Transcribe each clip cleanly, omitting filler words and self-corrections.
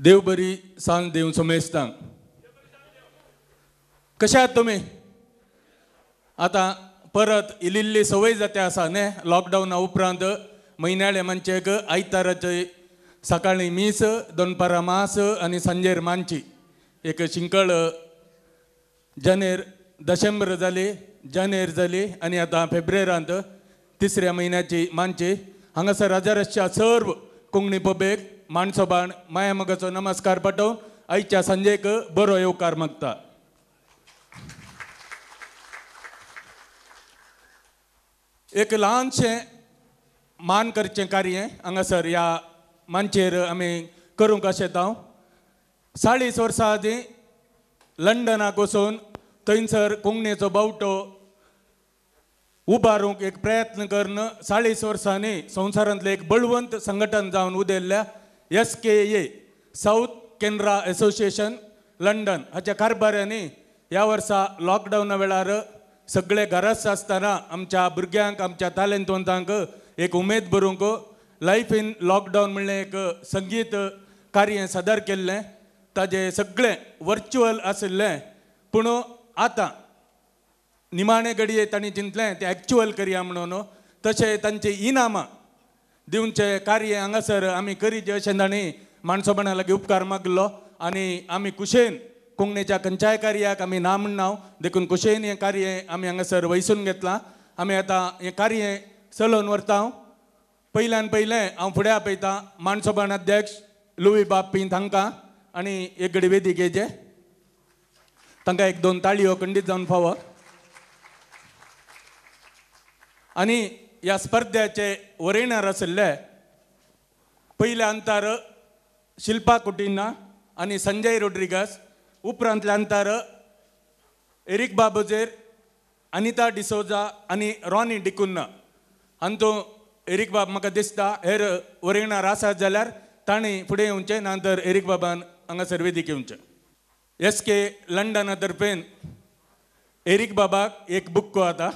देव बरी सांज देव समेस्तांक. कशे आहात तुमी? आतां परत इल्ली संवय जाता आसा न्ही, लॉकडावना उपरांत म्हयन्याळे मानचेक आयताराचे सकाळीं मीस, दनपारां मास आनी सांजेर मानची एक शिंकळ. जानेर दशेंबर जाली, जानेर जाली आनी आतां फेब्रेरांत तिसऱ्या म्हयन्याची मानची. हांगासर हजाराच्या सर्व कोंकणी पबेक माणसोबाण माया मोगाचो नमस्कार पाठोवन आयच्या सांजेक बरो येवकार मागता. एक ल्हानशें मान करचें कार्य हांगासर ह्या मानचेर आमी करूंक आशेता. हांव 40 वर्सां आदीं लंडनाक वचून थंयसर कोंकणीचो बावटो उबारूंक एक प्रयत्न करून 40 वर्सांनी संवसारांतलें एक बळवंत संघटन जावन उदेल्ल्या SKA south Canara association London हाच्या कारभाऱ्यांनी ह्या वर्सा लॉकडावना वेळार सगळे घराच आसतना आमच्या भुरग्यांक, आमच्या तालेंतवंतांक एक उमेद भरूंक लायफ इन लॉकडावन म्हणलें एक संगीत कार्य सादर केल्लें. ताजें सगळें वर्च्युअल आशिल्लें, पूण आतां निमाणे घडये तांणी चिंतलें तें एक्चुअल करया म्हणून. तशें तांचे इनामां दिवचें कार्य हांगासर आमी करीत अशें तांणी माणसोपणा लागीं उपकार मागलो आनी आमी कुशेन कोंकणीच्या खंयच्याय कार्याक आमी ना म्हणना, देखून कुशेन हें कार्य आमी हांगासर वैसून घेतलां. आमी आतां हें कार्य चलोवन व्हरता. पयल्यान पयलें हांव फुडें आपयतां माणसोबाण अध्यक्ष लुवी बाब पिंत हांकां आनी एक घडी वेदीक येचे तांकां एक दोन ताळयो खंडीत जावन फावो. आनी ह्या स्पर्ध्याचे वरेणार आशिल्ले पयल्या अंतर शिल्पा कुटिन्हा आनी संजय रोड्रिगस, उपरांतल्या अंतर एरिक बाबोजेर, अनिता डिसोजा आनी रॉनी डिकुन्हा. हातूंत एरिक बाब म्हाका दिसता हेर वरेणार आसात जाल्यार तांणी फुडें येवचें, ना तर एरिक बाबान हांगासर वेदीक येवचें. SK लंडना तर्फेन एरिक बाबाक एक बुक्को आतां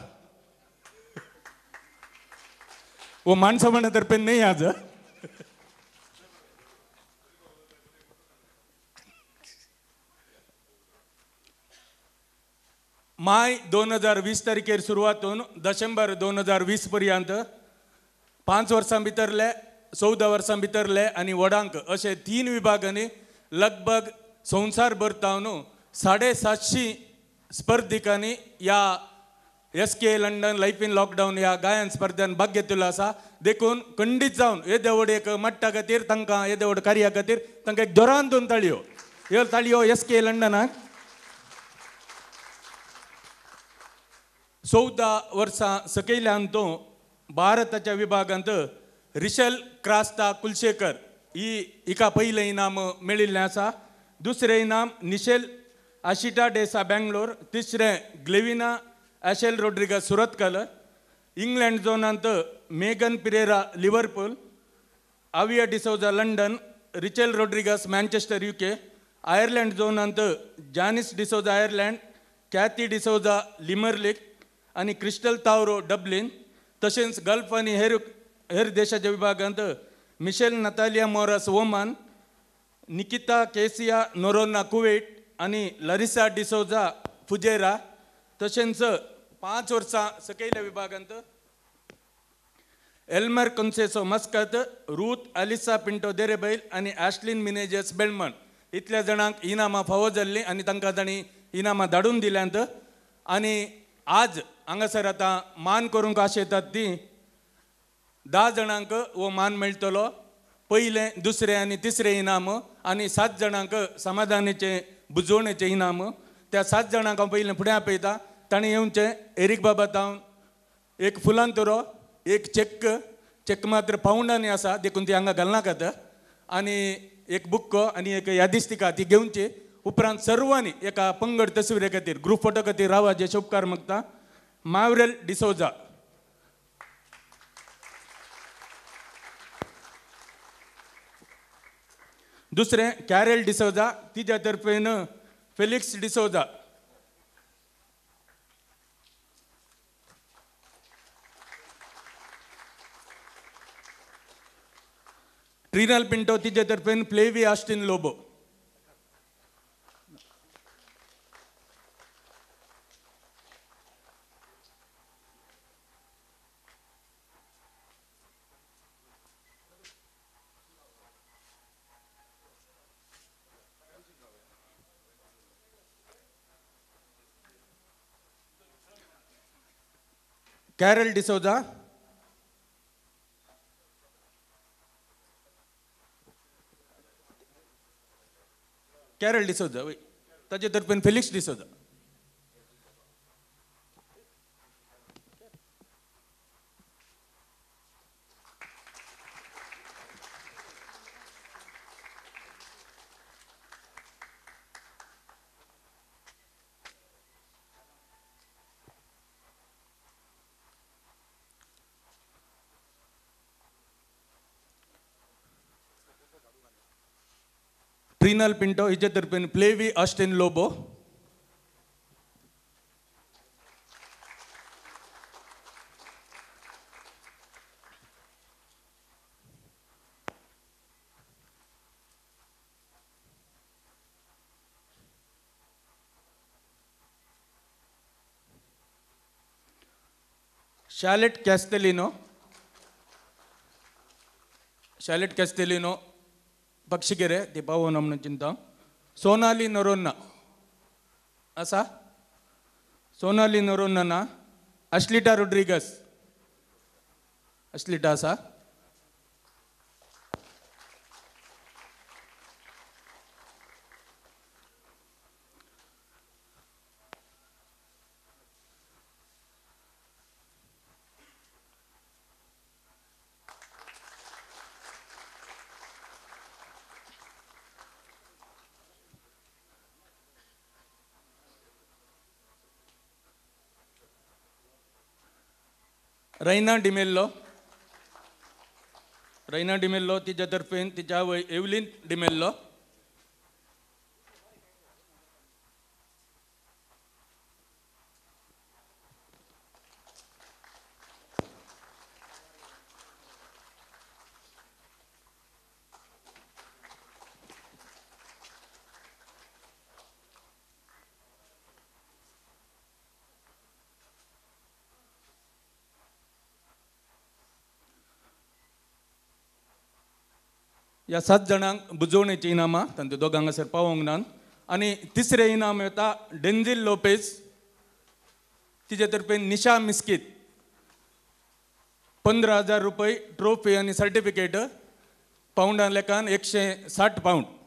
वो माणसोपणा तर्फेन न्ही आज. माय 2020 तारखेर सुरवातून दशेंबर 2020 पर्यंत 5 वर्सां भितरले, 14 वर्सां भितरले आनी व्हडांक अशे 3 विभागांनी लगभग संवसार भर तावन 750 स्पर्धिकांनी ह्या SK London life in lockdown ह्या गायन स्पर्धेन भाग घेतिल्लो आसा. देखून खंडीत जावन येदे व्हड एक मट्टा खातीर तांकां, येदे व्हड कार्या खातीर तांकां एक जोरान दोन ताळयो, ह्यो ताळयो SK लंडनाक. 14 वर्सां सकयल्यान तो भारताच्या विभागांत रिशल क्रास्ता कुलशेखर ही हिका पयलें इनाम मेळिल्लें आसा. दुसरें इनाम निशेल आशिटा डेसा बेंगलोर, तिसरें ग्लेविना एशेल रोड्रिगस सुरतकल. इंग्लंड झोनांत Megan Pereira Liverpool, Avia D'Souza London, Richel Rodrigues Manchester UK. Ireland झोनांत Janice D'Souza Ireland, Kathy D'Souza Limerick आनी क्रिस्टल तावरो डब्लिन. तशेंच गल्फ आनी हेर हेर देशाच्या विभागांत Michelle Natalia Moras Oman, Nikita Kezia Noronha Kuwait आनी लरिसा डिसोजा फुजेरा. तशेंच 5 वर्सां सकयल्या विभागांत Elmer Conceicao Muscat, Ruth Alisa Pinto Derebail आनी ॲशलिन मिनेजस बेलमन इतल्या जाणांक इनामां फावो जाल्लीं आनी तांकां तांणी इनामां धाडून दिल्यांत. आनी आज हांगासर आतां मान करूंक आशेतात ती 10 जाणांक हो मान मेळटलो, पयलें, दुसरें आनी तिसरें इनाम, आनी 7 जाणांक समाधानाचें बुजवणेचें इनाम. त्या 7 जाणांक हांव पयलें फुडें आपयता, तांणी येवचें. एरिक बाबा तावन एक फुलां तुरो, एक चॅक, चॅक मात्र पावंडांनी आसा देखून ती हांगा घालनाकात, आनी एक बुक्को आनी एक यादिस्तिका ती घेवची. उपरांत सर्वांनी एका पंगड तस्विरे खातीर, ग्रुप फोटो खातीर रावाचे उपकार मागता. मावरेल डिसोजा, दुसरें कॅरेल डिसोजा, तिच्या तर्फेन फेलिक्स डिसोजा, ट्रिनल पिंटो तिजे तर्फेन फ्लेवी आस्टीन लोबो. कॅरल डिसोजा. कॅरल डिसोजा वय, ताजे तर्फेन फेलिक्स डिसोजा. ट्रिनल पिंटो हिजे तर्फेन फ्लेवी ऑस्टिन लोबो. शॅलेट कॅस्टेलिनो. शॅलेट कॅस्टेलिनो पक्षिगेरे ती पावोवन म्हणून चिंता. सोनाली नरोन्ना आसा, सोनाली नरोन्ना ना. अश्लिटा रोड्रिगस, अश्लिटा आसा. रैना डिमेल्लो, रैना डिमेल्लो तिच्या तर्फेन तिच्या आवय एवलीन डिमेल्लो. ह्या 7 जाणांक बुजोवणेचीं इनामां तांचे दोगांक हांगासर पावोंक ना. आनी तिसरें इनाम येता डेन्झील लोपेज, तिजे तर्फेन निशा मिस्कीत 15,000 रुपये ट्रॉफी आनी सर्टिफिकेट, पावंडां लेखान 160 पावंड.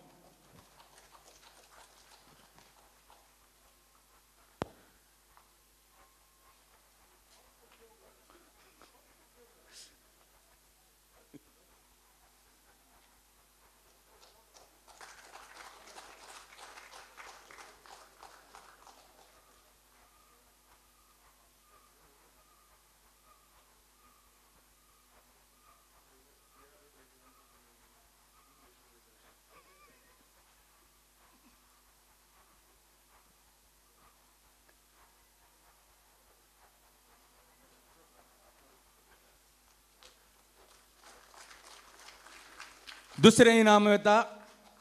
दुसरें इनाम येता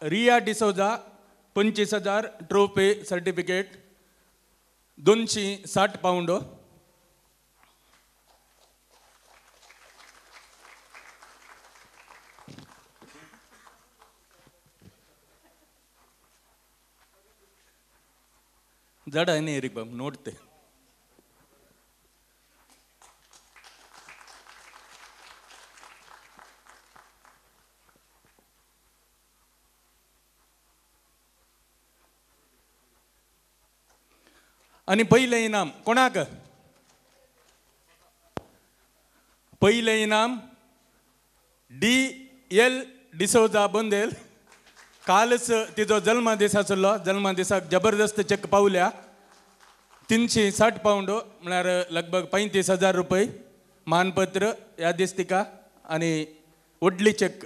Riya D'Souza 25,000 trophy certificate, 260 pound. जड आहे न्ही एरीक बाब नोट ते. आनी पयलें इनाम कोणाक? पयलें इनाम डी एल डिसोजा बंदेल. कालच तिजो जल्मदीस आसलो, जल्मदिसाक जबरदस्त चेक पावल्या 360 पावंड म्हळ्यार लगभग 35,000 रुपये. मानपत्र ह्या दीस तिका आनी व्हडली चेक.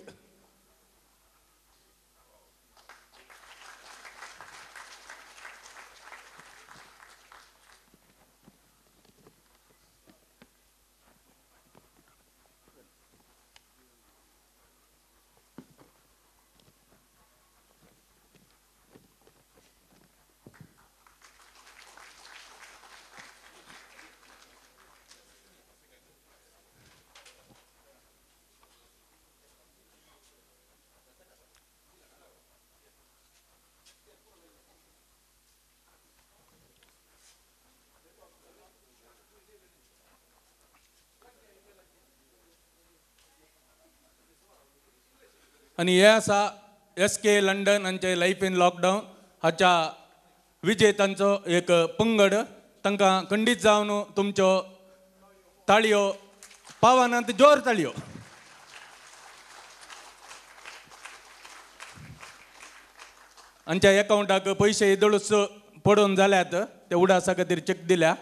आनी हें आसा एस के लंडन हांचे लायफ इन लॉकडावन हाच्या विजेतांचो एक पंगड. तांकां खंडीत जावन तुमच्यो ताळयो पावनात, जोर ताळयो. आमच्या एकावंटाक पयशे येदोळूच पडून जाल्यात, ते उडासा खातीर चॅक दिल्या.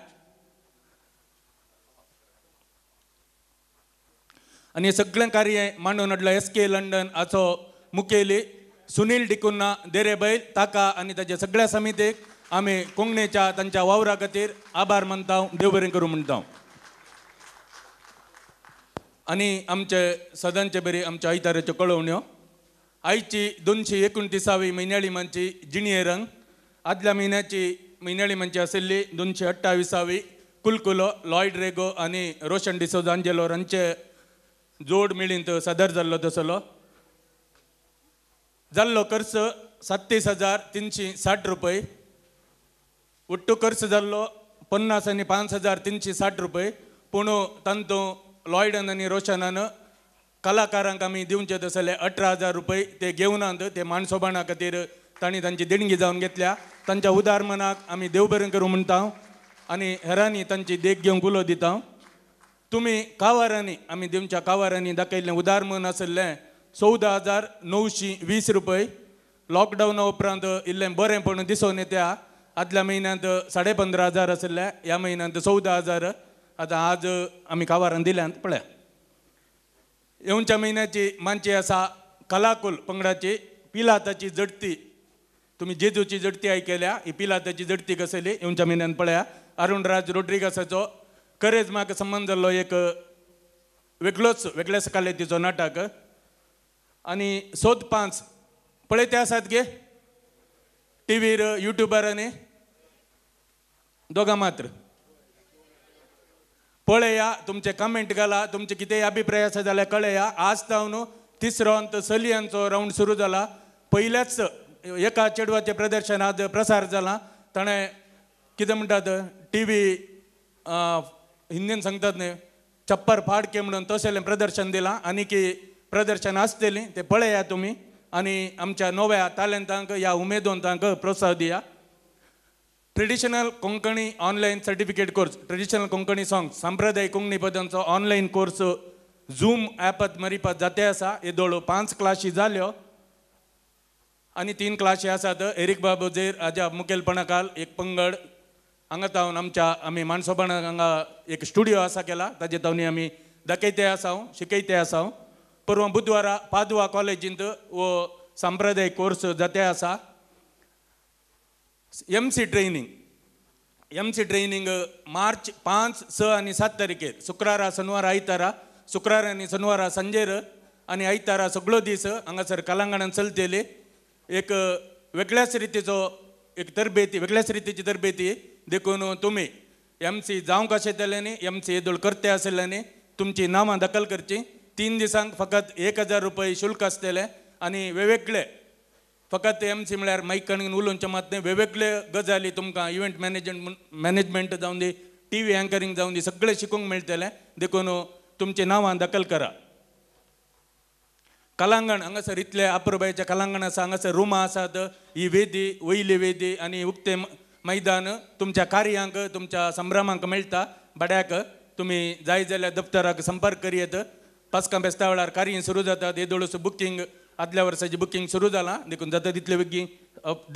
आनी सगळें कार्य मांडून हाडलां एस के लंडन हाचो मुखेली सुनील डिकुन्ना देरेबैल. ताका आनी ताच्या सगळ्या समितीक आमी कोंकणीच्या तांच्या वावरा खातीर आभार मानता, देव बरें करूं म्हणटा. आनी आमचे सदांचे बरी आमच्या आयताराच्यो कळोवण्यो. आयची 229वी म्हयन्याळी मांची जिणये रंग, आदल्या म्हयन्याची म्हयन्याळी मांची आशिल्ली 228वी कुलकुलो लॉयड रेगो आनी रोशन डिसोजा आंजेलो हांचे जोड मेळींत सादर जाल्लो तसलो. जाल्लो खर्च 37,360 रुपये. ಒಟ್ಟು ಖರ್ಚು जाल्लो 50 आनी 5,360 रुपये. पूण तांतूं लॉयडन आनी रोशनान कलाकारांक आमी दिवचे तसले 18,000 रुपये ते घेवनात, ते मानसोबाणा खातीर तांणी तांची देणगी जावन घेतल्या. तांच्या उदार मनाक आमी देव बरें करूं म्हणटा आनी हेरांनी तांची देख घेवंक उलो दिता. तुमी कावारांनी आमी दिवच्या कावारांनी दाखयल्लें उदार मन आशिल्लें 14,920 रुपये. लॉकडावना उपरांत इल्लें बरें पण दिसून येता. आदल्या म्हयन्यांत 15,500 आशिल्ले, ह्या म्हयन्यांत 14,000. आतां आज आमी कावारान दिल्यांत पळया. येवच्या म्हयन्याची मानची आसा कलाकुल पंगडाची पिलाताची जडती. तुमी जेजूची जडती आयकल्या, ही पिलाताची जडती कसली येवच्या म्हयन्यान पळया. अरुणराज रोड्रिगासाचो करेजमाक संबंद जाल्लो एक वेगळोच वेगळ्याच कालेतीचो नाटक. आनी सोद 5 पळयते आसात गे टीव्हीर युट्युबारांनी दोगां मात्र पळया. तुमचे कमेंट घाला, तुमचे कितेंय अभिप्राय आसा जाल्यार कळया. आज जावन तिसरो अंत चलयांचो रावंड सुरू जाला. पयल्याच एका चेडवाचें प्रदर्शन आज प्रसार जाला. ताणें कितें म्हणटात टी व्ही हिंदीन सांगतात न्ही, चप्पर फाडके म्हणून तशें प्रदर्शन दिलां. आनी की प्रदर्शन आसतलीं तें पळया तुमी आनी आमच्या नव्या तालेंतांक ह्या उमेदवंतांक प्रोत्साहन दिया. Traditional Konkani online certificate course, traditional Konkani song, सांप्रदायिक कोंकणी पदांचो ऑनलायन कोर्स झूम ॲपात मरिपात जाते आसा. येदोळ 5 क्लासी जाल्यो आनी 3 क्लासी आसात. एरीक बाबू झेर हाज्या मुखेलपणा खाल एक पंगड हांगा तावन आमच्या आमी मानसोबाणाक हांगा एक स्टुडियो आसा केला, ताजे तावनी आमी दाखयते आसा, शिकयते आसा. परवां बुधवारा पादवा कॉलेजींत हो सांप्रदायिक कोर्स जाते आसा. MC training, MC training मार्च 5, 6 आनी 7 तारखेर, शुक्रारा शनिवार आयतारा, शुक्रारा आनी शनिवारा सांजेर आनी आयतारा सगळो दीस हांगासर कलांगणान चलतली. एक वेगळ्याच रितीचो एक तरबेती, वेगळ्याच रितीची तरबेती. देखून तुमी एम सी जावंक आशिल्ल्यांनी, एम सी येदोळ करते आशिल्ल्यांनी तुमची नांवां दखल करची. 3 दिसांक फकत 1,000 रुपये शुल्क आसतलें आनी वेगवेगळे फकत एम सी म्हळ्यार मायकान उलोवचें मात न्हय, वेगवेगळे गजाली तुमकां इव्हेंट मॅनेजमेंट जावन दी, टी व्ही अँकरींग जावन दी, सगळें शिकूंक मेळटलें. देखून तुमची नांवां दखल करा. कलांगण हांगासर इतलें अपुरबायेचें कलांगण आसा. हांगासर रुमां आसात, ही वेदी, वयली वेदी आनी उक्तें मैदान तुमच्या कार्यांक तुमच्या संभ्रमांक मेळटा. भाड्याक तुमी जाय जाल्यार दफ्तराक संपर्क करयेत. पास्कां बेस्ता वेळार कार्य सुरू जातात. येदोळूच बुकींग आदल्या वर्साची बुकींग सुरू जालां, देखून जाता तितले बेगीन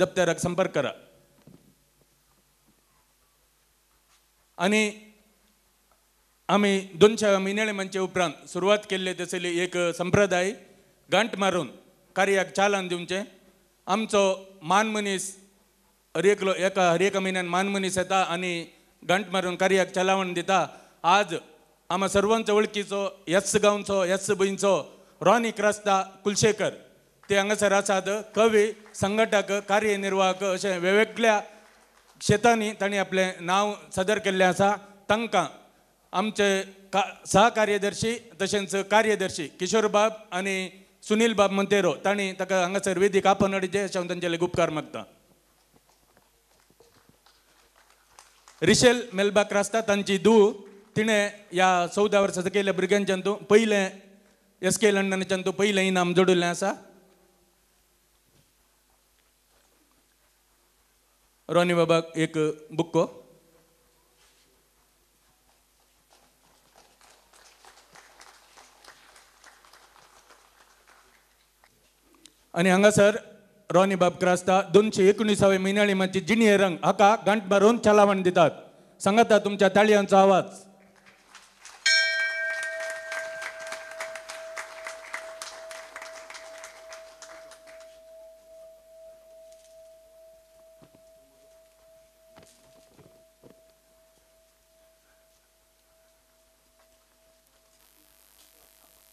दफ्तराक संपर्क करा. आनी आमी 200 म्हयन्याळे म्हणचे उपरांत सुरवात केल्ले तसली एक संप्रदाय गांठ मारून कार्याक चालन दिवचें. आमचो मान मनीस हर एकलो एका हर एका म्हयन्यान मान मनीस येता आनी गांठ मारून कार्याक चलावण दिता. आज आमा सर्वांचो वळखीचो ह्याच गांवचो ह्याच भंयचो रॉनी क्रास्ता कुलशेकर ते हांगासर आसात. कवी, संघटक, कार्यनिर्वाहक अशें वेगवेगळ्या क्षेत्रांनी तांणी आपलें नांव सादर केल्लें आसा. तांकां आमचे सहकार्यदर्शी तशेंच कार्यदर्शी किशोरबाब आनी सुनील बाब मंतेरो तांणी ताका हांगासर वेदीक आपोवन हाडचें अशें हांव तांचे लागीं उपकार मागता. रिशेल मेल्बा क्रास्ता तांची धूव, तिणें ह्या 14 वर्सां केल्ल्या भुरग्यांच्यान तूं पयलें एस के लंडनाच्यान तूं पयलें इनाम जोडिल्लें आसा. रॉनी बाबाक एक बुक्को. आनी हांगासर रॉनी बाब क्रास्ता 219वे म्हयन्याळी मातशी जिणये रंग हाका गांठ मारून चलावण दितात. सांगाता तुमच्या ताळयांचो आवाज.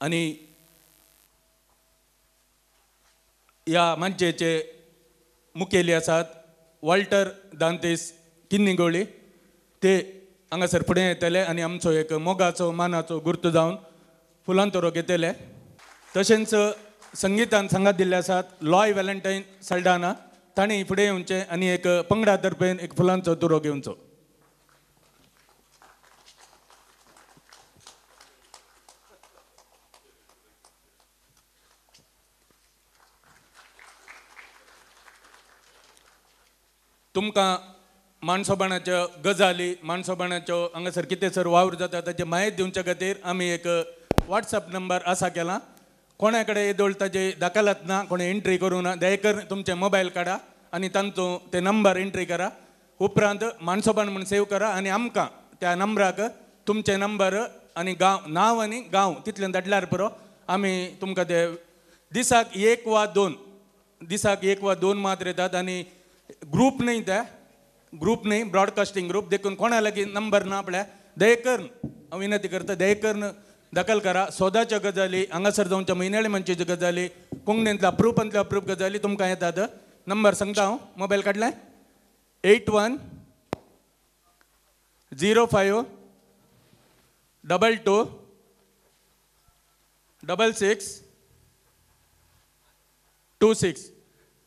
आनी ह्या मानचेचे मुखेली आसात वॉल्टर दांतेस किन्नीगोळी, ते हांगासर फुडें येतले आनी आमचो एक मोगाचो मानाचो गुर्त जावन फुलांतोरो घेतले. तशेंच संगितान सांगात दिल्ले आसात लॉय व्हॅलेंटायन सल्डाना, तांणी फुडें येवचें आनी एक पंगडा तर्फेन एक फुलांचो तुरो घेवचो. तुमकां मानसोबाणाच्यो गजाली, मानसोबाणाच्यो हांगासर कितें सर वावर जाता ताची म्हायती दिवच्या खातीर आमी एक वॉट्सएप नंबर आसा केला. कोणा कडेन येदोळ ताजे दाखलात ना, कोणें एंट्री करूं ना, दयकर तुमचें मोबायल काडा आनी तांचो ते नंबर एंट्री करा. उपरांत मानसोबाण म्हूण सेव करा आनी आमकां त्या नंबराक तुमचे नंबर आनी गांव, नांव आनी गांव तितलें धाडल्यार पुरो. आमी तुमकां ते दिसाक एक वा दोन, दिसाक एक वा दोन मात्र येतात आनी ग्रूप न्ही, त्या ग्रूप न्ही, ब्रॉडकास्टींग ग्रूप, देखून कोणा लागीं नंबर ना पळय दयकर हांव विनंती करता, दयकर दखल करा. सोदाच्यो गजाली हांगासर जावच्या म्हयन्याळे मनचेच्यो गजाली, कोंकणींतल्या अप्रुपांतल्या अप्रूप गजाली तुमकां येतात. नंबर सांगता हांव, मोबायल काडलें 81 05 22 66 26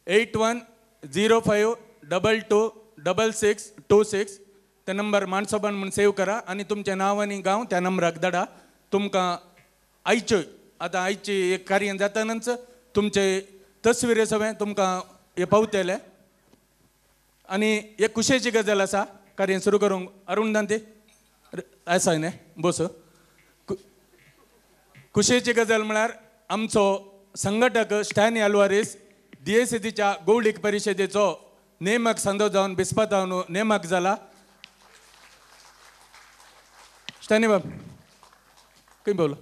81 05 22 66 26 ते नंबर मानसोबान म्हूण सेव करा आनी तुमचें नांव आनी गांव त्या नंबराक धाडा. तुमकां आयच्यो आतां आयची एक कार्य जातानच तुमचे तस्विरे सगळें तुमकां हे पावतले. आनी एक खुशयेची गजाल आसा, कार्य सुरू करूंक अरुण दांते आसा न्ही बोस. खुशयेची गजाल म्हळ्यार आमचो संघटक स्टॅनी अल्वारीस डीएसीच्या गौडीक परिशदेचो नेमक संदो जावन बिस्पातावन नेमक जाला. स्टॅनी बाब खंय पावलो?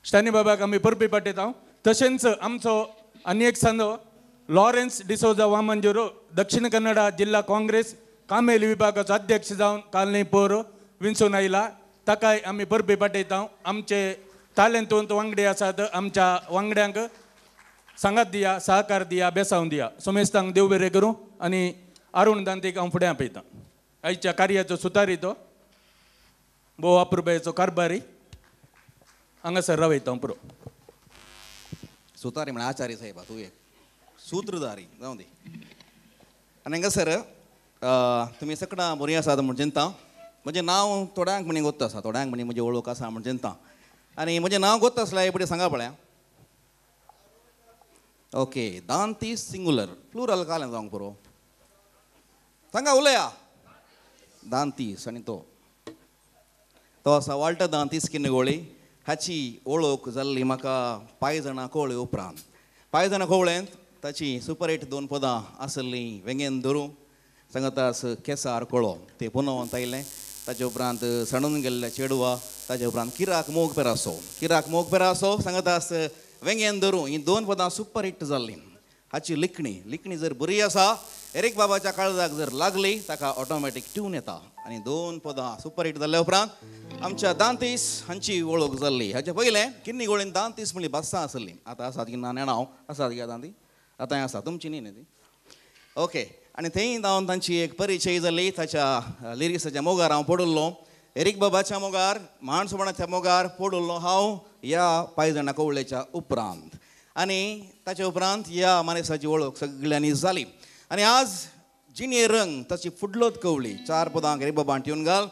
स्टॅनी बाबाक आमी परबी पाठयता. तशेंच आमचो आनी एक संदो लॉरेन्स डिसोजा वामंजुरो दक्षिण कन्नडा जिल्हा काँग्रेस कामेली विभागाचो अध्यक्ष जावन काल न्ही पोर विंचून आयला, ताकाय आमी परबी पाठयता. आमचे तालेंतूंत वांगडी आसात, आमच्या वांगड्यांक सांगात दिया, सहकार दिया, बेसावन दिया. सोमेस्तांक देव बरें करूं आनी अरुण दांतीक हांव फुडें आपयतां. आयच्या कार्याचो सुतारी तो भोव अप्रुबायेचो कारभारी हांगासर रावयता हांव पुरो. सुतारी म्हळ्यार आचार्य साहेबा, तूं एक सूत्रधारी जावं दी. आनी हांगासर तुमी सगळां बरीं आसात म्हूण चिंता. म्हजें नांव थोड्यांक म्हणी गोत्त आसा, थोड्यांक म्हणी म्हजी वळख आसा म्हूण चिंता. आनी म्हजें नांव गोत्त आसल्यार पळय सांगा पळया. ओके, दांती सिंगुलर, प्लुरल कालें जावंक पुरो. सांगा उलया. दांतीस आनी तो तो आसा वाल्टर दांतीस किन्नगोळी. हाची वळख जाल्ली म्हाका पांयजणां कोवळे उपरांत. पांयजणां कोवळेंत ताची सुपर हिट दोन पदां आसलीं, वेंगेन धरूं सांगातास केसार कोळो, ते पुनवंत आयलें. ताचे उपरांत सणून गेल्ल्या चेडवा, ताचे उपरांत किराक मोग पेरासो, किराक मोग पेरासो सांगातास वेंगेन धरूं, हीं दोन पदां सुपर हिट जाल्लीं. हाची लिखणी, लिखणी जर बरी आसा, एरीक बाबाच्या काळजाक जर लागली ताका ऑटोमॅटीक ट्यून येता. आनी दोन पदां सुपर हिट जाल्ल्या उपरांत आमच्या दांतीस हांची वळख जाल्ली. हाचे पयलें किन्नी गोळीन दांतीस म्हणली भासां आसली, आतां आसात की ना नेणा हांव, आसात गे दांती आतां आसा तुमची न्ही न्ही ती. ओके, आनी थंय जावन तांची एक परिचय जाली. ताच्या लिरिक्साच्या मोगार हांव पडिल्लो, एरीक बाबाच्या मोगार, माणसोपणाच्या मोगार पडिल्लो हांव ह्या पांयजणां कोवळेच्या उपरांत. आनी ताच्या उपरांत ह्या मानेसाची वळख सगळ्यांनी जाली. आनी आज जिणे रंग ताची फुडलोत कवळी चार पदांक एरीक बाबान ट्यून घाल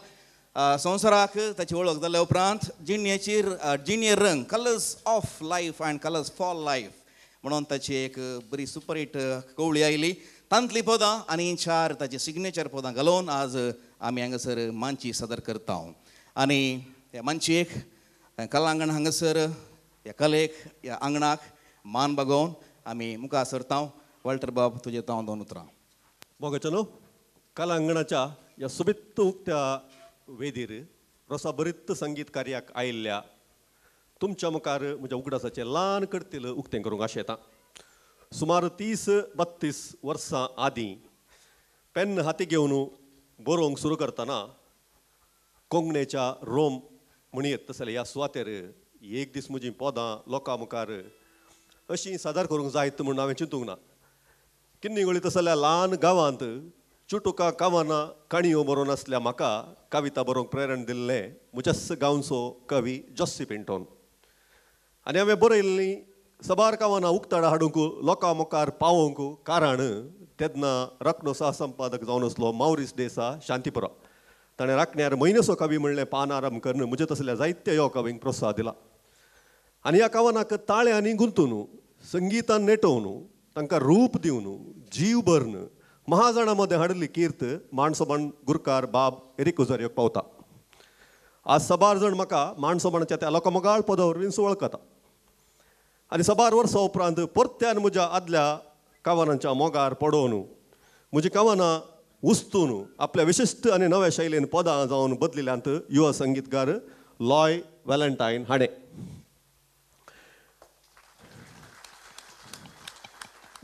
संवसाराक ताची वळख जाल्या उपरांत जिणेचेर जिणे रंग, colours of life and colours for life म्हणून ताची एक बरी सुपर हिट कवळी आयली. तांतली पदां आनी चार ताची सिग्नेचर पदां घालून आज आमी हांगासर मांची सादर करता. आनी ह्या मांचयेक कलांगण हांगासर ह्या कलेक ह्या आंगणाक मान बागोवन आमी मुखार सरता. वॉल्टर बाब तुजें हांव दोन उतरां. मोगाचो कलांगणाच्या ह्या सोबीत उक्त्या वेदीर रोसाभरीत संगीत कार्याक आयिल्ल्या तुमच्या मुखार म्हज्या उगडासाचें ल्हान करतील उक्तें करूंक आशेता. सुमार 30-32 वर्सां आदीं पेन हाती घेवन बरोवंक सुरू करतना कोंकणीच्या रोम म्हणयेत तसले ह्या सुवातेर एक दीस म्हजीं पदां लोकां मुखार अशीं सादर करूंक जायत म्हूण हांवें चिंतूंक ना. किन्नीगोळी तसल्या ल्हान गांवांत चुटुका कावाना काणयो बरोवन आसल्या म्हाका कविता बरोवंक प्रेरण दिल्लें म्हज्याच गांवचो कवी जोस्सी पिंटोन. आनी हांवें बरयल्लीं सबार कावानां उक्ताडां हाडूंक लोकां मुखार पावोवंक कारण तेन्ना राखणो सहसंपादक जावन आसलो मावरीस डेसा शांतीपुरा. ताणें राखण्यार म्हयन्याचो कवी म्हणलें पान आराम करून म्हजे तसल्या जायत्या ह्यो कवींक प्रोत्साह दिला. आनी ह्या कवनाक ताळ्यांनी गुंतून संगितान नेटोवन तांकां रूप दिवन जीव भरून महाजणां मदें हाडिल्ली कीर्त माणसोबाण गुरकार बाब एरिक ओझारियोक पावता. आज सबार जाण म्हाका माणसोबाणाच्या त्या लोकां मोगाळ पदा वरवीं वळखता. आनी सबार वर्सां उपरांत परत्यान म्हज्या आदल्या कवनांच्या मोगार पडोवन म्हजी कवनां उस्तून आपल्या विशिश्ट आनी नव्या शैलीन पदां जावन बदलिल्यांत युवा संगीतकार लॉय व्हॅलेंटायन हाणें.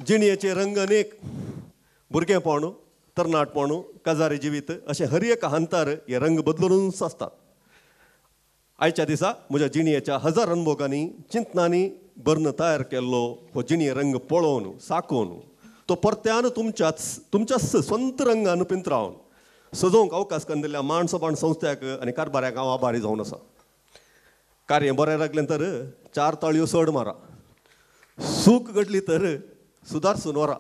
जिणयेचे रंग अनेक, भुरगेपण, तरणाटपण, काजारी जिवीत अशें हर एक हांतार हे रंग बदलूनच आसतात. आयच्या दिसा म्हज्या जिणयेच्या हजार अनभोगांनी चिंतनांनी भरून तयार केल्लो हो जिणये रंग पळोवन साकोवन तो परत्यान तुमच्याच स्वंत रंगान पिंतरावन सजोवंक अवकाश करून दिल्ल्या माणसोबाण संस्थ्याक आनी कारभाऱ्याक हांव आभारी जावन आसा. कार्य बरें लागलें तर चार ताळयो चड मारा, सूख घडली तर सुदारसून वरा,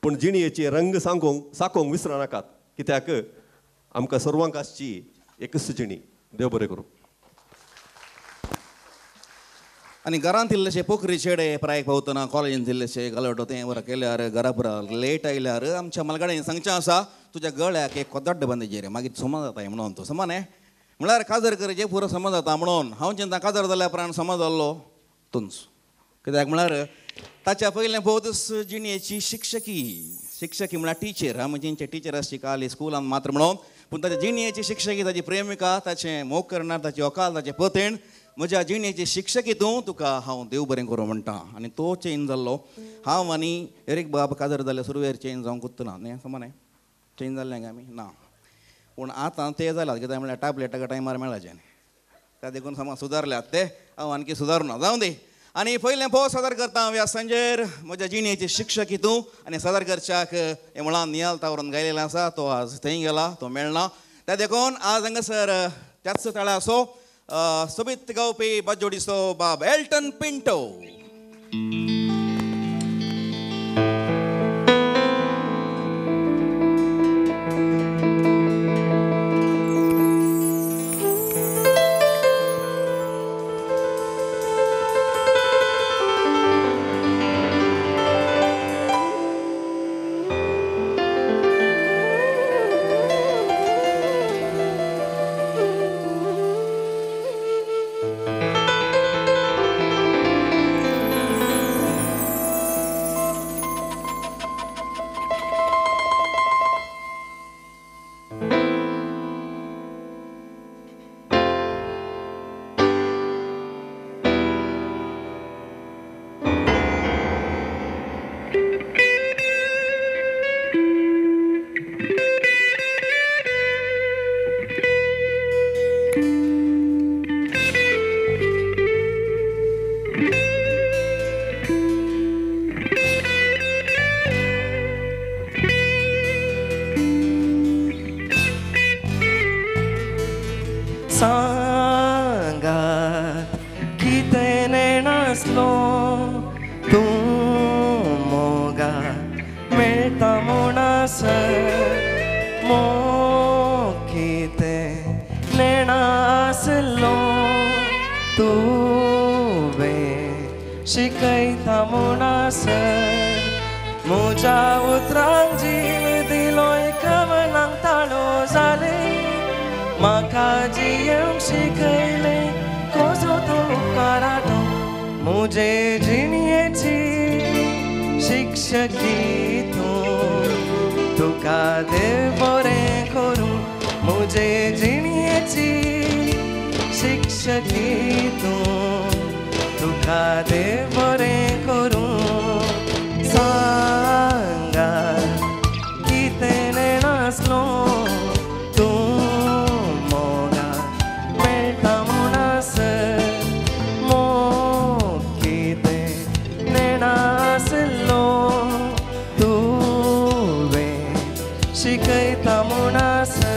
पूण जिणयेचे रंग सांगूंक साकोवंक विसरा नाकात, कित्याक आमकां सर्वांक आसची एकच जिणी. देव बरें करूं. आनी घरांत इल्लेशे पोखरी चेडे प्रायक पावतना कॉलेजींत इल्लेशे गलवटो तें बरें केल्यार घरा पुरा लेट आयल्यार आमच्या मलगाड्यांनी सांगचें आसा तुज्या गळ्याक एक कोदड्ड बांदचें रे मागीर समज जाता म्हणून. तो समा न्ही म्हळ्यार काजर करचें पुरो समज जाता म्हणून. हांव चिंता काजर जाल्या उपरांत समज जाल्लो तुंच, कित्याक म्हळ्यार ताच्या पयलें भोवतच जिणयेची शिक्षकी शिक्षकी म्हळ्यार टिचर. हांव म्हणजे टिचर आसची काली स्कुलान मात्र म्हणून, पूण ताच्या जिणयेची शिक्षकी ताची प्रेमिका, ताचें मोग करणार, ताची अकाल, ताचें पतेण म्हज्या जिणयेची शिक्षकी तूं, तुका हांव देव बरें करूं म्हणटा. आनी तो चेंज जाल्लो. हांव आनी एरीक बाब काजर जाल्ले सुरवेर चेंज जावंक कोत्तना न्ही समा न्ही चेंज जाल्लें काय आमी ना, पूण आतां ते जाल्यात कित्याक म्हळ्यार टॅबलेट टायमार मेळाचें त्या देखून समा सुदारल्यात ते हांव आणखी सुदारुना जावं दी. आनी पयलें भोव सादर करता हांव ह्या संजयर म्हज्या जिणयेची शिक्षकी तूं. आनी सादर करच्याक हें म्हळां नियाल तावरून गायलेलें आसा, तो आज थंय गेला, तो मेळना, त्या देखून आज हांगासर त्याच तळाचो सोबीत गावपी बाजोडीचो बाब एल्टन पिंटो. सांगात कितें नेणासलो तूं मोगा मेळटा म्हणसर मोग कितें नेणासलो तुवें शिकयता म्हणसर म्हज्या उतरांक जीव दिलो कवनांक ताळो जालें म्हाका जियेवंक शिकयलें कसो तूं उपकाराटो म्हजे जिणयेची शिक्षकी तूं तुका देव बरें करूं म्हजे जिणयेची शिक्षकी तूं तुका देव बरें करूं सांगा कितें नेणासलो तूं मोगा मेळटा म्हणसर मोग कितें नेणासलो तुवें शिकयता म्हणसर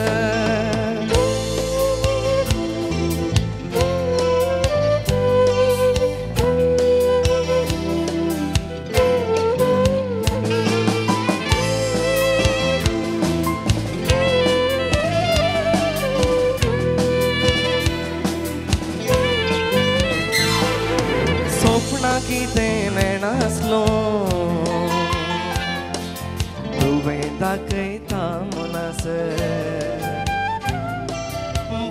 कितें नेणासलो तुवें दाखयता म्हणसर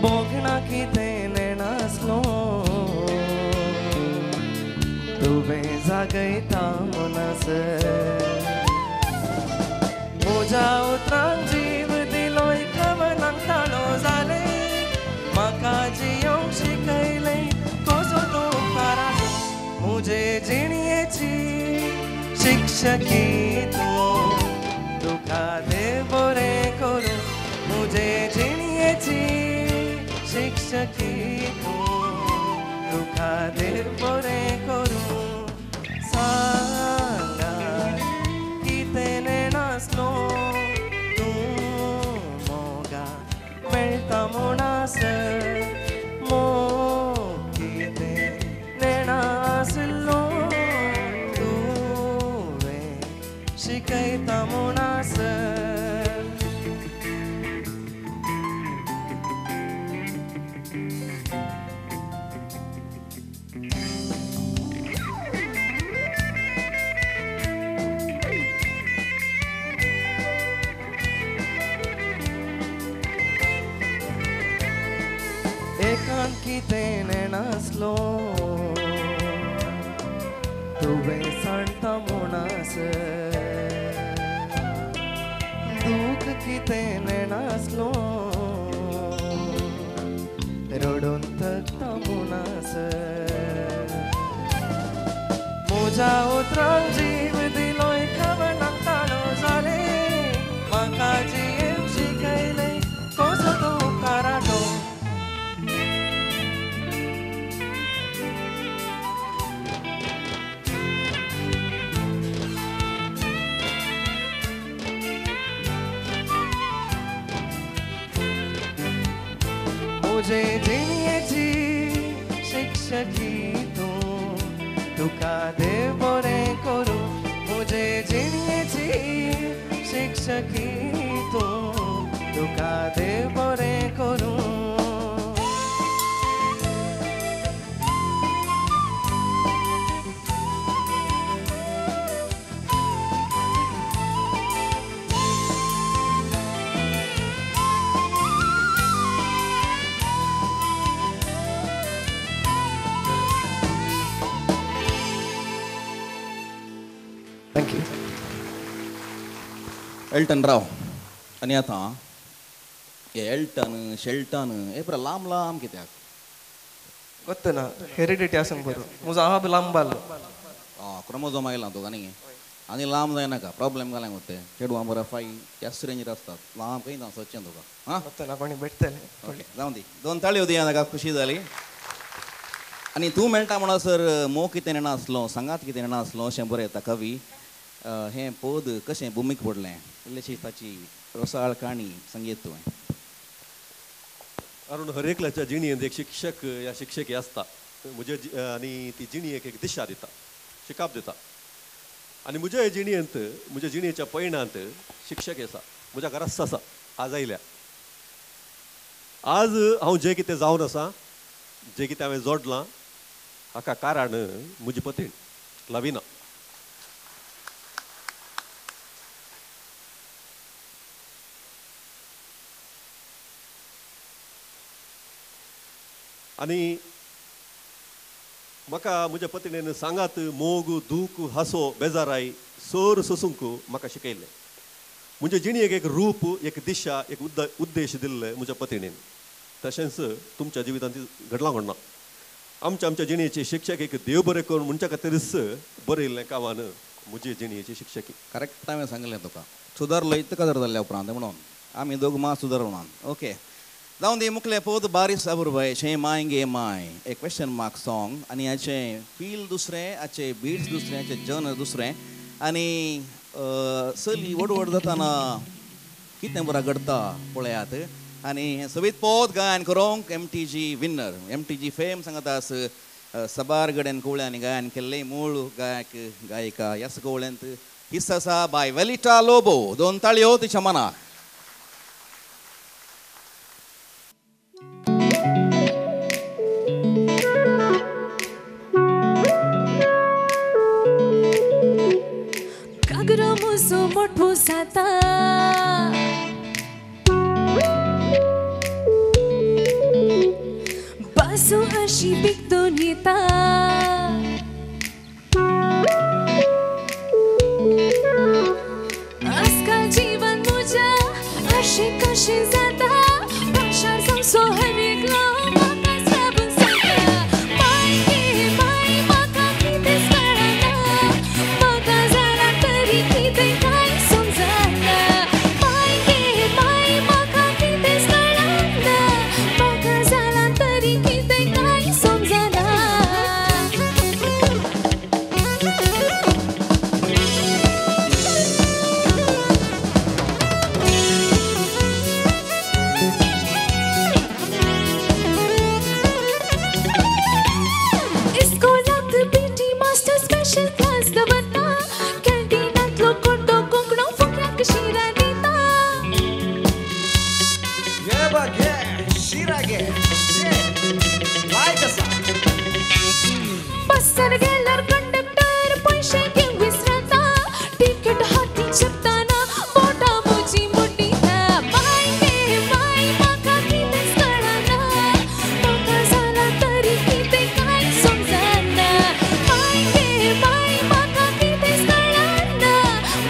भोगणां कितें नेणासलो तुवें जागयता म्हणसर म्हज्या उतरांक जीव दिलो कवनांक ताळो जालें म्हाका जियोंक शिकयलें कसो तूं उपकाराटो म्हजे जिणयेची शिक्षकी तूं तुका देव बरें करूं म्हजे जिणयेची शिक्षकी तूं तुका देव बरें करूं सांगा कितें नेणासलो तूं मोगा मेळटा म्हणसर मोग कितें नेणासलो तुवें शिकयता म्हणसर एकांत कितें नेणासलो तुवें सांडटा म्हणसर दूख कितें नेणासलो रडून थकता म्हणसर म्हज्या उतरांक जीव दिलो कवनांक ताळो जालें म्हाका जियेवंक शिकयलें कसो तूं उपकाराटो म्हजे जिणयेची शिक्षकी तूं तुका देव बरें करूं म्हजे जिणयेची शिक्षकी तूं तुका देव बरें करूं Thank you. Elton Rao आनी आतां हे एल्टन शेल्टन हे पुरा लांब लांब कित्याक गोत्तना हेरिडिटी आसूंक बरो म्हजो आहा बी लांब जालो क्रोमोझोम आयला तुका न्ही आनी लांब जायनाका प्रॉब्लेम घालूंक ते चेडवां बरो फाय त्याच रेंजीर आसतात लांब खंय जावं सदचें तुका आं गोत्तना कोणी भेटतलें ओके जावं दी दोन ताळयो दिया नाका खुशी जाली आनी तूं मेळटा म्हणसर मोग कितें नेणा आसलो सांगात कितें नेणा आसलो अशें बरयता कवी हें पद कशें भुमीक पडलें इल्लीशी ताची रसाळ काणी संगीत तुवें कारण हर एकल्याच्या जिणेंत एक शिक्षक या शिक्षकी आसता म्हजे आनी ती जिणेक एक दिशा दिता शिकाप दिता आनी म्हज्या जिणेंत म्हज्या जिणेच्या पयणांत शिक्षक आसा म्हज्या घराच आसा आज आयल्या आज हांव जें कितें जावन आसा जें कितें हांवें जोडलां हाका कारण म्हजी पतीण लविना. आनी म्हाका म्हज्या पत्नीन सांगात मोग दूख हांसो बेजाराय सर सोसूंक म्हाका शिकयलें. म्हजे जिणेक एक रूप, एक दिशा, एक उद्देश दिल्ले म्हज्या पत्नीन. तशेंच तुमच्या जिवितांत घडलां घडना. आमच्या आमच्या जिणेचे शिक्षक एक देव बरें करून म्हणच्या खातीरच बरयल्लें कामान म्हजे जिणेचे शिक्षकी. करेक्ट हांवें सांगलें तुका, सुदारलो इतका काजार जाल्ल्या उपरांत म्हणून आमी दोग मा सुदारना. ओके, जावन दी मुखले पोत बारीस अबुरबाय शे my गे my एक क्वेश्चन मार्क सॉंग. आनी हाचें फील दुसरें, हाचे बीट्स दुसरें, हाचें जन दुसरें. आनी चली व्हड व्हड जाताना कितें बरें घडटा पळयात. आनी हें सोबीत पोत गायन करूंक MTG winner, MTG fame सांगता आस सबार गडेन कवळ्यांनी गायन केल्लें मूळ गायक गायिका ह्याच कवळ्यांत हिस्सा आसा बाय वेलिटा लोबो. दोन ताळयो तिच्या मनाक. जाता बाजू अशी बिगडून येता आजकाल जीवन म्हज्या अशें कशें जाता भाशार जावचो हर एकलो म्हाका साबून सांगता माय गे माय म्हाका कितेंच कळना म्हाका जालां तरी कितें कांय समजना माय गे माय म्हाका कितेंच कळना म्हाका जालां तरी कितें कांय समजना. इस्कोलांत पीटी मास्टर स्पेशल क्लास दवरता कॅन्टीनांतलो कोड्डो कोंकणो फुक्याक शिरा दिता. घे बा घे, शिरा घे, घे लायक आसा. बस्सार गेल्यार कंडक्टर पयशे घेवंक विसरता तिकेट हातीन चेपतना बोटां म्हजी मुड्डिता माय गे माय म्हाका कितेंच कळना म्हाका जालां तरी कितें कांय समजना माय गे माय म्हाका कितेंच कळना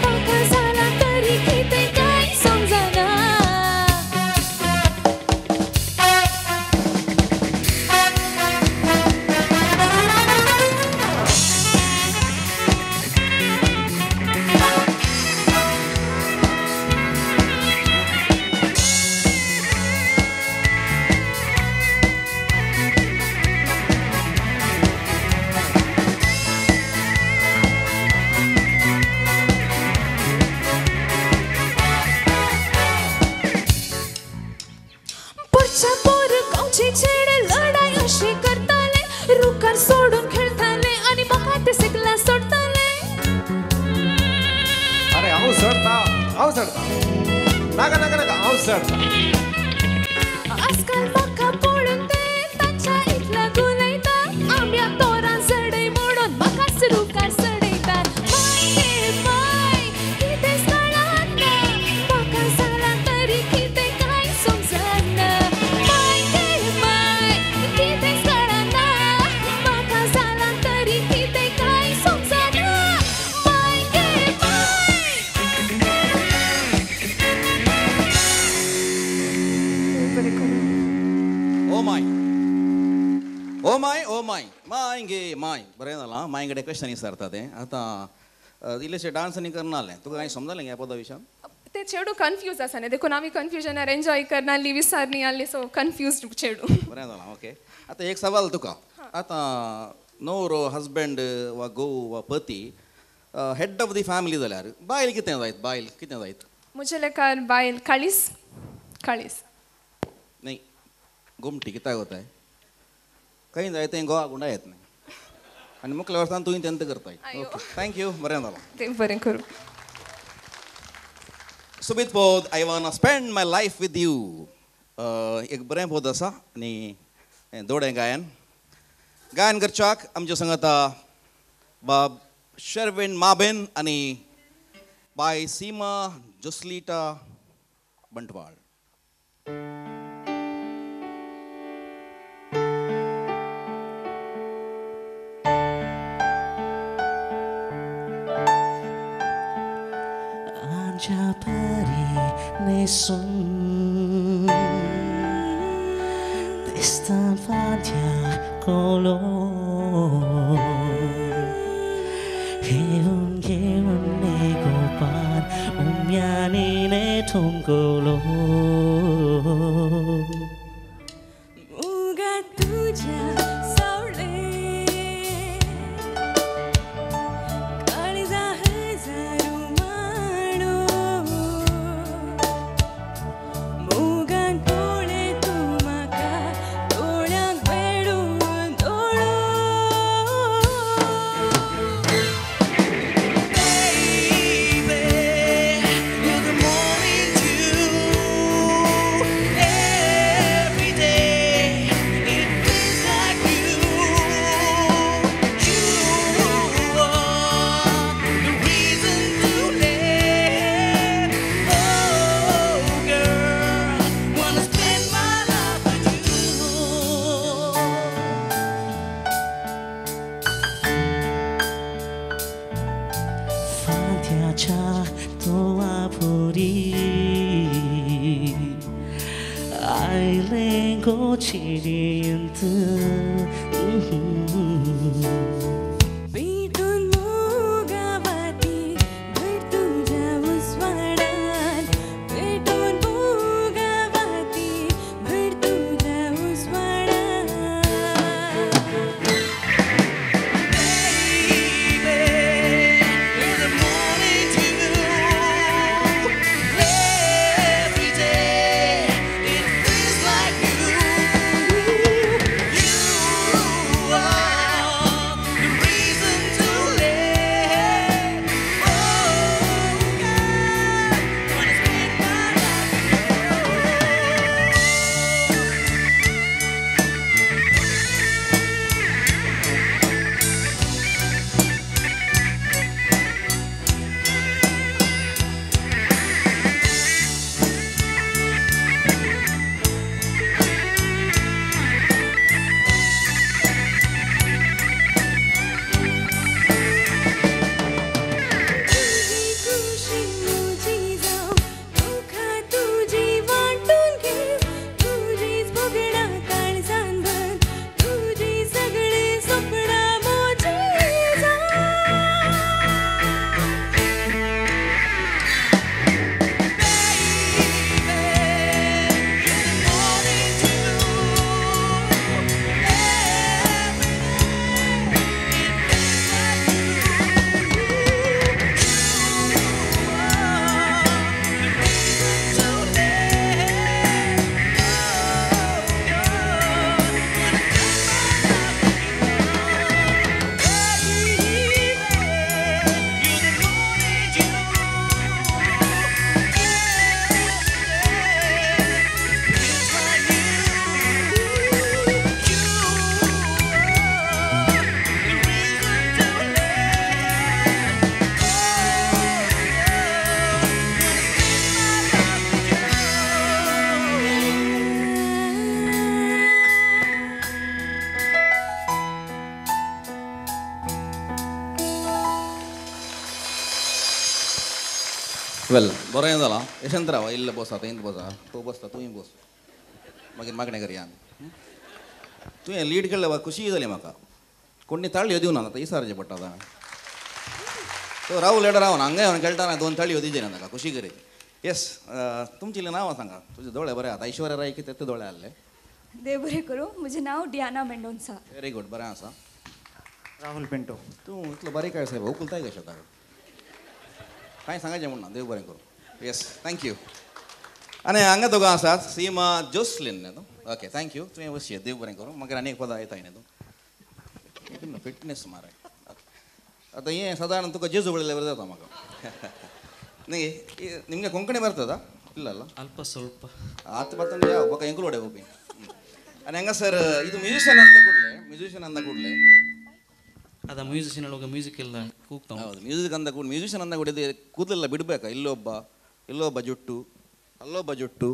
म्हाका जालां तरी कितें कांय समजना. पोरच्या पोर गांवचे चेडे लढाई अशी करताले रुखार सोडून खेळटाले आनी म्हाका ते सिकला सोडटाले. अरे हांव चडटा, हांव चडटा, नाका नाका नाका, हांव चडटा. आजकाल म्हाका पळोवन ते तांच्या इतला गुलयता आंब्या तोरां चडय म्हणून म्हाकाच रुखार चडयतात माय गे माय कितेंच कळना म्हाका जालां तरी कितें कांय समजना माय गे माय कितेंच कळना म्हाका जालां तरी कितें कांय समजना माय गे माय. बरें करूं. ओ my oh my oh my my गे my बरें जालां. माय कडेन क्वेश्चन विचारता तें आतां इल्लेशें डांस आनी करनालें तुका कांय समजलें ह्या पदा विशयान? ते चेडूं कन्फ्यूज आसा न्ही देखून आमी कन्फ्युजनार एन्जॉय करनासली विसारनी आहली सो कन्फ्युज्ड चेडूं. बरें जालां. ओके, आतां एक सवाल तुका. आतां न्हवरो हजबंड वा घोव वा पती हेड ऑफ the family जाल्यार बायल कितें जायत? बायल कितें जायत? म्हज्या लेखार बायल काळीस काळीस न्ही गोमटी कित्याक वताय खंय जाय तें गोवा गुंडा येत न्ही आनी मुखल्या वर्सान तुवें तेंत करताय. ओके, thank you, बरें जालां. तें बरें करूं. सोबीत पद I wanna spend my life with you एक बरें पद आसा आनी दोडें गायन गायन करच्याक आमच्या सांगता बाब शर्विन माबेन आनी बाय सीमा जोसलिटा Bantwal. Japari nesun Destan fatia color Heun heun negopan Umyani ne tongkolo Muga tuja saule Kaliza hazaru mano Mugan tole tu maka Tolang vedun tolo Baby, you're the morning dew. Every day it feels like you. You are the reason to live. Oh, girl, wanna spend my life with you. Fatia cha toa puri Ai lengo chiriente पेटून मोगावाती भर तुझ्या उस्वाडान पेटून मोगावाती भर तुझ्या उस्वाडान Baby, you're the morning dew. Every day it feels like you. You are the reason to live. Oh, girl, wanna spend my life with you. तुझी खुशी म्हजी जावं दुखां तुजी वांटून घेव तुजीच भोगणां काळजान भर तुजी सगळीं सपनां म्हजी जावं वेल बरें जालां यशवंत राव इल्लो बसा थंयच बसा तूं बसता तूंय बस मागीर मागणें करया आमी तुवें लीड केल्ले खुशी जाली म्हाका कोणी ताळयो दिवना आतां इसारचें पडटा आतां तो राहुल येडो रावन हांगा येवन खेळटा ना दोन ताळयो दिवचे ना ताका खुशी करी येस तुमची नांवां सांगा तुजे दोळे बरे आहात ऐश्वर्या राय कितें ते दोळे आहले देव बरें करूं म्हजें नांव डियाना मेंडोन्सा वेरी गूड बरें आसा राहुल पिंटो तूं इतलो बारीक काय साहेब उखलताय कशें ताका कांय सांगाचें म्हूण ना देव बरें करूं येस thank you आनी हांगा दोगां आसात सीमा जोसलीन न्ही तूं ओके thank you तुवें वशी देव बरें करूं मागीर आनी एक पदां येता न्ही तूं फिटनेस मारे आतां हें सादारण तुका जेजू बळिल्ले बरें जाता म्हाका न्ही ನಿಮಗೆ ಕೊಂಕಣಿ ಬರ್ತದಾ ಇಲ್ಲ ಅಲ್ಲ ಅಲ್ಪ ಸ್ವಲ್ಪ ಆತ ಬರ್ತಂದ್ರೆ ಯಾವ ಬೊಕ್ಕ ಎಂಕುಲೋಡೆ ಹೋಗಿ ಆನಿ ಹಂಗ ಸರ್ ಇದು ಮ್ಯೂಸಿಷಿಯನ್ ಅಂತ ಕೂಡಲೇ ಮ್ಯೂಸಿಷಿಯನ್ ಅಂದ ಕೂಡಲೇ ಅದ ಮ್ಯೂಸಿಷಿಯನ್ ಒಳಗೆ ಮ್ಯೂಸಿಕ್ ಎಲ್ಲ ಕೂಗ್ತಾವ ಹೌದು ಮ್ಯೂಸಿಕ್ ಅಂದ ಕೂಡ ಮ್ಯೂಸಿಷಿಯನ್ ಅಂದ ಕೂಡ ಇದು ಕೂದಲೆಲ್ಲ ಬಿಡಬೇಕಾ ಇಲ್ಲೊಬ್ಬ ಇಲ್ಲೊಬ್ಬ ಜುಟ್ಟು ಅಲ್ಲೊಬ್ಬ ಜುಟ್ಟು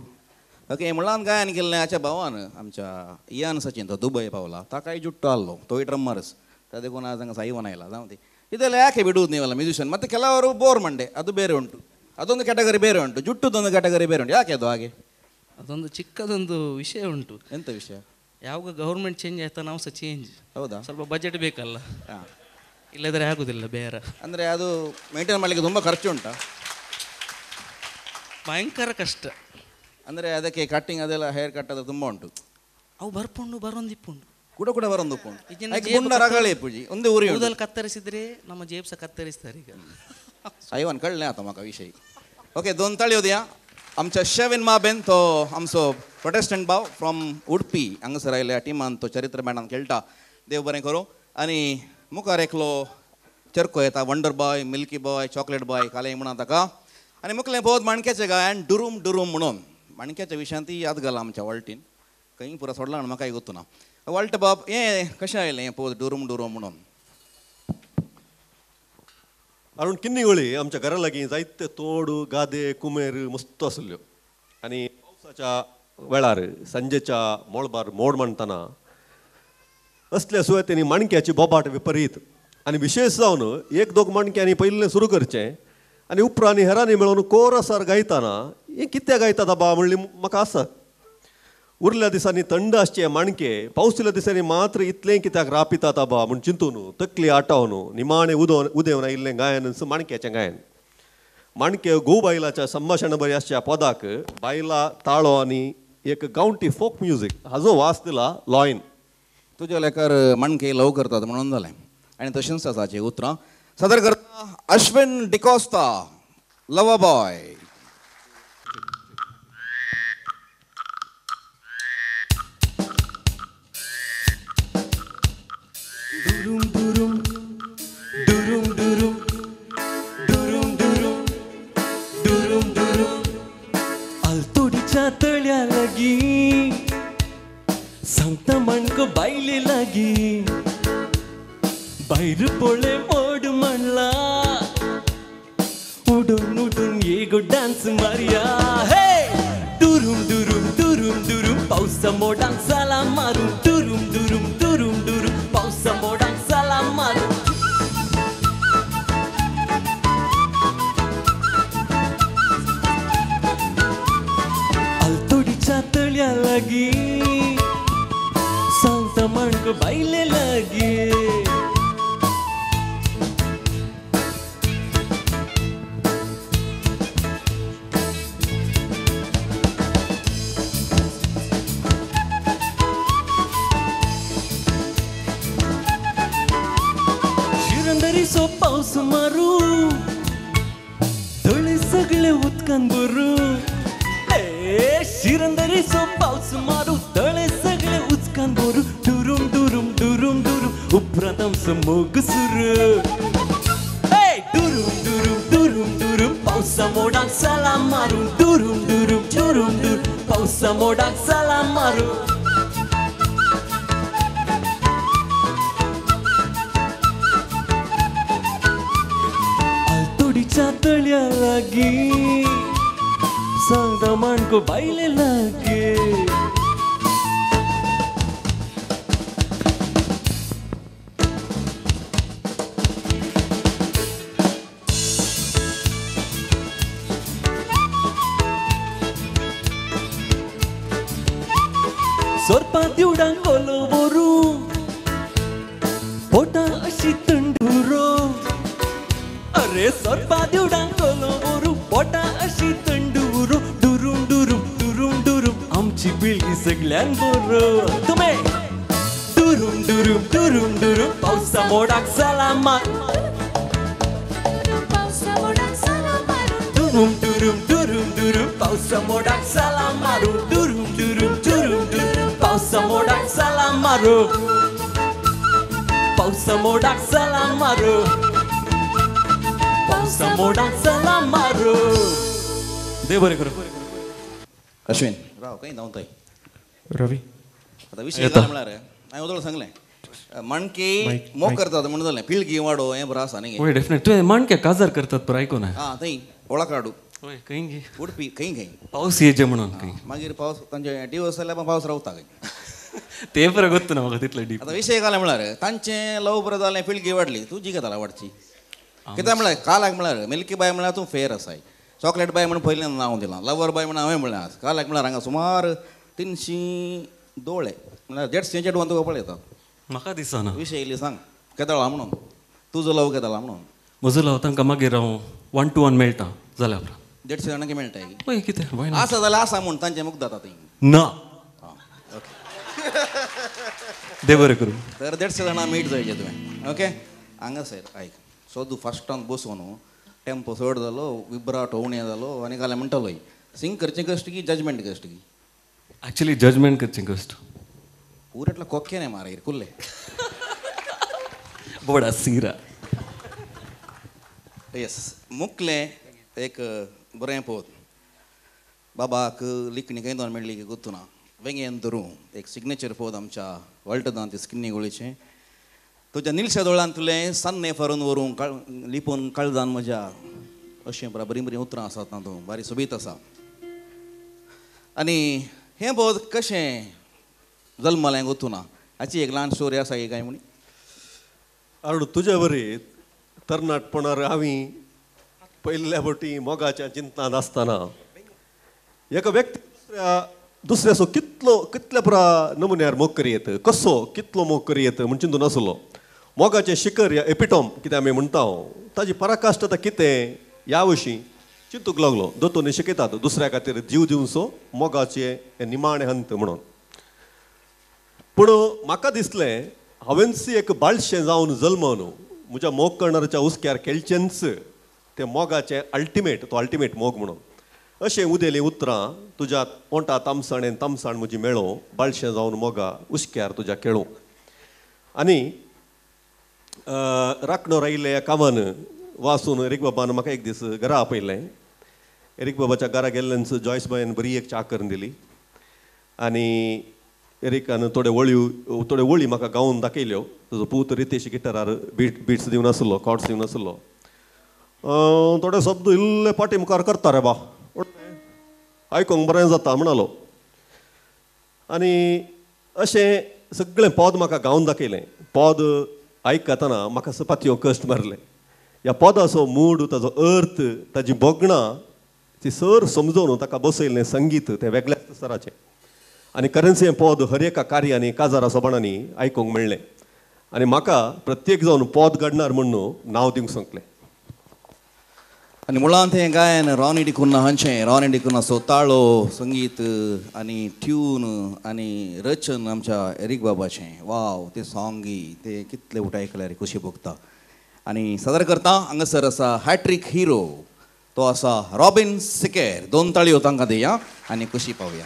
ओके म्हणलान गायन केल्लें आच्या भावान आमच्या इयान सचिन तो दुबय पावला ताकाय जुट्टो आहलो तोय ಡ್ರಮ್ಮರ್ಸ್ देखून आज हांगा साईवन आयला जावं ती ಇದೆಲ್ಲ ಯಾಕೆ ಬಿಡುವುದು ನೀವೆಲ್ಲ ಮ್ಯೂಸಿಷಿಯನ್ ಮತ್ತು ಕೆಲವರು ಬೋರ್ ಮಂಡೆ ಅದು ಬೇರೆ ಉಂಟು. ಅದೊಂದು ಕ್ಯಾಟಗರಿ ಬೇರೆ ಉಂಟು, ಜುಟ್ಟುದೊಂದು ಕ್ಯಾಟಗರಿ ಬೇರೆ ಉಂಟು. ಯಾಕೆ ಅದು ಹಾಗೆ? ಅದೊಂದು ಚಿಕ್ಕದೊಂದು ವಿಷಯ ಉಂಟು. ಎಂತ ವಿಷಯ? ಯಾವಾಗ ಗೌರ್ಮೆಂಟ್ ಚೇಂಜ್ ಆಯ್ತಾ ನಾವು ಸಹ ಚೇಂಜ್. ಹೌದಾ? ಸ್ವಲ್ಪ ಬಜೆಟ್ ಬೇಕಲ್ಲ, ಇಲ್ಲದ್ರೆ ಆಗುದಿಲ್ಲ ಬೇರೆ. ಅಂದರೆ ಅದು ಮೇಂಟೈನ್ ಮಾಡಲಿಕ್ಕೆ ತುಂಬ ಖರ್ಚು ಉಂಟಾ? ಭಯಂಕರ ಕಷ್ಟ. ಅಂದರೆ ಅದಕ್ಕೆ ಕಟ್ಟಿಂಗ್ ಅದೆಲ್ಲ ಹೇರ್ ಕಟ್ ಅದು ತುಂಬ ಉಂಟು. ಅವು ಬರ್ಪುಂಡು ಬರೊಂದಿಪ್ಪುಂಡು ಕೂಡ ಕೂಡ ಬರೊಂದಿಪ್ಪುಂಡು. ರಗಳೆ ಪೂಜಿ ಒಂದು ಊರಿ ಕೂದಲು ಕತ್ತರಿಸಿದ್ರೆ ನಮ್ಮ ಜೇಬ್ ಸಹ ಕತ್ತರಿಸ್ತಾರೆ ಈಗ. ಐವನ್ ಕಳ್ಳೆ ಆತ ಮಕ ವಿಷಯ. ಓಕೆ, ದೊಂದು ತಳಿಯೋದ್ಯಾ आमच्या शेविन माबेन तो आमचो प्रोटेस्टंट भाव फ्रॉम उडपी हांगासर आयिल्ल्या टिमान तो चरित्र बँडान खेळटा. देव बरें करूं. आनी मुखार एकलो चरको येता, wonder boy, milky boy, chocolate boy कालें म्हणा ताका. आनी मुखलें भोवत माणक्याचें गायन डुरूम डुरूम म्हणून माणक्याच्या विशयान ती याद घाला आमच्या वॉल्टीन खंय पुरा सोडला म्हण म्हाका गोत्तू ना. वॉल्ट बाब हें कशें आयलें हें पोत डुरूम डुरूम म्हणून? अरुण किन्नीगोळी आमच्या घरा लागीं जायते तोड गादे कुमेर मस्त आसल्यो आनी पावसाच्या वेळार सांजेच्या मळबार मोड मांडटना असल्या सुवातेंनी माणक्याची बोबाट विपरीत आनी विशेश जावन एक दोग माणक्यांनी पयलें सुरू करचें आनी उपरांत हेरांनी मेळून कोरसार गायतना हें कित्याक गायतात बा म्हणली म्हाका आसा. उरल्या दिसांनी थंड आसचे माणके पावसिल्या दिसांनी मात्र इतलें कित्याक रापितात आबा म्हूण चिंतून तकली आटावन निमाणें उदेवन आयिल्लें गायन माणक्याचें गायन. माणके घोव बायलाच्या संभाशणा बरी आसच्या पदाक बायला ताळो आनी एक गांवठी फोक म्युजीक हाजो वास दिला लॉयन. तुज्या लेखार माणके लव करतात म्हणून जालें आनी तशेंच आसा हाचें उतरां सादर करता अश्विन डिकॉस्ता, लवा बॉय. दुरुम दुरुम दुरुम दुरुम दुरुम दुरुम दुरुम दुरुम आलतोडीच्या तळ्या लागीं सांगता माणको बायले लागीं भायर पळय मोड म्हणला उडून उडून येगो डान्स मारया. हे दुरुम दुरुम दुरुम दुरुम पावसा मोडांक साला मारून दुरुम दुरुम दुरुम दुरुम पावसा मोडांक साला मारून. आलतोडीच्या तळ्या लागीं सांगता माणको बायले लागीं. शिरंदरीचो पावस मारू तळे सगळे उदकान भरू. ए शिरंदरीचो पावस मारू तळे सगळे उदकान भरू दुरुम दुरुम दुरुम दुरुम उपरांत आमचो मोग सुरू. ए दुरुम दुरुम दुरुम दुरुम पावसा मोडाक साला मारू दुरुम दुरुम दुरुम दुरुम पावसा मोडाक साला मारू. तळ्या लागीं सांगता माणको बायले लागीं. सोरपा दिवडांक कोलो व्हरू पोटा अशी तंडुरो. अरे सोरपा दिवडांक कोलो व्हरू पोटा अशी तंडुरो दुरुम दुरुम दुरुम दुरुम आमची पिळगी सगळ्यान बरो. तुमे दुरुम दुरुम दुरुम दुरुम पावसा मोडाक साला मार दुरुम दुरुम दुरुम दुरुम पावसा मोडाक साला मारू दुरुम दुरुम दुरुम दुरुम पावसा मोडाक साला मारू पावसा मोडाक साला मारू पावसा मोडाक साला मारू. देव बरें करूं. अश्विन राव खंय धांवताय रवी? आतां विशय काय म्हळ्यार हांवें वदळ सांगलें माणके मोग करतात म्हणून जालें पिळगी वाडो हें बरें आसा न्ही. वय डेफिनेट. तुवें माणके काजार करतात पळय आयकून आं थंय ओळखाडू वय खंय गे उडपी खंय खंय पावस येजे म्हणून खंय मागीर पावस तांचे डिवोर्स जाल्यार पावस रावता खंय ते बरें गोत्त ना म्हाका तितलें डीप. आतां विशय काय म्हळ्यार तांचें लव बरें जालें पिळगी वाडली तुजी गजाल वाडची कित्याक म्हळ्यार कालाक म्हळ्यार मिल्की बाय म्हळ्यार तूं फेर आसाय चॉकलेट बाय म्हण पयलें नांव दिलां, लवर बाय म्हण हांवें म्हणलें. आज काल म्हळ्यार हांगा सुमार 300 दोळे म्हळ्यार 150 चेडवां तुका पळयता. म्हाका दिसना विशय इल्ली सांग केदळा म्हणून तुजो लव केदळा म्हणून. म्हजो लव तांकां मागीर हांव 1 to 1 मेळटा जाल्या उपरांत 150 जाणांक मेळटा. पळय कितें आसा जाल्यार आसा म्हूण तांचें मुग्ध जाता ती ना. देव बरें करूं. तर 150 जाणां मीट जायचे तुवें. ओके हांगासर आयक सदू फस्टान बसून टेम्पो चड जालो, विब्राटो उणें जालो आनी घालें म्हणटालो. सिंग करचें कश्ट की जजमेंट कश्ट की? एक्चुअली जजमेंट करचें कश्ट. पुरेटलो कोक्के न्ही मार कुल्ले बोडा सिरा. येस मुकलें एक बरें पोत बाबाक लिखणी खंय दोन मेळ्ळी की गुत्तू ना वेंगेन धरूं एक सिग्नेचर पोत आमच्या वॉल्टर दांती स्किन्नी गोळीचें. तुज्या निलशा दोळांतलें सान्ने फारून व्हरूं लिपून काळजान म्हज्या अशें बरीं बरीं उतरां आसात तातूंत बारी सोबीत आसा. आनी हें पद कशें जल्मलें गुत्तू ना हाची एक ल्हान स्टोरी आसा की काय म्हणी. अरुण तुजे वरी तरणाटपणार हांवें पयल्या फावटी मोगाच्या चिंतनांत आसतना एका व्यक्ती दुसऱ्याचो कितलो कितल्या पुरा नमुन्यार मोग करी येत, कसो कितलो मोग करी येत म्हण चिंतून आसलो. मोगाचें शिखर या एपिटॉम कितें आमी म्हणटा ताजी पराकाश्ट आतां कितें ह्या विशीं चिंतूंक लागलो. दोतोरनी शिकयतात दुसऱ्या खातीर जीव दिवचो मोगाचें हें निमाणें हंत म्हणून. पूण म्हाका दिसलें हांवेंच एक बाळशें जावन जल्म न्हू म्हज्या मोग करणाऱ्याच्या हुस्क्यार खेळचेंच तें मोगाचें अल्टिमेट, तो अल्टिमेट मोग म्हणून. अशें उदेलीं उतरां तुज्या ओंठा तामसाणेन तामसाण म्हजी मेळो बाळशें जावन मोगा हुस्क्यार तुज्या खेळूं. आनी राखणो रायिल्ल्या ह्या कामान वासून एरीक बाबान म्हाका एक दीस घरा आपयलें. एरीक बाबाच्या घरा गेल्ल्यान जॉयस बायन बरी एक च्या करून दिली आनी एरिकान थोड्यो वळी म्हाका गावन दाखयल्यो. ताजो पूत रितेश गिटारार बिट्स दिवन आसलो, कॉर्ड्स दिवन आसलो. थोडे शब्द इल्ले फाटी मुखार करता रे बा आयकोंक बरें जाता म्हणालो. आनी अशें सगळें पद म्हाका गावन दाखयलें. पद आयकतना म्हाका सपातयो कश्ट मारले. ह्या पदाचो मूड, ताजो अर्थ, ताजी भोगणां ती सर समजून ताका बसयल्लें संगीत तें वेगळ्याच स्तराचें. आनी खरेंच हें पद हर एका कार्यांनी काजारा सोबाणांनी आयकूंक मेळ्ळें आनी म्हाका प्रत्येक जावन पद घडणार म्हूण नांव दिवंक सांगलें. आनी मुळांत हें गायन रॉनी डिकुन्हा हांचें. रॉनी डिकुन्हाचो ताळो, संगीत आनी ट्यून आनी रचन आमच्या एरीक बाबाचें. वाव ते सॉंगी ते कितले उठ आयकल्यार खोशी भोगता. आनी सादर करता हांगासर आसा हॅट्रीक हिरो, तो आसा रॉबीन सिकेर. 2 ताळयो तांकां दिया आनी खोशी पावया.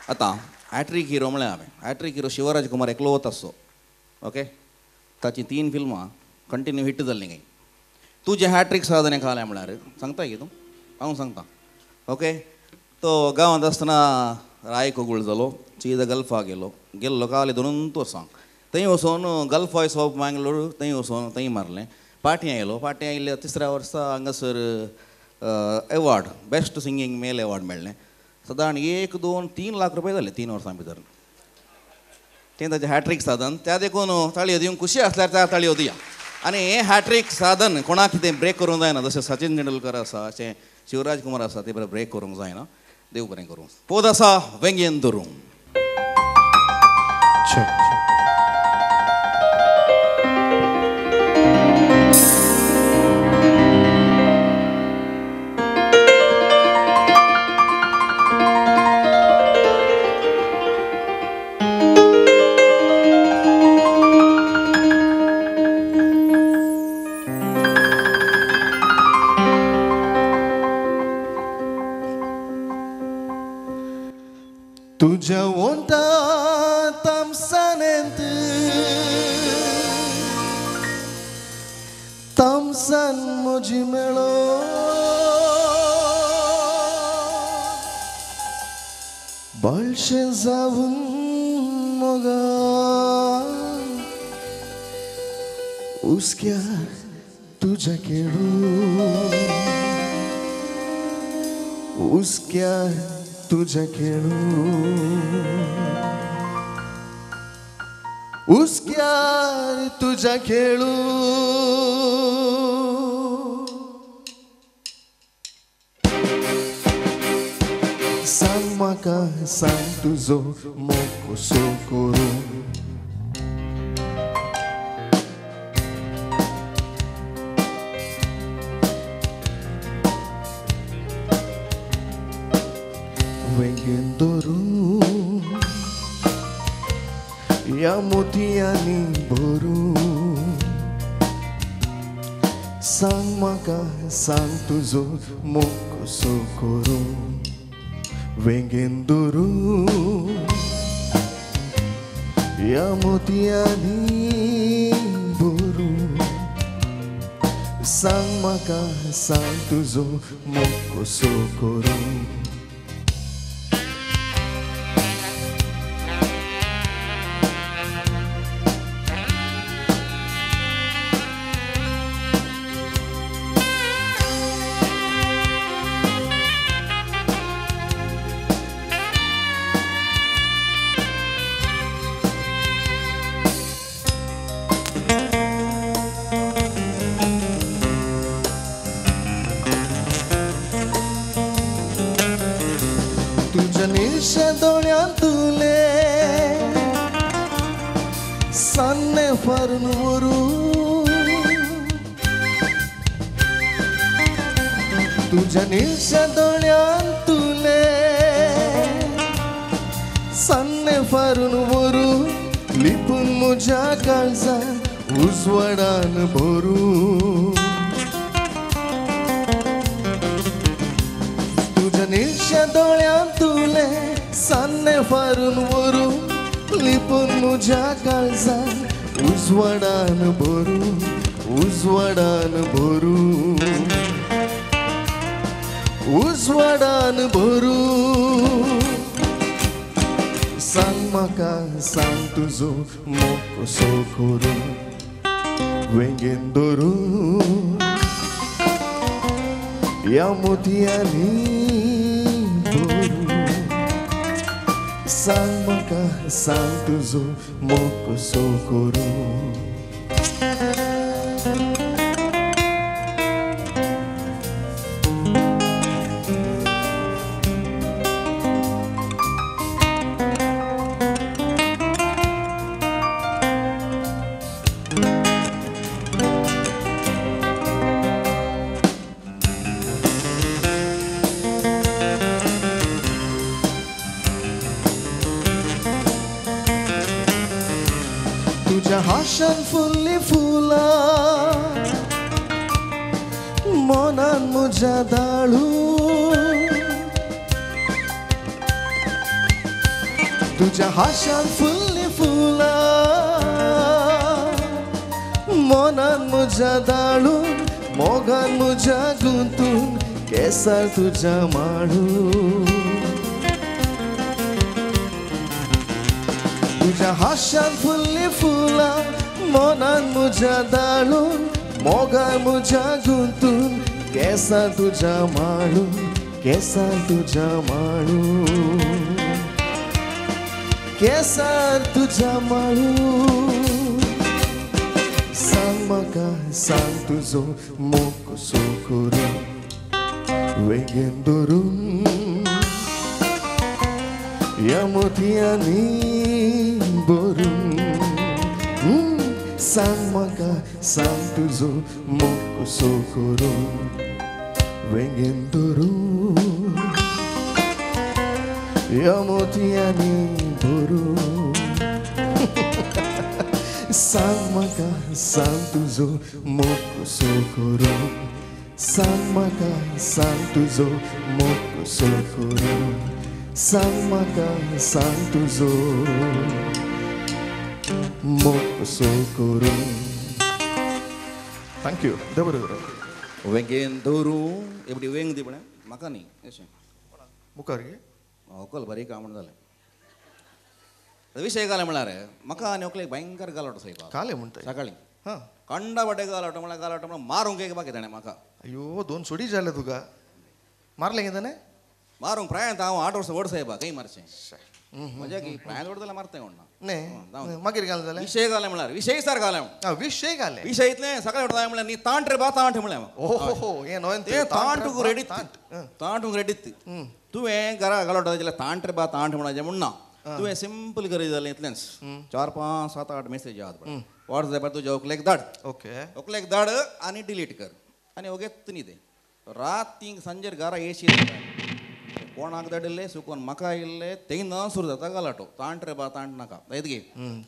आतां हॅट्रीक हिरो म्हळ्यार हांवें हॅट्रीक हिरो शिवराज कुमार एकलो वता आसचो. ओके ताची 3 फिल्मां कंटिन्यू हिट जाल्लीं खंय. तुजें हॅट्रीक साधन खालें म्हळ्यार सांगता की तूं? हांव सांगता. ओके तो गांवांत आसतना राय कोगूळ जालो, चीज गल्फा गेलो, गेल्लो काले 2 वर्सां थंय वचोन गल्फ वॉयस ऑफ मँगलोर थंय वचोन थंय मारलें. पाटी आयलो, पाटी आयिल्ल्या 3ऱ्या वर्सा हांगासर award best singing male award मेळ्ळें. सादारण 1, 2, 3 लाख रुपये जाले 3 वर्सां भितर. तें ताचें हॅट्रीक साधन. त्या देखून ताळयो दिवंक खुशी आसल्यार त्या ताळयो दिया. आनी हें हॅट्रीक साधन कोणाक कितें ब्रेक करूंक जायना. जशें सचिन तेंडुलकर आसा, अशें शिवराज कुमार आसा, ते बरें ब्रेक करूंक जायना. देव बरें करूं. पोद आसा वेंगेन धरूं. तुझ्या ओंठा तामसाणेंत तामसाण म्हजी मेळो बाळशें जावन मोगा हुस्क्यार तुज्या खेळू हुस्क्यार तुझ्या खेळू हुस्क्यार तुझ्या खेळू. म्हाका सांग तुजो मोग कसो करूं. वेंगेन धरून ह्या मोतयांनी भरून सांग म्हाका सांग तुजो मोग कसो करूं. वेंगेन धरून ह्या मोतयांनी भरून सांग म्हाका सांग तुजो मोग कसो करूं. दोळ्यांतुले सान्ने फारून व्हरूं तुज्या निळश्या दोळ्यांतुले सान्ने फारून व्हरूं लिपून म्हज्या काळजान उजवाडान भरूं. तुज्या निळश्या दोळ्यांतुले सान्ने फारून व्हरूं लिपून म्हज्या काळजान उजवाडान भरूं उजवाडान भरूं उजवाडान भरूं. सांग म्हाका सांग तुजो मोग कसो करूं. वेंगेन धरून ह्या मोतयांनी भरून सांग म्हाका सांग तुजो मोग कसो करूं. तुज्या हांशान फुल्ली फुलां मनान म्हज्या दाळू तुज्या हांशान फुल्ली फुलां मनान म्हज्या दाळू मोगान म्हज्या गुंतून केसार तुज्या माळू. तुज्या हांशान फुल्ली फुलां मनान म्हज्या दाळून मोगान म्हज्या गुंतून केसार तुज्या माळून केसार तुज्या माळून केसार तुज्या माळून. सांग म्हाका सांग तुजो मोग कसो करूं. वेंगेन धरून ह्या मोतयांनी भरून सांग म्हाका सांग तुजो मोग कसो करूं. वेंगेन धरून ह्या मोतयांनी भरून सांग म्हाका सांग तुजो मोग कसो करूं. सांग म्हाका सांग तुजो मोग कसो करूं. सांग म्हाका सांग तुजो मोग कसो करूं. Thank you. बरोबर वेंगेन धरून एवढी वेंग दी म्हळ्यार म्हाका न्ही अशें मुखार गे होकल बरी काम म्हण जालें. विशय घाले म्हळ्यार म्हाका आनी होकलेक भयंकर गालाटो सायबा काले म्हणटा सकाळीं कंडा वाटे गालाटो म्हळ्यार गालाटो म्हळ्यार मारूंक एक बाकी ताणें म्हाका. अयो दोन सोडी जाले तुका मारलें गे ताणें मारूंक प्रायांत हांव 8 वर्सां व्हड सायबा खंय मारचें मजा की प्रायांत व्हड जाल्यार मारताय म्हणना न्ही. मागीर घालें जालें विशय घालें म्हळ्यार विशय सार घालें विशय घालें विशय इतलें सकाळीं उठता म्हळ्यार न्ही तांट रे बा तांट म्हळ्यार ओहो हें न्हय तें तांटूंक रेडीत तांटूंक रेडीत तुवें घरा घालवता जाल्यार तांट रे बा तांट म्हणपाचें म्हूण ना. तुवें सिंपल करीत जालें इतलेंच 4 5 7 8 मेसेज आहात पळय वॉट्सएपार तुज्या व्हंकलेक धाड. ओके व्हंकलेक धाड आनी डिलीट कर आनी ओगेच न्ही तें रात 3 सांजेर घरा येशी कोणाक धाडिल्ले सुकोन म्हाका आयिल्ले तेन्ना सुरू जाता गलाटो तांट रे बा तांट नाका येत गे.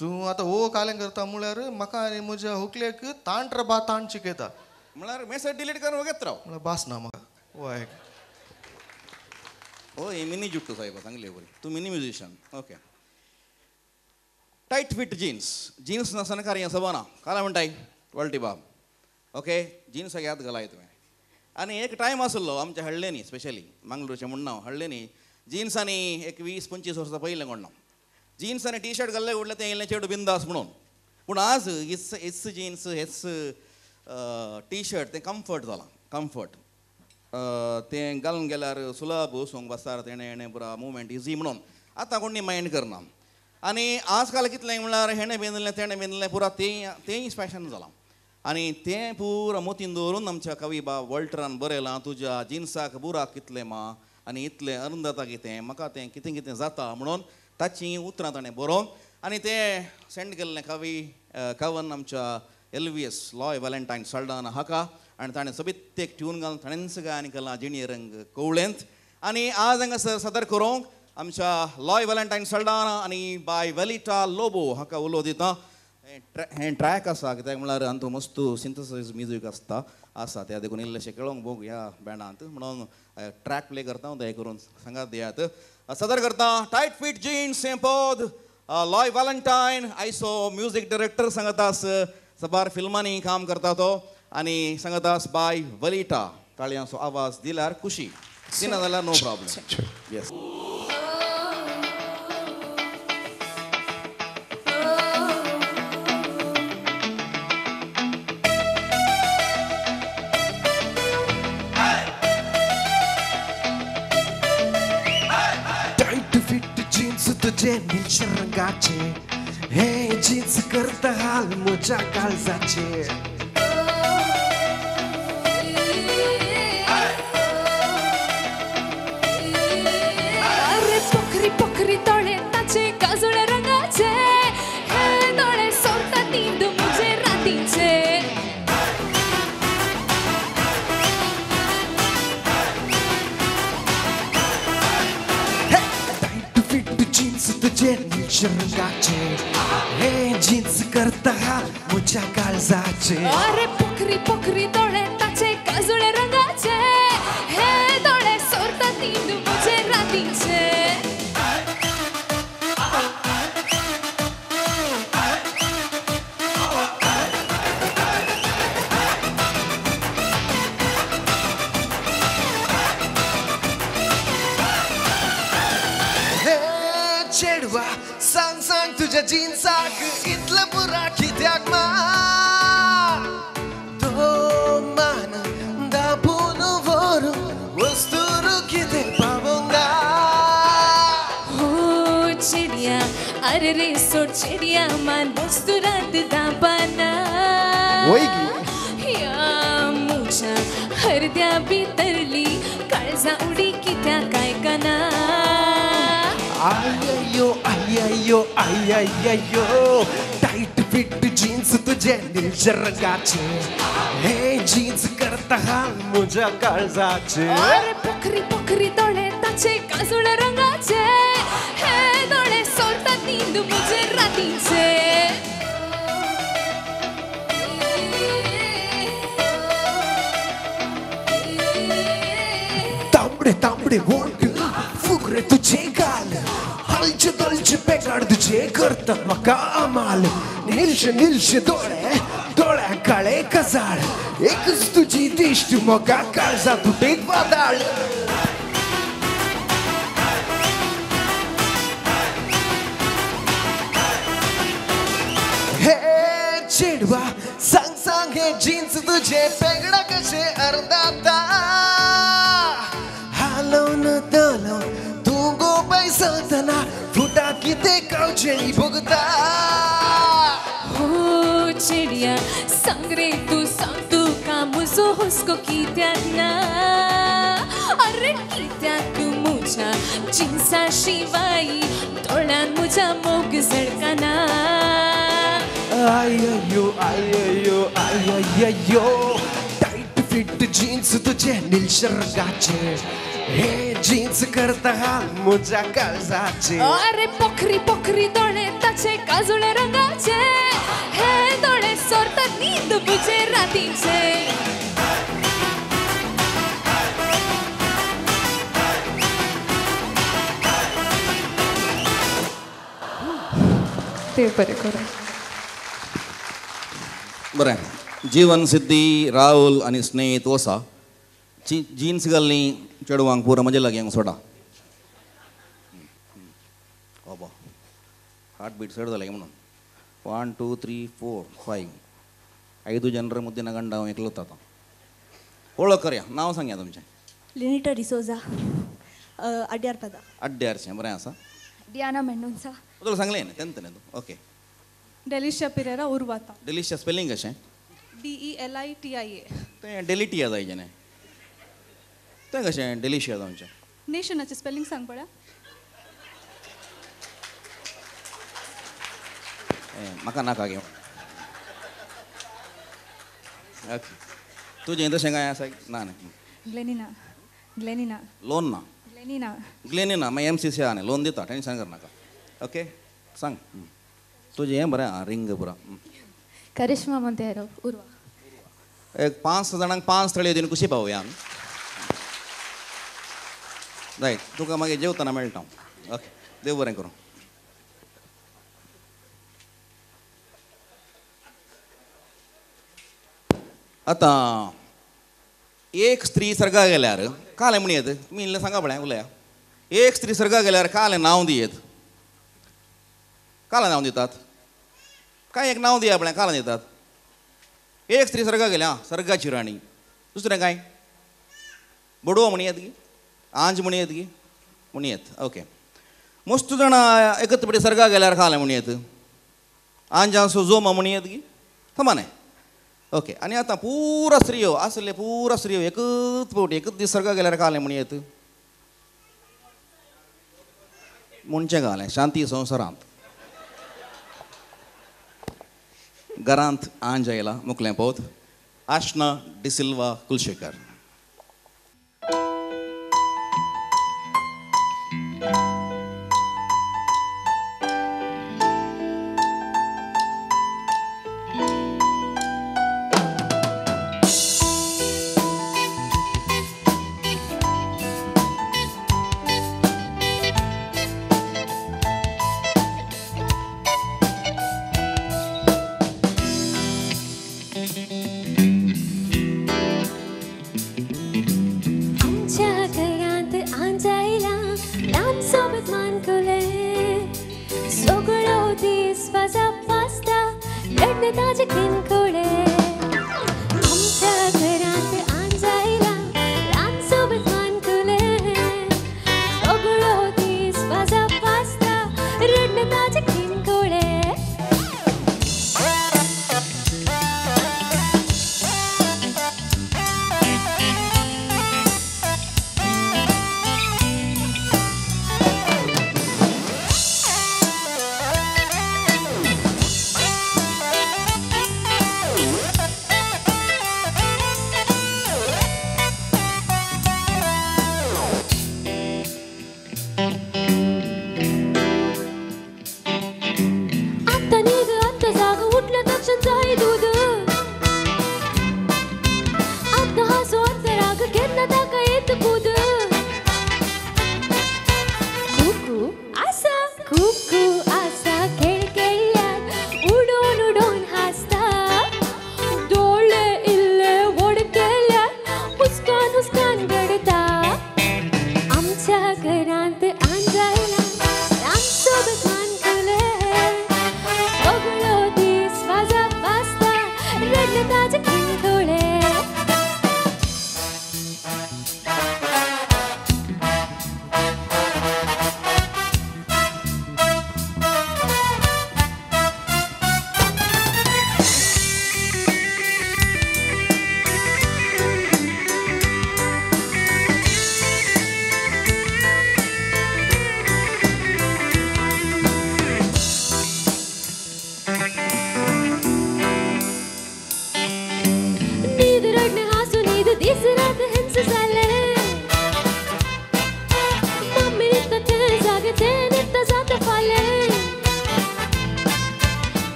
तूं आतां हो कालें करता म्हळ्यार म्हाका आनी म्हज्या व्हंकलेक तांट रे बा तांट शिकयता म्हळ्यार मेसेज डिलीट कर वगेत राव म्हळ्यार बास ना म्हाका. वय ओ मिनी जुट्टू साहेब सांगले बरी तूं mini musician. Okay tight fit jeans jeans नासतना कार्य सबाना काला म्हणटाय वळटी बाब. ओके जिन्स याद घालाय तुवें. आनी एक टायम आसलो आमच्या हळ्ळेनी स्पेशली मंगळूरचें म्हूण नांव हळ्ळेनी जिन्स आनी एक 20 25 वर्सां पयलें कोण नांव जिन्स आनी टी शर्ट घाल्लें उडलें तें येयलें चेडूं बिंदास म्हणून. पूण आज हेच हेच जिन्स हेच टी शर्ट तें कम्फर्ट जालां. कम्फर्ट तें घालून गेल्यार सुलभ वचूंक बसार तेणें हेणें पुरा मुवमेंट इजी म्हणून आतां कोणी मायंड करना. आनी आज काल कितलें म्हणल्यार हेणें बेंदलें तेणें बेंदलें पुरा तें तेंय फॅशन जालां. आनी तें पुरा मोतीन दवरून आमच्या कवी बाब वॉल्टरान बरयलां तुज्या जिन्साक बुराक कितलें मा आनी इतलें अरुंदता कितें म्हाका तें कितें कितें जाता म्हणून ताचीं उतरां ताणें बरोवन आनी तें सेंड केल्लें कवी कवन आमच्या एलवीएस लॉय व्हॅलेंटायन साल्डाना हाका आनी ताणें सोबीत एक ट्यून घालून ताणेंच गायन केलां जिणी रंग कवळेंत. आनी आज हांगासर सादर करूंक आमच्या लॉय व्हॅलेंटायन साल्डाना आनी बाय वेलिटा लोबो हाका उलो दिता. हें ट्रॅक आसा कित्याक म्हळ्यार हातूंत मस्त सिंथसायज म्युजीक आसता आसा त्या देखून इल्लेशें खेळोंक भोग ह्या बँडांत म्हणून ट्रॅक प्ले करता दया करून सांगात दियात. सादर करता टायट फिट जिन्स हें पद लॉय व्हॅलेंटायन आयसो म्युजीक डिरेक्टर सांगतास सबार फिल्मांनी काम करता तो आनी सांगतास बाय वलिटा ताळयांचो आवाज दिल्यार खुशी दिना जाल्यार नो प्रॉब्लम. येस. तुझे निळशे रंगाचे हे जीन्स करता हाल म्हज्या काळजाचे. अरे पोखरी पोखरी दोळे ताचे काजळ रंगाचे हे दोळे सोडता न्हीद म्हजे रातीचे. तुझे निळशे रंगाचे हे जीन्स करता हाल म्हज्या काळजाचे. अरे पोखरी पोखरी दोळे ताचे काजळे रंगाचे हे दोळे सोडता न्हीद म्हजे रातीचे. सांग सांग तुझ्या जिन्साक इतलें पुरा कित्याक मा तो मान दाबून व्हरूं वस्तूर कितें पावोंक ना. हो चेडिया अरे रे सोड चेडिया मान वस्तुरांत दाबाना ह्या म्हज्या हरद्या भितरली काळजा उडी कित्याक आयकना. आययो आययो आययो टायट फिट जीन्स तुझे निळशे रंगाचे हे जीन्स करता हाल म्हज्या काळजाचे. अरे पोखरी पोखरी दोळे ताचे काजळ रंगाचे हे दोळे सोडता न्हीद म्हजे रातीचे. तांबडे तांबडे वोंट फुगरे तुझे गाल हलचे दलचे बेगाड तुझे करतात म्हाका अमाल. निळशे निळशे दोळे दोळ्या काळे कजाळ एकच तुझी दिश्ट म्हाका काळजा तुटयत वादाळ. हे चेडवा सांग सांग हे जीन्स तुझे पेंगडा कशे अर्दाता हालोवन दलोवन तूं गो पैसतना फुटा कितें कावचें भोगता. हो चेडिया सांग रे तूं सांग तुका म्हजो हुस्को कित्याक ना. अरे कित्याक म्हज्या तुझ्या जिन्सा शिवाय दोळ्यान म्हज्या मोग झळकना. आययो आययो आययो टायट फिट जीन्स तुझे निलशर्गाचे हे जीन्स करता हाल म्हज्या काळजाचे. अरे पोखरी पोखरी दोळे ताचे काजुळे रंगाचे हे दोळे सोरतात न्हीद म्हजे रातीचे. देव बरें करूं. बरें, जीवन सिद्धी राहुल आनी स्नेहित वसा जीन्स घाल्ली चेडवांक पुरो म्हजे लागीं हांगा सोडा. बाबा हार्ट बीट चड जालें म्हणून 1 2 3 4 5 5 ಜನರ ಮುದ್ದಿನ ಗಂಡ हांव एकलोच आतां. वळख करया, नांव सांगया तुमचें. लिनिटा डिसोजा, अड्यार पदा. अड्यारचें बरें आसा. डियाना मेंडोन्सा. तुका सांगलें न्ही तेन्ना न्ही तूं. ओके. डेलिशिया पिरेरा उर्वाता. डेलिशिया स्पेलिंग कशें? DELITIA. तें डेलिटिया जायचें न्ही, तें कशें डेलिशिया जावचें? नेशनाचें स्पेलिंग सांग पळया. म्हाका नाका घेवन. ओके, तुजें तशें कांय आसा ना? न्ही. ग्लेनिना. ग्लेनिना. लोन ना? ग्लेनिना. ग्लेनिना मागीर MCC आहा न्ही, लोन दिता, टेंशन करनाका. ओके सांग तुजें हें बरें आहा रिंग पुरा. करिश्मा मोंतेरो उर्वा. एक 5 जाणांक 5 थळी दिवन खुशी पावया आमी. रायट, तुका मागीर जेवतना मेळटा. ओके, देव बरें करूं. आतां एक स्त्री सर्गा गेल्यार कालें म्हणयेत, तुमी इल्लें सांगा पळय उलया. एक स्त्री सर्गा गेल्यार कालें नांव दियेत, कालें नांव दितात कांय एक नांव दिया पळय, कालें दितात. एक स्त्री सर्गा गेल्या सर्गाची राणी, दुसरें कांय बडुवो म्हणयेत गी, आंज म्हणयेत गी, म्हणयेत. ओके, मस्त जाणां एकच पटी सर्गा गेल्यार कालें म्हणयेत, आंजांसो जोमा म्हणयेत गी, समा न्ही. ओके, आनी आतां पुरा स्त्रियो आसले, पुरा स्त्रियो एकच फावटी एकच दीस सर्गा गेल्यार कालें म्हणयेत म्हणचें घालें शांती संवसारांत. घरांत आंज आयला मुकलें पोत. आशना डिसिल्वा कुलशेखर.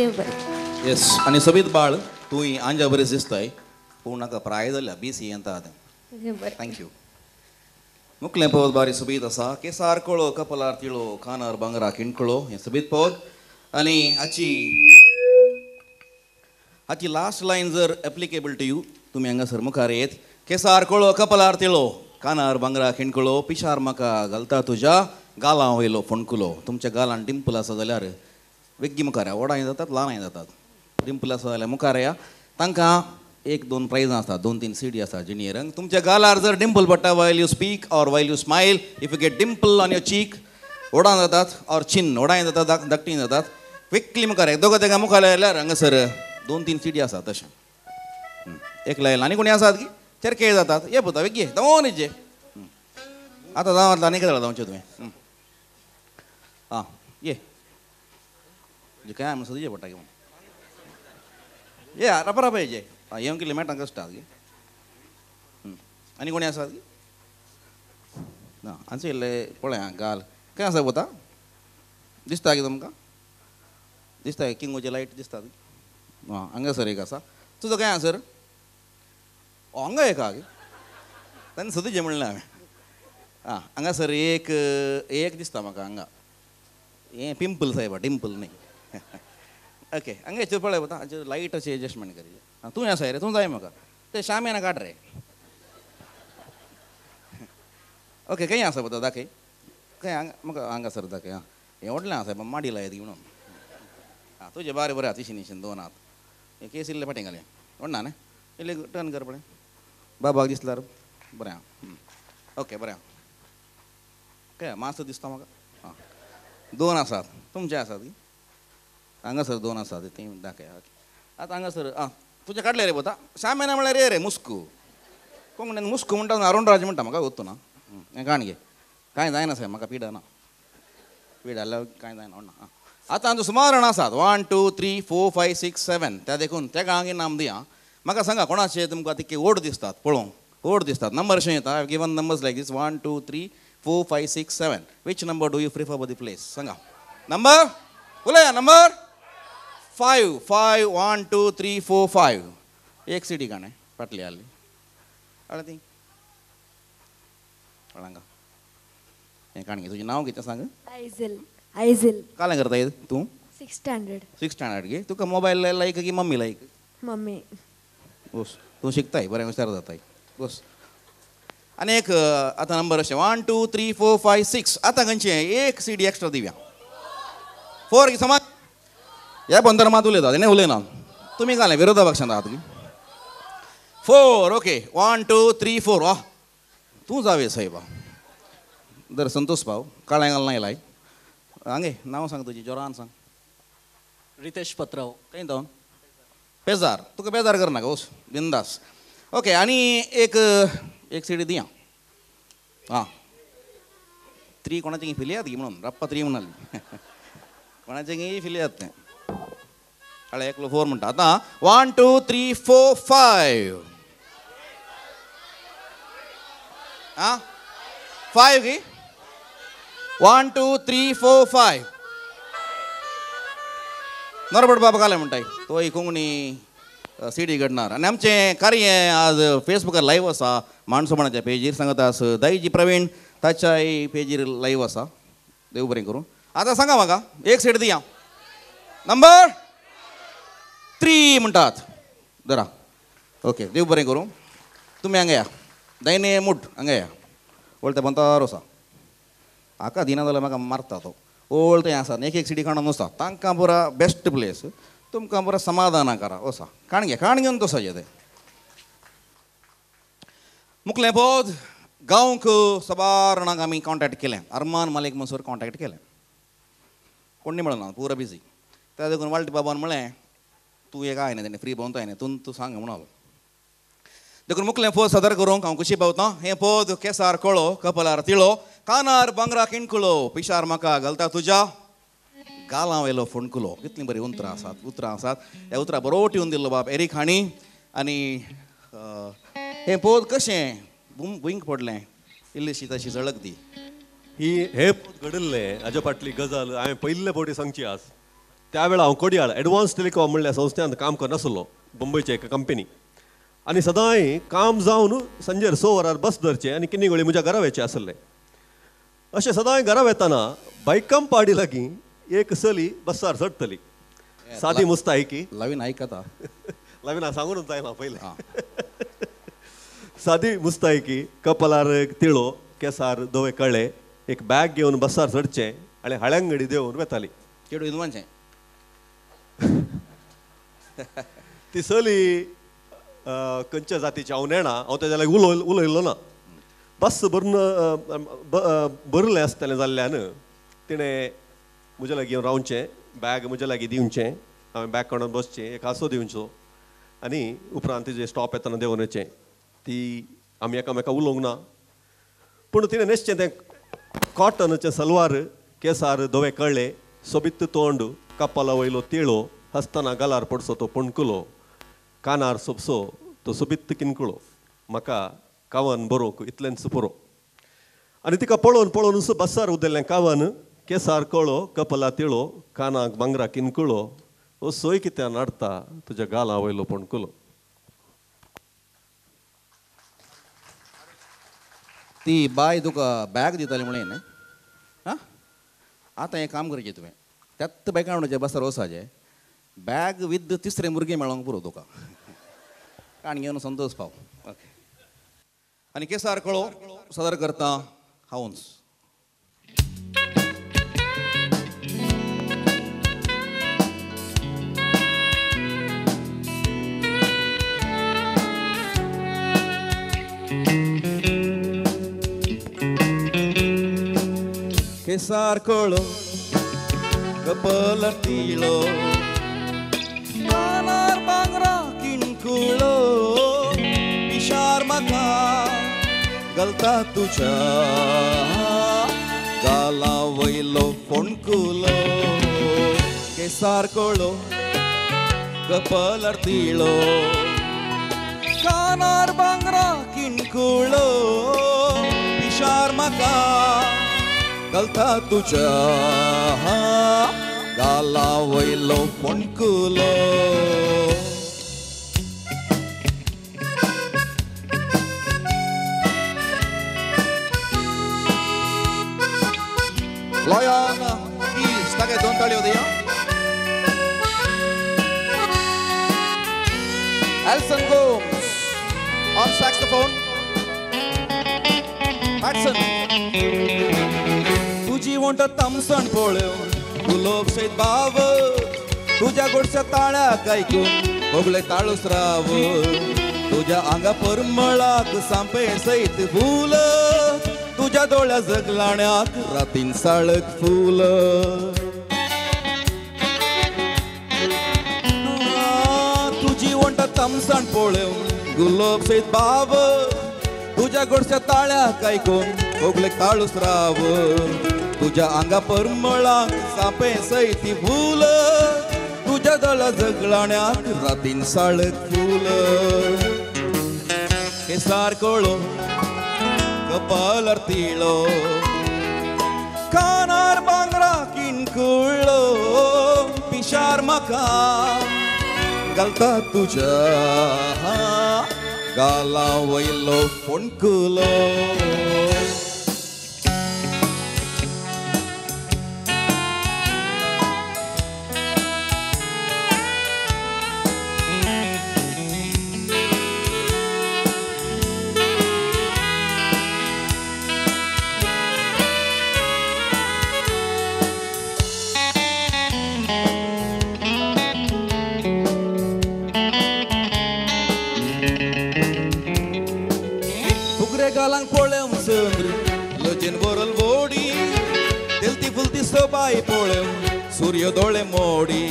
देव बरें. येस, आनी सोबीत बाळ तूं आंजा बरें दिसताय पूण नाका प्राय जाल्या बी सी येता आतां. बरें, thank you. मुखलें पद बारी सोबीत आसा. केसार कळो कपलार तिळो कानार भांगरा किणकळो हें सोबीत पद. आनी हाची हाची लास्ट लायन जर एप्लिकेबल टू you तुमी हांगासर मुखार येत. केसार कळो कपलार तिळो कानार भांगरा खिणकळो पिशार म्हाका घालता तुज्या गालां वयलो फोणकुलो. तुमच्या गालान डिंपल आसा जाल्यार वेग्गी मुखार या, व्हडांय जातात ल्हानांय जातात. डिंपल आसा जाल्यार मुखार या, तांकां एक दोन प्रायजां आसतात, दोन तीन सीडी आसा जिनियरांक. तुमच्या गालार जर डिंपल पडटा while you speak or while you smile, if you get dimple on your cheek, व्हडां जातात ऑर चिन व्हडांय जातात धाकटीं जातात, क्विकली मुखार या. दोगां तेगां मुखार आयल्यार हांगासर दोन तीन सीडी आसात. तशें एक लायला आनी कोणी आसात की चरके जातात. ये पुता वेगये दोन जे आतां जावं आनी कितें जावचें तुवें. आं ये काय म्हणून सदीचे पडटा घेवन ये रापा रापा ये आं येवंक कितले मेळटा कश्ट गे. आनी कोणी आसात की ना हांचे इल्ले पळय. आं गाल खंय आसा पोता दिसता की तुमकां दिसता किंगोचे लायट दिसता. आं हांगासर एक आसा. तुजो खंय आसा सर? हांगा एक आहा ताणें सदीचें म्हणलें हांवें. आं हांगासर एक एक दिसता म्हाका हांगा हें पिंपल सायबा डिंपल न्ही. ओके हांगा हेचेर पळय वता हाचेर लायट अशें एडजस्टमेंट करी. आं तूं आसा रे, तूं जाय म्हाका तें शामियाना काड रे. ओके खंय आसा पळय दाखय खंय हांगा म्हाका हांगासर दाखय. आं हें व्हडलें आसा माडी लायत म्हणून. आं तुजें बारे बरें आहा तिशीन तिशीन दोन हात हें केस इल्लें फाटीं घालें व्हडना न्ही इल्लें टर्न कर पळय बाबाक दिसल्यार बरें आं. ओके बरें आं. काय मातसो दिसता म्हाका. आं दोन आसात तुमचे आसात की हांगासर दोन आसात ती दाखय. आतां हांगासर आं तुजें काडलें रे पोता शामियाना म्हळ्यार रे रे मुस्कू कोंकणीन मुस्कू म्हणटा अरुणराज म्हणटा म्हाका गोत्तू ना. हें काण घे कांय जायना साहेब म्हाका पिडा ना पीड जाल्यार कांय जायना ना. आं आतां आमचो सुमार जाणां आसात 1 2 3 4 5 6 7 त्या देखून तेका हांगा नाम दिया. म्हाका सांगा कोणाचे तुमकां तितके ओड दिसतात पळोवंक ओड दिसतात नंबर अशें येता. I given numbers like this 1 2 3 4 5 6 7. Which number do you prefer for the place? सांगा नंबर उलया. नंबर 5 5 1 2 3 4 5. एक सिटी काणें फाटली आहली आनी ती हांगा हें काणगे तुजें नांव कितें सांग? आयझल. आयझल. कालें करता तूं? 6th standard. 6th standard गे. तुका मोबायल लायक की मम्मी लायक? मम्मी. बस तूं शिकताय बरें हुशार जाताय बस. आनी एक आतां नंबर अशें 1 2 3 4 5 6. आतां खंयचें एक सीडी एक्स्ट्रा दिवया. 4 की समाज ह्या बंदर मात उलयता तेणें उलयना तुमी घालें विरोधा पक्षांत आहात की 4. ओके 1 2 3 4. वा तूं जावे साहेबा दर संतोष भाव काळें घालना येलाय. हांगे नांव सांग तुजें जोरान सांग. रितेश पत्राव. खंय जावन? बेजार. तुका बेजार करनाका वच बिंदास. ओके आनी एक एक सीडी दिया. आं 3 कोणाचें फिलयात गी म्हणून रप्पा 3 म्हणाली कोणाचें फिलयात तें हळे एकलो 4 म्हणटा. आतां 1 2 3 4 5. आं 5 गी 1 2 3 4 5. नोरबट बाबा घालें म्हणटाय तोय कोंकणी सीडी घडणार. आनी आमचें कार्य आज फेसबुकार लायव्ह आसा माणसोपणाच्या पेजीर सांगता आस दाईजी प्रवीण ताच्याय पेजीर लायव्ह आसा. देव बरें करूं. आतां सांगा म्हाका एक सीट दिया. नंबर 3 म्हणटात धरा. ओके देव बरें करूं. तुमी हांगा या दायने मुठ हांगा या वळते पंतार आसा हाका दिना जाल्यार म्हाका मारता तो ओळ तें आसा. एक एक सिटी काडून आसा तांकां पुरा बेस्ट प्लेस तुमकां पुरा समाधाना करा वसा काण घे काण घेवन तसो तें मुखलें पद गांवक सबार जाणांक आमी कॉन्टेक्ट केलें. अरमान मालीक म्हणसर कॉन्टेक्ट केलें कोण न्ही म्हणना पुरा बिजी. त्या देखून वाल्टी बाबान म्हणलें तूं एक आयना तेणें फ्री भोंवता आयना तूं तूं सांग म्हणलो. देखून मुखलें पद सादर करूंक हांव खुशी पावतां. हें पद केसार कळो कपलार तिळो कानार भांगरा किणकुलो पिशार म्हाका घालता तुज्या गालां वयलो फोणकुलो. कितलीं बरीं उतरां आसात उतरां आसात. ह्या उतरां बरो टिवन दिल्लो बाब एरीक हांणी. आनी हें पद कशें भुंयक पडलें इल्लीशी तशी झळक दी. ही हें पद घडिल्लें हाज्या फाटली गजाल हांवें पयले फावटी सांगची आज. त्या वेळार हांव कोडियाळ एडवान्स टेलिकॉम म्हणल्या संस्थेंत काम करनासलो, बंबयचे एका कंपनी. आनी सदांय काम जावन सांजेर 6 वरार बस धरचें आनी किन्नीगोळी म्हज्या घरा वयचें आसलें. अशें सदांय घरा वेतना बायकमपाडी लागीं एक चली बसार चडटली, सादी मुस्तायकी. लवीन आयकता, लवीन सांगूनच जायना पयलें. सादी मुस्तायकी, कपलार तिळो, केसार धवे कळे, एक बॅग घेवन बसार चडचें आनी हाळ्यांगडी देंवून वेताली. चेडूं इदमानचें ती चली खंयच्या जातीची हांव नेणा, हांव तेज्या लागीं उलयलो ना. बस भरून भरलें आसतलें जाल्ल्यान तिणें म्हज्या लागीं येवन रावचें, बॅग म्हज्या लागीं दिवचें, हांवें बॅग काडून बसचें, एक हांसो दिवचो आनी उपरांत तिजें स्टॉप येतना देंवन वचचें. ती आमी एकामेका उलोवंक ना, पूण तिणें न्हेसचें तें कॉटनाचें सलवार, केसार धवे कळ्ळे, सोबीत तोंड, कपाला वयलो तिळो, हसतना गालार पडसो तो पणकुलो, कानार सोबसो तो सोबीत किनकुळो. म्हाका कावन बरोवंक इतलेंच पुरो. आनी तिका पळोवन पळोवनूच बसार उदयल्लें कावन, केसार कळो, कपला तिळो, कानाक भांगरा किनकुळो, ओ सोय कित्याक नाडटा तुज्या गाला वयलो पणकुलो. ती बाय तुका बॅग दिताली म्हणून न्ही? हां, आतां हें काम करचें तुवें, त्याच बायकां म्हणचें बसार वचपाचें, बॅग विथ तिसरें भुरगें मेळोंक पुरो तुका, काण घेवन संतोष पाव. ओके, आनी केसार कळो सादर करता हांवूच. केसार कळो, कपल तिळो, कानार भांगरा किणकुळो, पिशार म्हाका घालता तुज्या गाला वयलो फोणकुलो. केसार कळो, कपल तिळो, कानार भांगरा किणकुळो, पिशार म्हाका घालता तुज्या गाला वयलो फोणकुलो. लॉयन कीज ताका 2 ताळयो दिया. Elson Gomes on saxophone. Matson. तुजी वंट तामसण पळोवन गुलोब सयत बाव, तुज्या गोडच्या ताळ्याक आयकून होगळे ताळूस राव, तुज्या आंगा परमळाक सांपे सयत फूल, तुज्या दोळ्या जगलाण्याक रातीन साळक फूल. तुजी वंट तामसण पळोवन गुलोब सयत बाव, तुज्या गोडच्या ताळ्याक आयकून होगळे ताळूस राव, तुज्या आंगा परमळाक सांपे सयती फूल, तुज्या दोळ्या जगलाण्याक रातीन साळक फूल. केसार कळो, कपालार तिळो, कानार भांगरा किणकुळो, पिशार म्हाका घालता तुज्या गाला वयलो फोणकुलो. लजेन वरल वोडी, तेलती फुलती सोबाय पळोवन सूर्य दोळे मोडी,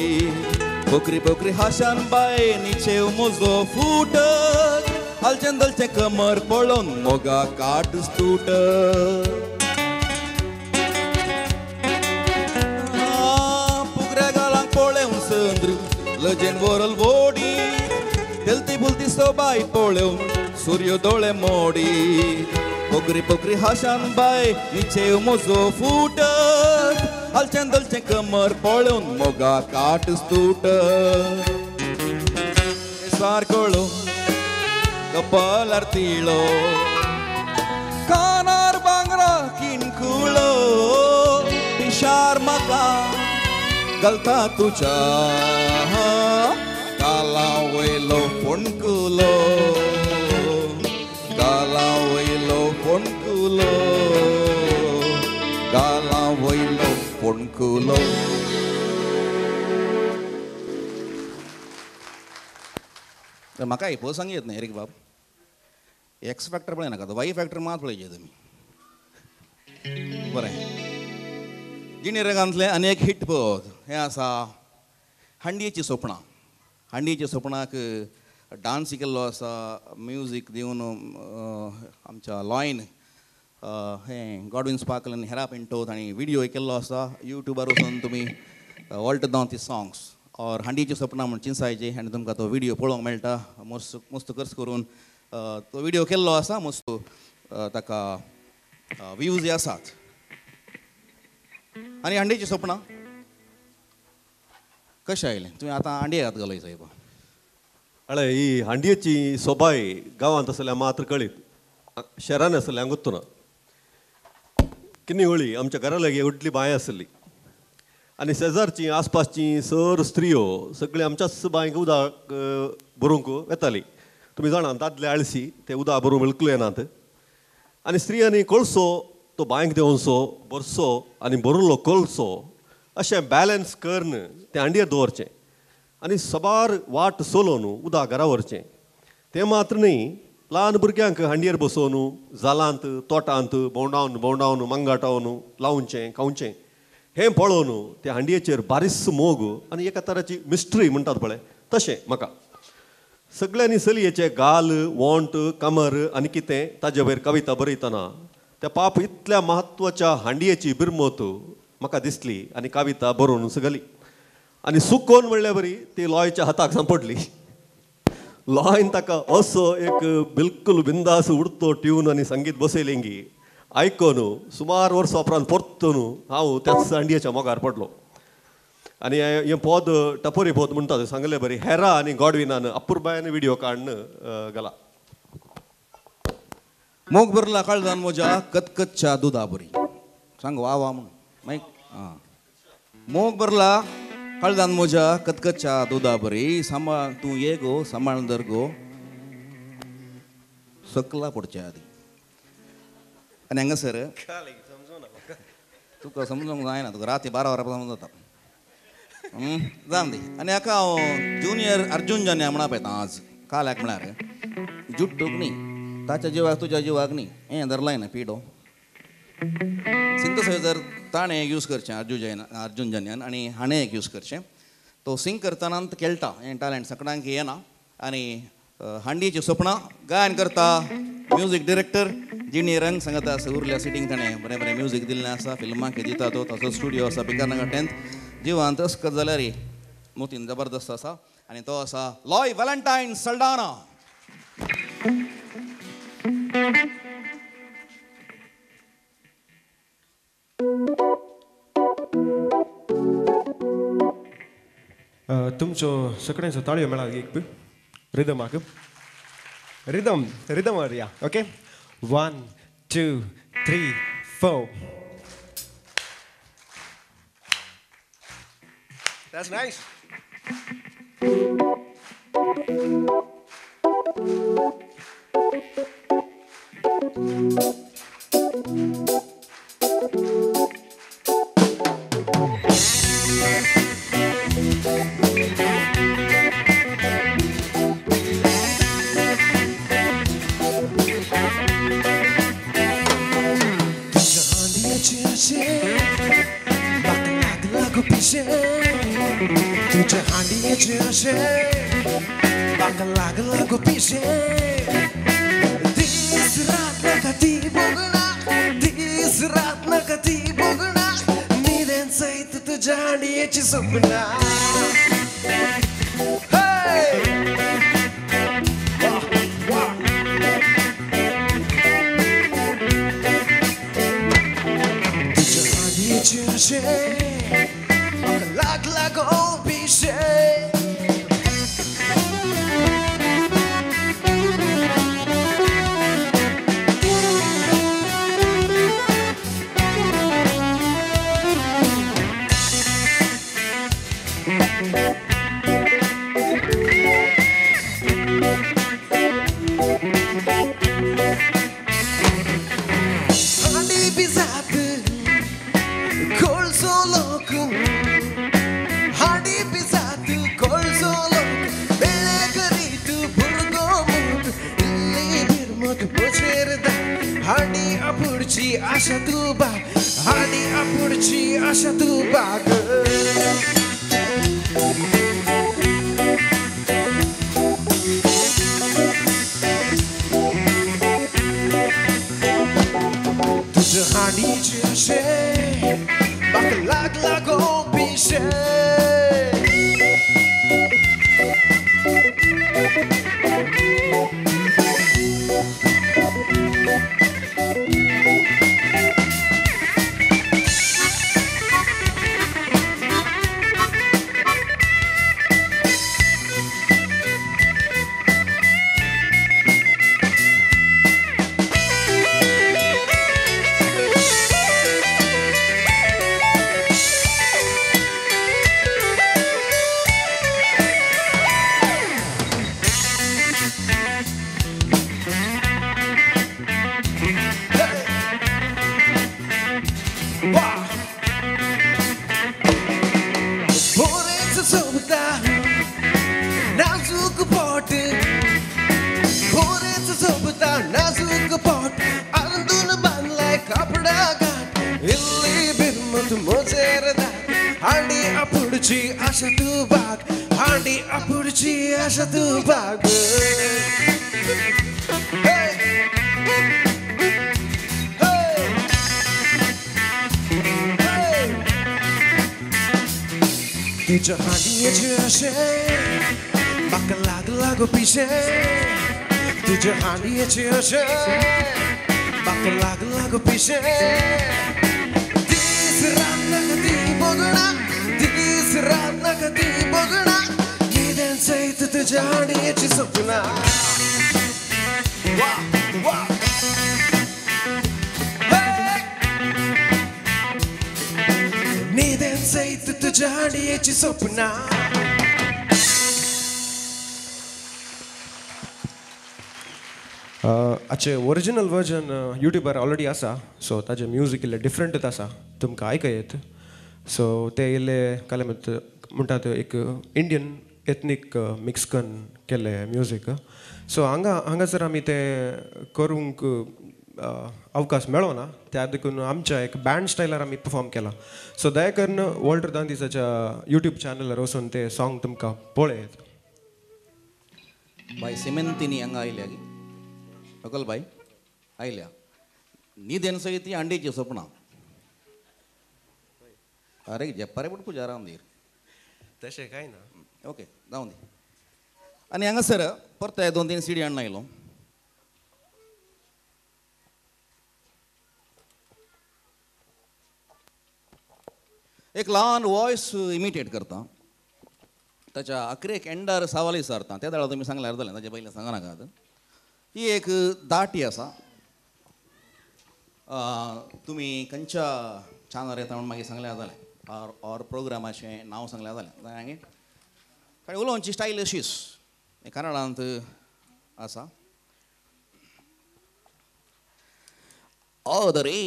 बोकरी बोकरी हाशान बाय निचेव म्हजो फूट, हालचें दलचें कमर पळोवन मोगा काट तूट. फुगऱ्या गालांक पळोवन चंद्र लजेन वरल वोडी, तेलती फुलती सोबाय पळोवन सूर्य दोळे मोडी, पोकरी पोकरी हाशान बाय निचेव म्हजो फूट, हलचें दलचें कमर पळोवन मोगा काट स्तूट सारकोळो कपालार तिळो कानार बांगरा किनकुळो पिशार म्हाका घालता तुज्या गाला वयलो फोणकुलो गाला वयलो फोणकुलो गाला वयलो फोणकुलो. म्हाका हे पळोवंक येत न्ही एरीक बाब, एक्स फॅक्टर पळय नाका, वाय फॅक्टर मात पळयचे तुमी. बरें, जिणे रंगांतलें आनी एक हिट पद हें आसा हांडयेची सोपणां. हांडयेच्या सोपणाक डांस केल्लो आसा, म्युजीक दिवन आमच्या लॉयन हें गॉडविन स्पार्कल आनी हेरा पिंटो तांणी व्हिडियो केल्लो आसा. युट्यूबार वचून तुमी वॉल्टर दांती सॉंग्स ऑर हांडयेची सोपणां म्हूण चिंचायचे आनी तुमकां तो व्हिडियो पळोवंक मेळटा. मस्त मस्त खर्च करून तो व्हिडियो केल्लो आसा, मस्त ताका व्यूज आसात. आनी हांडयेची सोपणां कशें आयलें तुवें आतां हांडये हात घालय साहेब? अळे ही हांडयेची सोबाय गांवांत आसल्यार मात्र कळीत, शहरान आसल्यार गुत्तुना. किन्नी होळी आमच्या घरा लागीं व्हडली बांय आसली आनी शेजारची आसपासची सर स्त्रियो सगळी आमच्याच बांयक उदक भरूंक वेताली. तुमी जाणा दादले आळसी ते उदक भरूंक बिलकूल येनात आनी स्त्रियांनी कळसो तो बांयक देंवचो भरसो आनी भरलो कळसो अशें बॅलन्स करून तें हांडयेर दवरचें आनी सबार वाट सोलोवन उदक घरा व्हरचें. तें मात्र न्ही, ल्हान भुरग्यांक हांडयेर बसोवन जालांत तोटांत भोंवडावन भोंवडावन मंगाटावन लावचें खावचें हें पळोवन त्या हांडयेचेर बारीस मोग आनी एका तराची मिस्ट्री म्हणटात पळय तशें म्हाका. सगळ्यांनी चलयेचे गाल वोंट कमर आनी कितें ताजे वयर कविता बरयतना त्या पाप इतल्या म्हत्वाच्या हांडयेची बिरमत म्हाका दिसली आनी कविता बरोवन सगली आनी सुकोवन म्हणल्यार बरी ती लॉयच्या हाताक सांपडली. लॉयन ताका असो एक बिलकुल बिंदास उडतो ट्यून आनी संगीत बसयलें की आयकून सुमार वर्सां उपरांत परतून हांव त्याच हांडयेच्या मोगार पडलो. आनी हें पद टपोरी पद म्हणटा सांगलें बरी हेरा आनी गॉडविनान अपुरबायान व्हिडियो काडून घाला. मोग भरला काळजान म्हज्या कतकतच्या दुदा बरी सांग वा वा म्हणून मागीर आं मोग भरला काळजान म्हज्या कतकतच्या दुदा बरी सांबाळ तूं ये गो सांबाळ धर गो सकला पडच्या आदी. आनी हांगासर तुका समजूंक जायना, तुका राती 12 वरां समजता जाता. जावन दी. आनी हाका हांव ज्युनियर अर्जून जान्या म्हणा पळयता आज काल्याक म्हळ्यार जुट्टूक न्ही ताच्या जिवाक तुज्या जिवाक न्ही हें धरलाय ना पिडो सिंथसायझर ताणें यूज करचें अर्जून जन्यान आनी हाणें एक यूज करचें. तो सिंग करतना खेळटा हें टॅलंट सगळ्यांक येना. आनी हांडयेची सोपणां गायन करता म्युजीक डिरेक्टर जिणी रंग सांगता आसा उरल्या सिटींग ताणें बरें बरें म्युजीक दिल्लें आसा फिल्माक दिता तो ताचो स्टुडियो आसा भिकारनगर 10th जिवांत अस्कत जाल्यार मोतीन जबरदस्त आसा आनी तो आसा लॉय व्हॅलेंटायन सल्डाना. तुमचो सगळ्यांचो ताळयो मेळा एक रिदमाक रिदम रिदम या. ओके 1 2 3 4. That's nice. तुझ्या हांडयेचे अशें म्हाका लागलां गो पिशें दीस रात नाका ती भोगणा दीस रात नाका ती भोगणा न्हिदेन सयत तुझ्या हांडयेची सपनां. तुझ्या हांडीचे अशें म्हाका लागला गो पिशें. हांडी बिजात कोळसो लोक, हांडी बिजात कोळसो लोक, बेळे करीत भुरगो मूत, इल्ली बिरमत म्हजेर दाट, हांडी आपुडची आशा तूं बाग, हांडी आपुडची आशा तूं बाग. तुझ्या हांडीचे अशें म्हाका लागला गो पिशें. बोरेच सोबता नाजूक पोट, बोरेच सोबता नाजूक पोट, अंदून बांदलाय कापडा गाठ, इल्ली बिरमत म्हजेर दाट, हांडी आपुडची आशा तूं बाग, हांडी आपुडची आशा तूं बाग. तुझ्या हांडयेचें अशें म्हाका लागला गो पिशें, तुझ्या हांडयेचें अशें म्हाका लागला गो पिशें. दीस रात नाका ती बगणा, दीस रात नाका ती बगणा, न्हिदेन सयत तुझ्या हांडयेचीं सपनां. वा वा न्हिदेन सयत तुझ्या हांडयेचीं सपनां. हाचें ओरिजिनल वर्जन यूट्यूबार ऑलरेडी आसा, सो ताजें म्युजीक इल्लें डिफरंटूच आसा, तुमकां आयकयत. सो तें इल्लें कालें म्हणटात एक इंडियन एथनीक मिक्स करून केल्लें म्युजीक. सो हांगासर आमी तें करूंक अवकाश मेळो ना, त्या देखून आमच्या एक बँड स्टायलार आमी परफॉर्म केलां. सो दया करून वॉल्टर दांतीसाच्या यूट्यूब चॅनलार वचून तें सॉंग तुमकां पळयत. बाय सिमेंतिनी हांगा आयल्या लोकल बाय आयल्या न्हिदेन सयत ती हांडीची सपनां. अरे जेप्पारे पूण पुजारा आमदीर तशें कांय ना. ओके जावं दी. आनी हांगासर परते 2-3 सीडी हाडून आयलो. एक ल्हान वॉयस इमिटेट करता, ताच्या आखरेक एंडार सावाली सारता, त्या दाळा तुमी सांगल्यार जालें, ताचे पयलीं सांगा नाकात. ही एक दाटी आसा, तुमी खंयच्या चॅनल येता म्हूण मागीर सांगल्यार जालें, ऑर प्रोग्रामाचें नांव सांगल्यार जालें. मागीर कारण उलोवची स्टायल अशीच कन्नडांत आसा. ಆದರೆ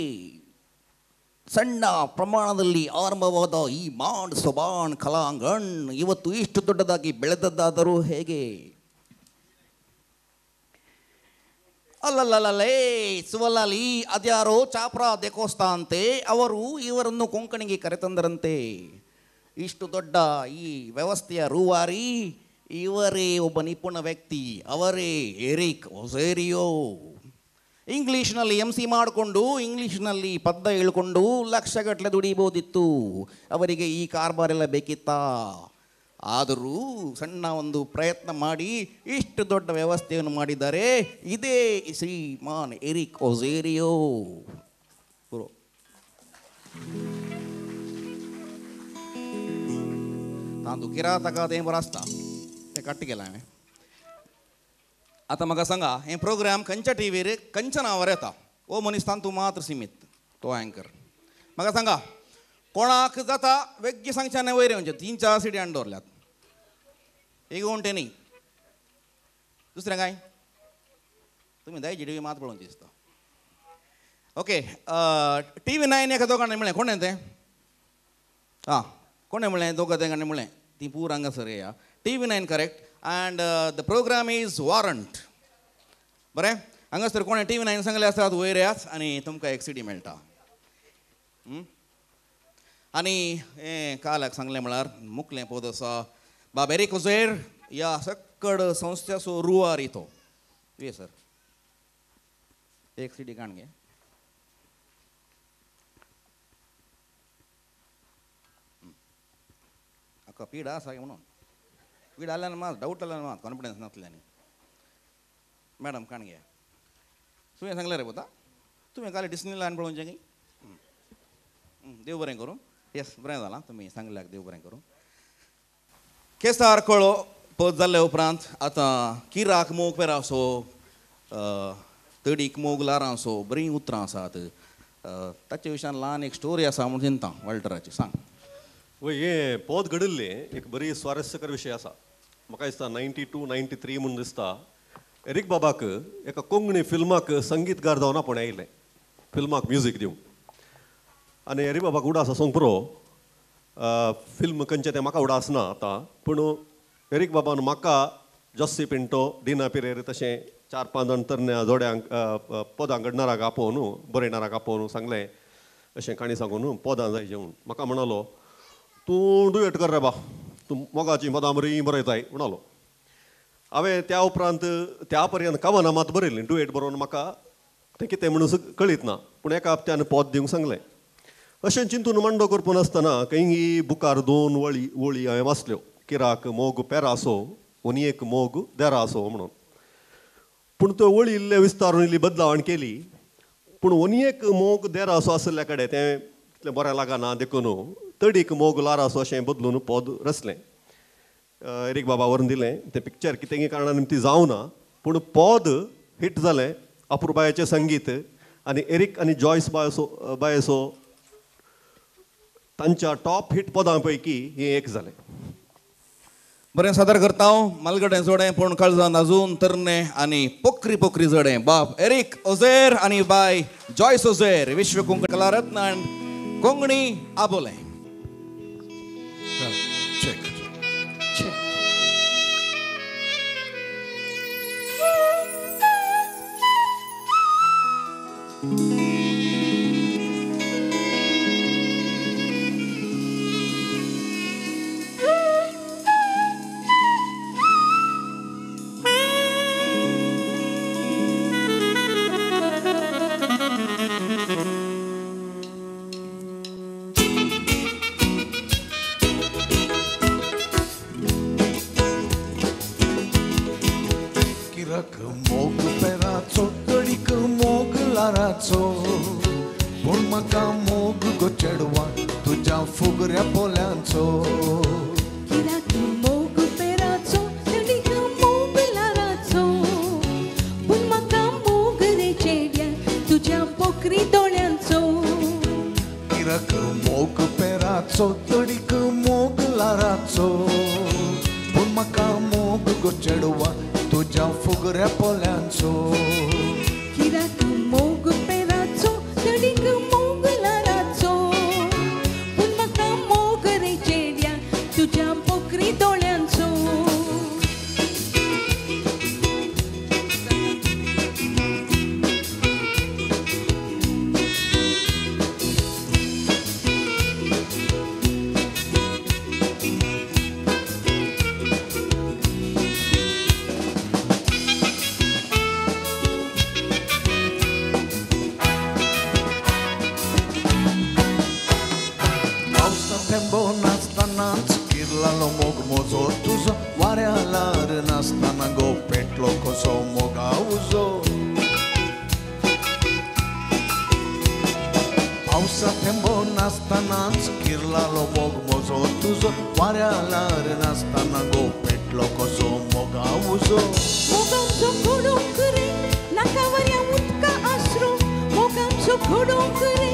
ಸಣ್ಣ ಪ್ರಮಾಣದಲ್ಲಿ ಆರಂಭವಾದ ಈ ಮಾಂಡ್ ಸೊಬಾಣ್ ಕಲಾಂಗಣ್ ಇವತ್ತು ಇಷ್ಟು ದೊಡ್ಡದಾಗಿ ಬೆಳೆದದ್ದಾದರೂ ಹೇಗೆ? ಅಲ್ಲಲ್ಲಲ್ಲೇ ಸುವಲಾಲಿ ಅದ್ಯಾರೋ ಚಾಪ್ರಾ ದೇಕೋಸ್ತಾ ಅಂತೆ, ಅವರು ಇವರನ್ನು ಕೊಂಕಣಿಗೆ ಕರೆತಂದರಂತೆ. ಇಷ್ಟು ದೊಡ್ಡ ಈ ವ್ಯವಸ್ಥೆಯ ರೂವಾರಿ ಇವರೇ ಒಬ್ಬ ನಿಪುಣ ವ್ಯಕ್ತಿ, ಅವರೇ ಎರಿಕ್ ಒಸೇರಿಯೋ. ಇಂಗ್ಲೀಷ್ನಲ್ಲಿ ಎಮ್ ಸಿ ಮಾಡಿಕೊಂಡು ಇಂಗ್ಲೀಷ್ನಲ್ಲಿ ಪದ್ದ ಹೇಳ್ಕೊಂಡು ಲಕ್ಷಗಟ್ಟಲೆ ದುಡಿಬೋದಿತ್ತು, ಅವರಿಗೆ ಈ ಕಾರ್ಬಾರೆಲ್ಲ ಬೇಕಿತ್ತಾ? ಆದರೂ ಸಣ್ಣ ಒಂದು ಪ್ರಯತ್ನ ಮಾಡಿ ಇಷ್ಟು ದೊಡ್ಡ ವ್ಯವಸ್ಥೆಯನ್ನು ಮಾಡಿದ್ದಾರೆ. ಇದೇ ಶ್ರೀಮಾನ್ ಎರಿಕ್ ಒಸೇರಿಯೋ. ಗುರು. तांदू किरा ताका तें बरो आसता तें काडट केलां हांवें. आतां म्हाका सांगा हें प्रोग्राम खंयच्या टिवीर खंयच्या नांवार येता? ओ मनीस तांतू मात्र सिमीत तो अँकर. म्हाका सांगा कोणाक जाता वेगळी सांगच्या न्हय वयर येवचें. 3-4 सिटी हाडून दवरल्यात एक घंटे न्ही. दुसरें काय तुमी दायजी टिवी मात पळोवची दिसता. ओके टीवी 9 एका दोगांनी म्हणलें कोणें तें? आं कोणें म्हणलें? दोगां तेंकांनी म्हणलें ती पूर हांगासर येया. TV 9 correct and the programme is warrant. बरें हांगासर कोणें टीवी 9 सांगलें आसात वयर येयात आनी तुमकां एक सिटी मेळटा. आनी हें कालाक सांगलें म्हळ्यार मुकलें पद आसा बाब एरीक ओझेर ह्या सक्कड संस्थ्याचो रुवार तो. ये सर एक सिटी काण घे. आका पीड आसा म्हणून पीड आल्यान मात डावट आल्यान मात कॉन्फिडन्स नासल्यानी. मॅडम काण घे. तुवें सांगलें रे पोता तुवें काल डिस्नी लँड पळोवचें की? देव बरें करूं. येस बरें जालां तुमी सांगल्याक देव बरें करूं. केसार कळो पद जाल्ले उपरांत आतां किराक मोग पेरासो तडीक मोग लारांसो बरीं उतरां आसात. ताचे विशयान ल्हान एक स्टोरी आसा म्हूण चिंता वॉल्टराची. सांग. वय हें पद घडिल्लें एक बरी स्वारस्यकर विशय आसा. म्हाका दिसता 92 93 म्हूण दिसता एरीक बाबाक एका कोंकणी फिल्माक संगीतकार जावन आपोवणें आयिल्लें फिल्माक म्युजीक दिवंक. आनी एरीक बाबाक उडास आसूंक पुरो फिल्म खंयचें तें म्हाका उडास ना आतां, पूण एरीक बाबान म्हाका जोस्सी पिंटो डिना पिरेर तशें 4-5 जाण तरण्या जोड्यांक पदां घडणाराक आपोवन बरयणाराक आपोवन सांगलें अशें काणी सांगून पदां जाय जेवण. म्हाका म्हणालो तूं डुयेट कर रे बा, तूं मोगाचीं पदां बरीं बरयताय म्हणालो. हांवें त्या उपरांत त्या पर्यंत कवनां मात बरयलीं. डुयेट बरोवन म्हाका तें कितें म्हणून कळीत ना, पूण एका हप्त्यान पद दिवंक सांगलें. अशें चिंतून मांडो करपा नासतना खंय बुकार 2 वळी हांवें वाचल्यो. किराक मोग पेरासो ओनी एक मोग देरासो म्हणून. पूण त्यो वळी इल्ले विस्तारून इल्ली बदलावण केली, पूण ओनी एक मोग देरासो आशिल्ल्या कडेन तें तितलें बरें लागना देखून तडीक मोग लारासो अशें बदलून पद रचलें. एरीक बाबा व्हरून दिलें तें पिक्चर कितेंय कारणान ती जावना, पूण पद हिट जालें. अपुरबायेचें संगीत आनी एरीक आनी जॉयस बायसो बायसो तांच्या टॉप हिट पदां पैकी हें एक जालें. बरें सादर करता हांव मालगडें जोडें पूण काळजान अजून तरणे आनी पोखरी पोखरी जोडें बाब एरीक ओझेर आनी बाय जॉयस ओझेर विश्व कोंकणी कलारत्न आनी कोंकणी आबोलें. पावसा थेंबो नासतनाच किरलालो मोग म्हजो तुजो वाऱ्या ल्हार नासतना गो पेटलो कसो मोगा उजो मोगाचो घडोवंक रे नाका वाऱ्या उदका आसरो मोगाचो घडोवंक रे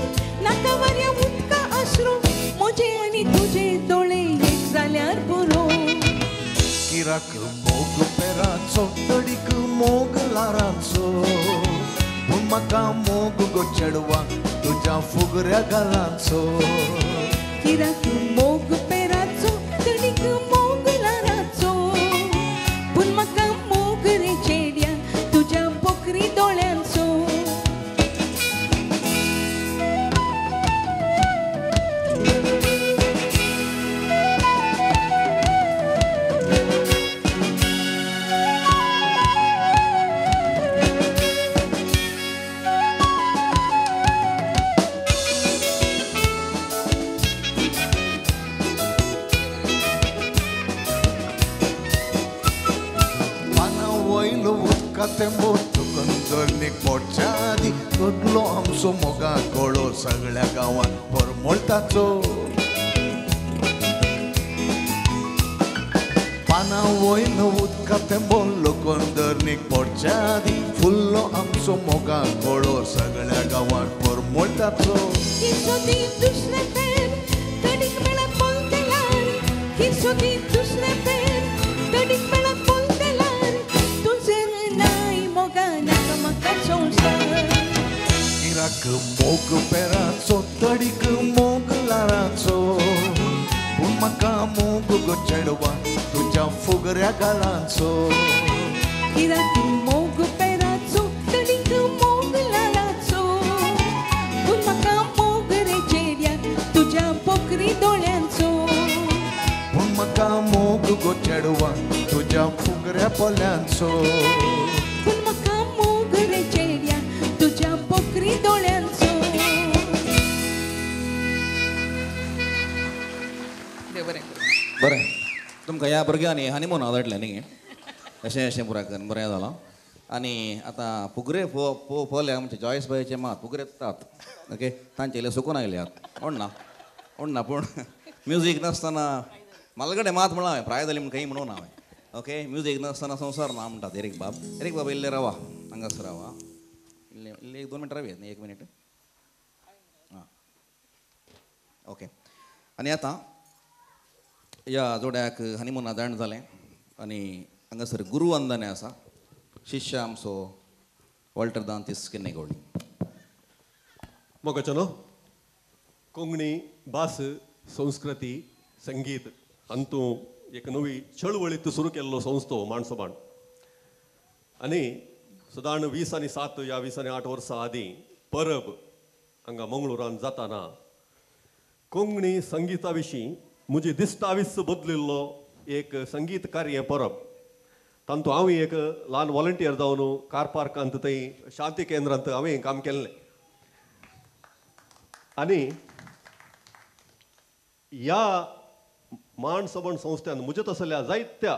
नाका वाऱ्या उदका आसरो म्हजे आनी तुजे दोळे एक जाल्यार पुरो किराक मोग पेराचो तडीक मोग ल्हारांचो पूण म्हाका मोग गो चेडवा तुज्या फुगऱ्या गालांचो किराक मोग पेराचो तडीक मोग ल्हारांचो पूण म्हाका मोग रे चेड्या तुज्या पोकरी दोळ्यांचो आमचो मोगा कळो सगळ्या गांवांत परमळटाचो पानां वयलो उदका थेंबो लोकोन धरणीक पडच्या आदीं फुल्लो आमचो मोगा कळो सगळ्या गांवांत परमळटाचो किराक मोग पेराचो तडीक मोग ल्हारांचो पूण म्हाका मोग गो चेडवा तुज्या फुगऱ्या गालांचो किराक मोग पेराचो तडीक मोग ल्हारांचो पूण म्हाका मोग रे चेड्या तुज्या पोकरी दोळ्यांचो पूण म्हाका मोग गो चेडवा तुज्या फुगऱ्या पोल्यांचो पूण म्हाका मोग रे चेड्या तुज्या पोकरी दोळ्यांचो. बरें तुमकां ह्या भुरग्यांनी हनिमून धाडलें न्ही अशें अशें पुराय करून बरें जालां आनी आतां फुगरे पळयल्या आमचे जॉयस बायचे मात फुगरे तात ओके तांचे इल्ले सुकून आयल्यात ओडना ओडना पूण म्युजीक नासतना म्हालगडे मात म्हणलां हांवें प्राय जाली म्हण खंय म्हणून हांवें ओके म्युजीक नासतना संवसार ना म्हणटात एरीक बाब एरीक बाब इल्ले रावा हांगासर रावा इल्ले इल्ले 1-2 मिनटां रावयात न्ही 1 मिनीट आं ओके. आनी आतां ह्या जोड्याक हनिमुना जाण जालें आनी हांगासर गुरुवंदने आसा शिष्य आमचो वॉल्टर दांतीस किन्नेगोळी. मोगाचो न्हू कोंकणी भास संस्कृती संगीत हातूंत एक नवी चळवळीत सुरू केल्लो संस्थो माणसोबाण आनी सदां 20 आनी 7 या 20 आनी 8 वर्सां आदीं परब हांगा मंगळुरान जाताना कोंकणी संगीता विशीं म्हजी दिश्टावीस बदलिल्लो एक संगीत कार्य परब तातूंत हांव एक ल्हान वॉलंटियर जावन कार पार्कांत थंय शांती केंद्रांत हांवें काम केल्लें आनी ह्या माणसबण संस्थेन म्हज्या तसल्या जायत्या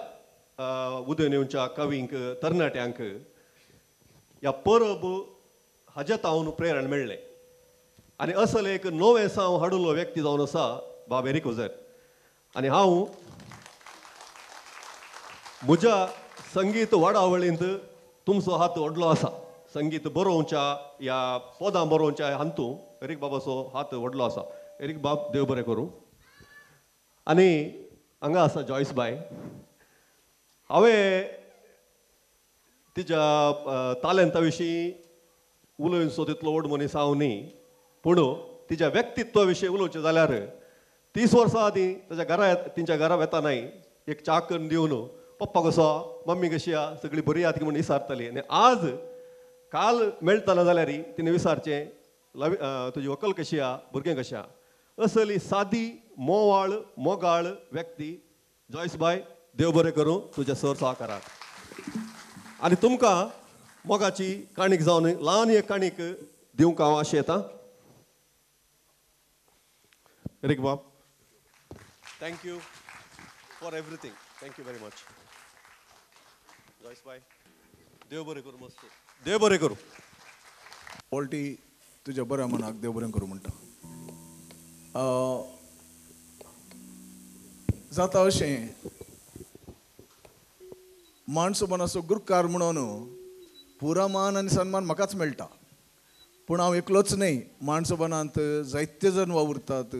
उदयन येवच्या कवींक तरणाट्यांक ह्या परब हाज्या तावन प्रेरण मेळ्ळें आनी असल एक नवें साव हाडुल्लो व्यक्ती जावन आसा बाब एरीक उजर आनी हांव म्हज्या संगीत वाडावळींत तुमचो हात व्हडलो आसा संगीत बरोवच्या ह्या पदां बरोवच्या हातूंत एरीक बाबाचो हात व्हडलो आसा. एरीक बाब देव बरें करूं. आनी हांगा आसा जॉयस बाय हांवें तिच्या तालेंता विशीं उलोवचो तितलो व्हड मनीस हांव न्ही पूण तिच्या व्यक्तित्वा विशीं उलोवचें जाल्यार 30 वर्सां आदीं ताच्या घरा तिच्या घरा वेतानाय एक च्या करून दिवन पप्पा कसो मम्मी कशी आहा सगळी बरी आहा म्हूण विचारताली आनी आज काल मेळटलो जाल्यार तिणें विचारचें लवी तुजी व्हंकल कशी आहा भुरगें कशें आहा. असली सादी मोवाळ मोगाळ व्यक्ती जॉयस बाय देव बरें करूं तुज्या सर सहकाराक आनी तुमकां मोगाची काणीक जावन ल्हान एक काणीक दिवंक हांव आशेतां. एरीक बाब thank you for everything. Thank you very much. Joyce बाय देव बरें करूं मस्त देव बरें करूं. पॉल्टी तुज्या बऱ्या मनाक देव बरें करूं म्हणटा. जाता अशें माणसोबनाचो गुरकार म्हणून पुरा मान आनी सन्मान म्हाकाच मेळटा, पूण हांव एकलोच न्हय, माणसोबनांत जायते जण वावुरतात.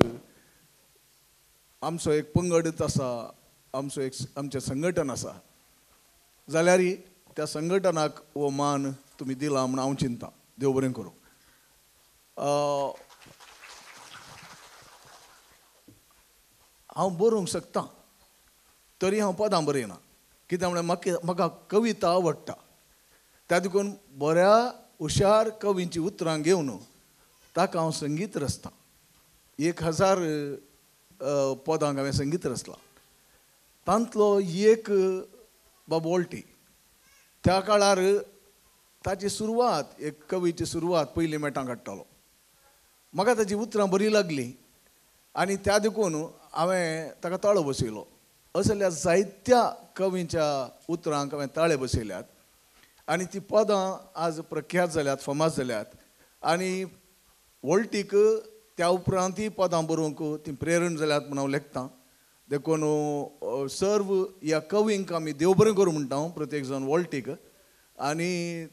आमचो एक पंगडच आसा, आमचो एक आमचें संघटन आसा, जाल्यार त्या संघटनाक हो मान तुमी दिला म्हूण हांव चिंता. देव बरें करूं. हांव बरोवंक शकता तरी हांव पदां बरयना, कित्याक म्हळ्यार म्हाका कविता आवडटा. त्या देखून बऱ्या हुशार कवींची उतरां घेवन ताका हांव संगीत रचता. 1000 पदांक हांवें संगीत रचलां. तांतलो एक बाब वॉल्टी, त्या काळार ताची सुरवात, एक कवीची सुरवात पयलीं मेटां काडटालो. म्हाका ताची उतरां बरी लागलीं आनी त्या देखून हांवें ताका ताळो बसयलो. असल्या जायत्या कवींच्या उतरांक हांवें ताळे बसयल्यात आनी ती पदां आज प्रख्यात जाल्यात, फामाद जाल्यात. आनी वॉल्टीक त्या उपरांतय पदां बरोवंक ती प्रेरण जाल्यात म्हूण हांव लेखतां. देखून सर्व ह्या कवींक आमी देव बरें करूं म्हणटा हांव, प्रत्येक जाण वॉल्टीक. आनी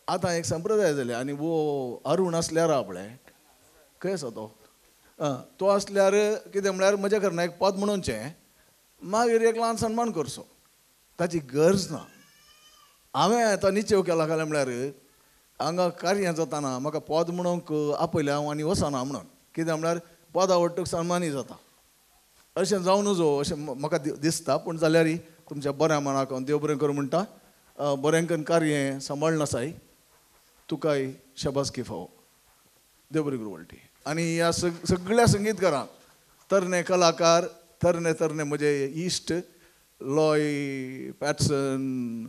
आतां एक संप्रदाय जाले. आनी वो अरूण आसल्यार आपले खंय आसा तो, तो आसल्यार कितें म्हळ्यार म्हज्या घरान एक पद म्हणोवचें, मागीर एक ल्हान सन्मान करचो, ताची गरज ना. हांवें आतां निश्चेव केला काय म्हळ्यार हांगा कार्यां जाताना म्हाका पद म्हणूंक आपयलें हांव आनी वचना म्हणून, कित्याक म्हळ्यार पद आवडटक सन्मानय जाता. अशें जावं नजो अशें म्हाका दिसता, पूण जाल्यार तुमच्या बऱ्या मनाक हांव देव बरें करूं म्हणटा. बरें करून कार्य सांबाळना साय, तुकाय शाबासकी फावो. देव बरें करूं वॉल्टी. आनी ह्या सगळ्या संगीतकारांक, तरणे कलाकार, तरणे तरणे म्हजे इश्ट लॉय, पॅटसन,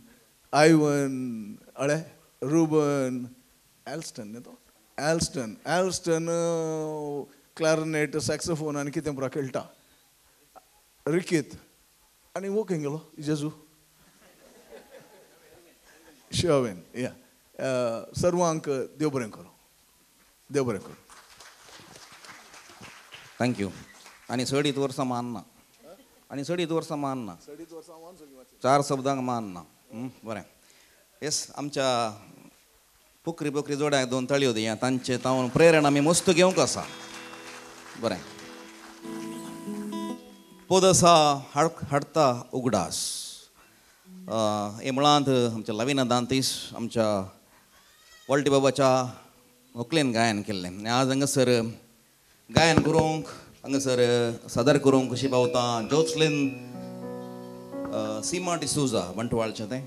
आयवन, अळे रुबन, एल्स्टन न्ही तो, एल्स्टन, एल्स्टन क्लॅरनेट, सॅक्सोफोन आनी कितें पुरा खेळटा, रिकीत आनी वो खंय गेलो जेजू शवेन. या सर्वांक देव बरें करूं, देव बरें करूं. Thank you. आनी सडीत वर्सां मान ना, आनी सडीत वर्सां मान ना, चार शब्दांक मान ना. बरें, येस, आमच्या पोकरी पोकरी जोड्याक दोन ताळयो दिया, तांचे तावन प्रेरणा आमी मस्त घेवंक आसा. बरें, पद आसा हाडता उगडास. हे मुळांत आमच्या लविना दांतीस आमच्या वॉल्टी बाबाच्या होकलेन गायन केल्लें. आनी आज हांगासर गायन करूंक, हांगासर सादर करूंक कशी पावता जोसलीन सीमा डिसोजा बंटवाळचें तें.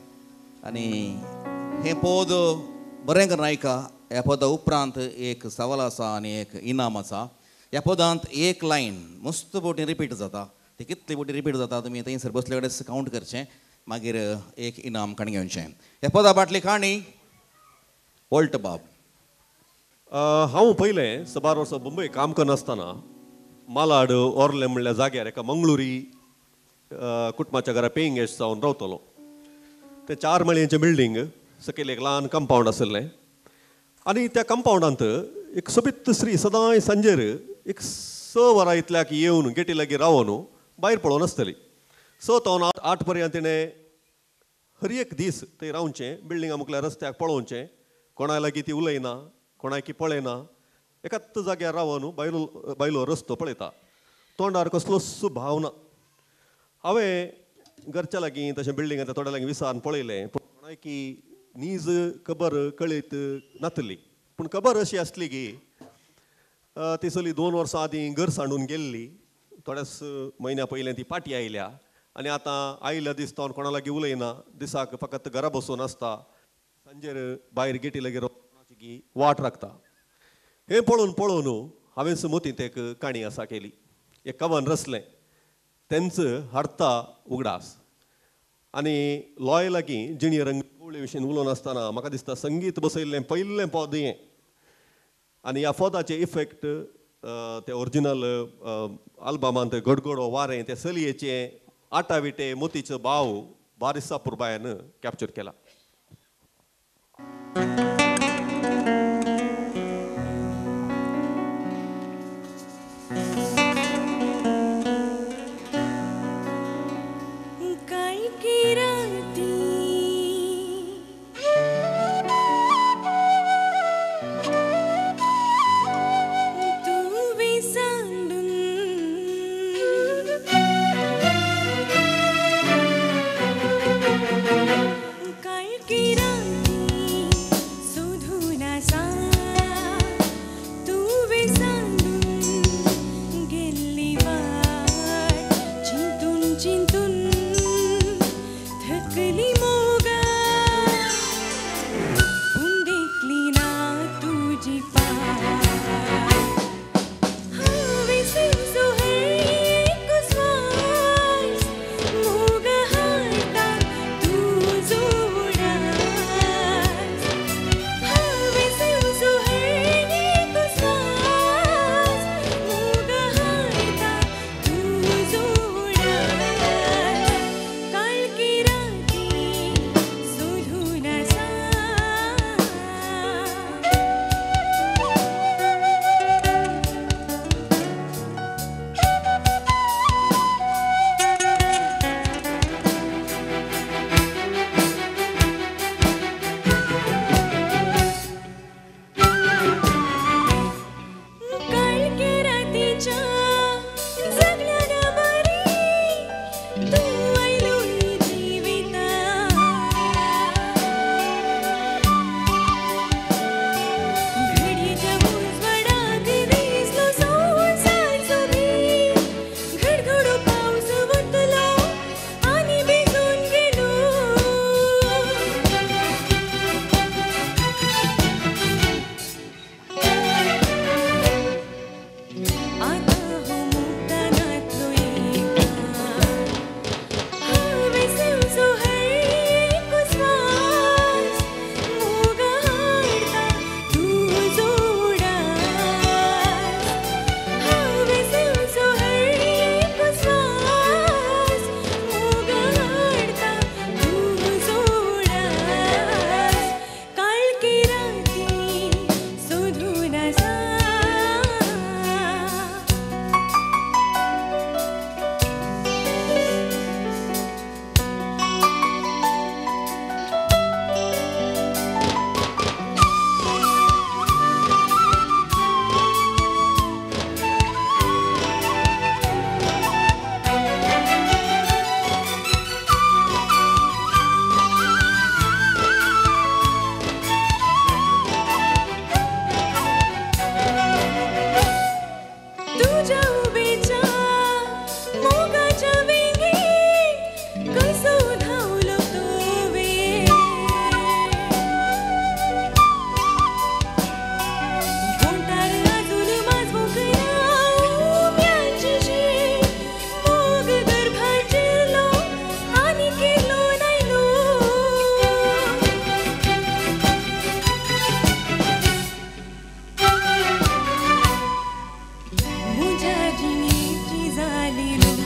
आनी हें पद बरें करून आयका. ह्या पदा उपरांत एक सवाल आसा आनी एक इनाम आसा. ह्या पदांत एक लायन मस्त बोटी रिपीट जाता, ती कितली बोटी रिपीट जाता तुमी थंयसर बसले कडेन कावंट करचें, मागीर एक इनाम काणी घेवचें. ह्या पदा फाटली काणी वॉल्ट बाब. हांव पयलें सबार वर्सां मुंबय काम करनासतना मालाड ओर्ले म्हणल्या जाग्यार एका मंगळुरी कुटुंबाच्या घरा पेइंग गेस्ट जावन रावतलो. तें 4 माळयेचें बिल्डींग, सकयल एक ल्हान कंपावंड आशिल्लें आनी त्या कंपावंडांत एक सोबीत स्त्री सदांय सांजेर एक 6 वरां इतल्याक येवन गेटी लागीं रावन भायर पळोवन आसतली. 6 तावन 8 पर्यंत तिणें हर एक दीस थंय रावचें, बिल्डिंगा मुखल्या रस्त्याक पळोवचें, कोणा लागीं ती उलयना, कोणाकी पळयना, एकाच जाग्यार रावन बायलो बायलो रस्तो पळयता, तोंडार कसलोच भाव ना. हांवें घरच्या लागीं तशें बिल्डिंगाच्या थोड्या लागीं विसारून पळयलें, पूण कोणाकी नीज खबर कळयत नातली. पूण खबर अशी आसली की ती चली 2 वर्सां आदीं घर सांडून गेल्ली, थोड्याच म्हयन्या पयलें ती पाटी आयल्या आनी आतां आयल्या दीस तो कोणा लागीं उलयना, दिसाक फकत घरा बसून आसता, सांजेर भायर गेटी लागीं की वाट राखता. हें पळोवन पळोवन हांवें मतींत एक काणी आसा केली, एक कवन रचलें, तेंच हाडता उगडास. आनी लॉय लागीं जिणी रंग कोवळे विशीं उलोवन आसतना म्हाका दिसता संगीत बसयल्लें पयलें पद हें. आनी ह्या पदाचे इफेक्ट ते ओरिजिनल आल्बमांत गडगडो वारें ते चलयेचें आटाविटे मोतीचो भाव बारिसा पुरबायान कॅप्चर केला. तुज्या उबेच्या मोगाच्या वेंगेत कसो धांवलो तो वेळ ओंठार अजून माजवूंक ना उम्याची शीण मोग गर्भात जिरलो आनी किल्लो नायलो म्हज्या जिणेची जाली लूट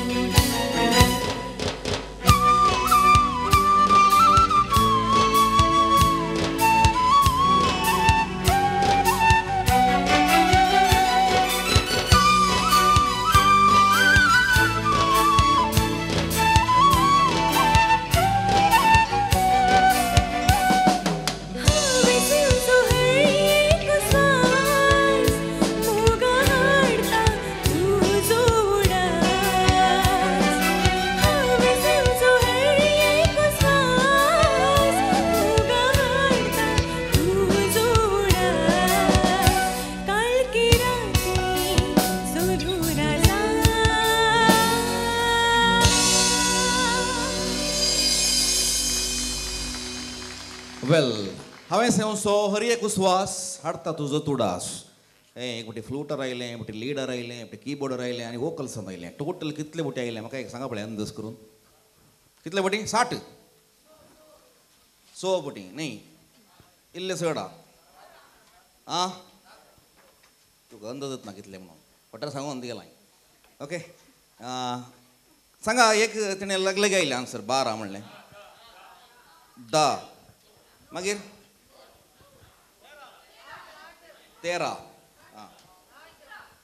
हांवें दिवचो हर एक स्वास मोगा हाडटा तुजो उडास हांवें दिवचो हर एक स्वास मोगा हाडटा तुजो उडास काळखी राती सोदून आसा वेल हांवें सेवसो हर एक उस्वास हाडटा तुजो तुडास हें एक फावटी फ्लुटर आयलें, एक फावटी लिडर आयलें, एक फावटी किबोर्डर आयलें आनी वोकल्सान आयलें. टोटल कितले फावटी आयलें म्हाका एक सांगा पळय अंदाज करून. कितले फावटी? 60 100 फावटी न्ही, इल्ले चड आं तुका अंदाजच ना कितले म्हणून फटार सांगून गेला. ओके सांगा एक तिणें लागले आयलें आन्सर 12 म्हणलें 10 मागीर 13 आं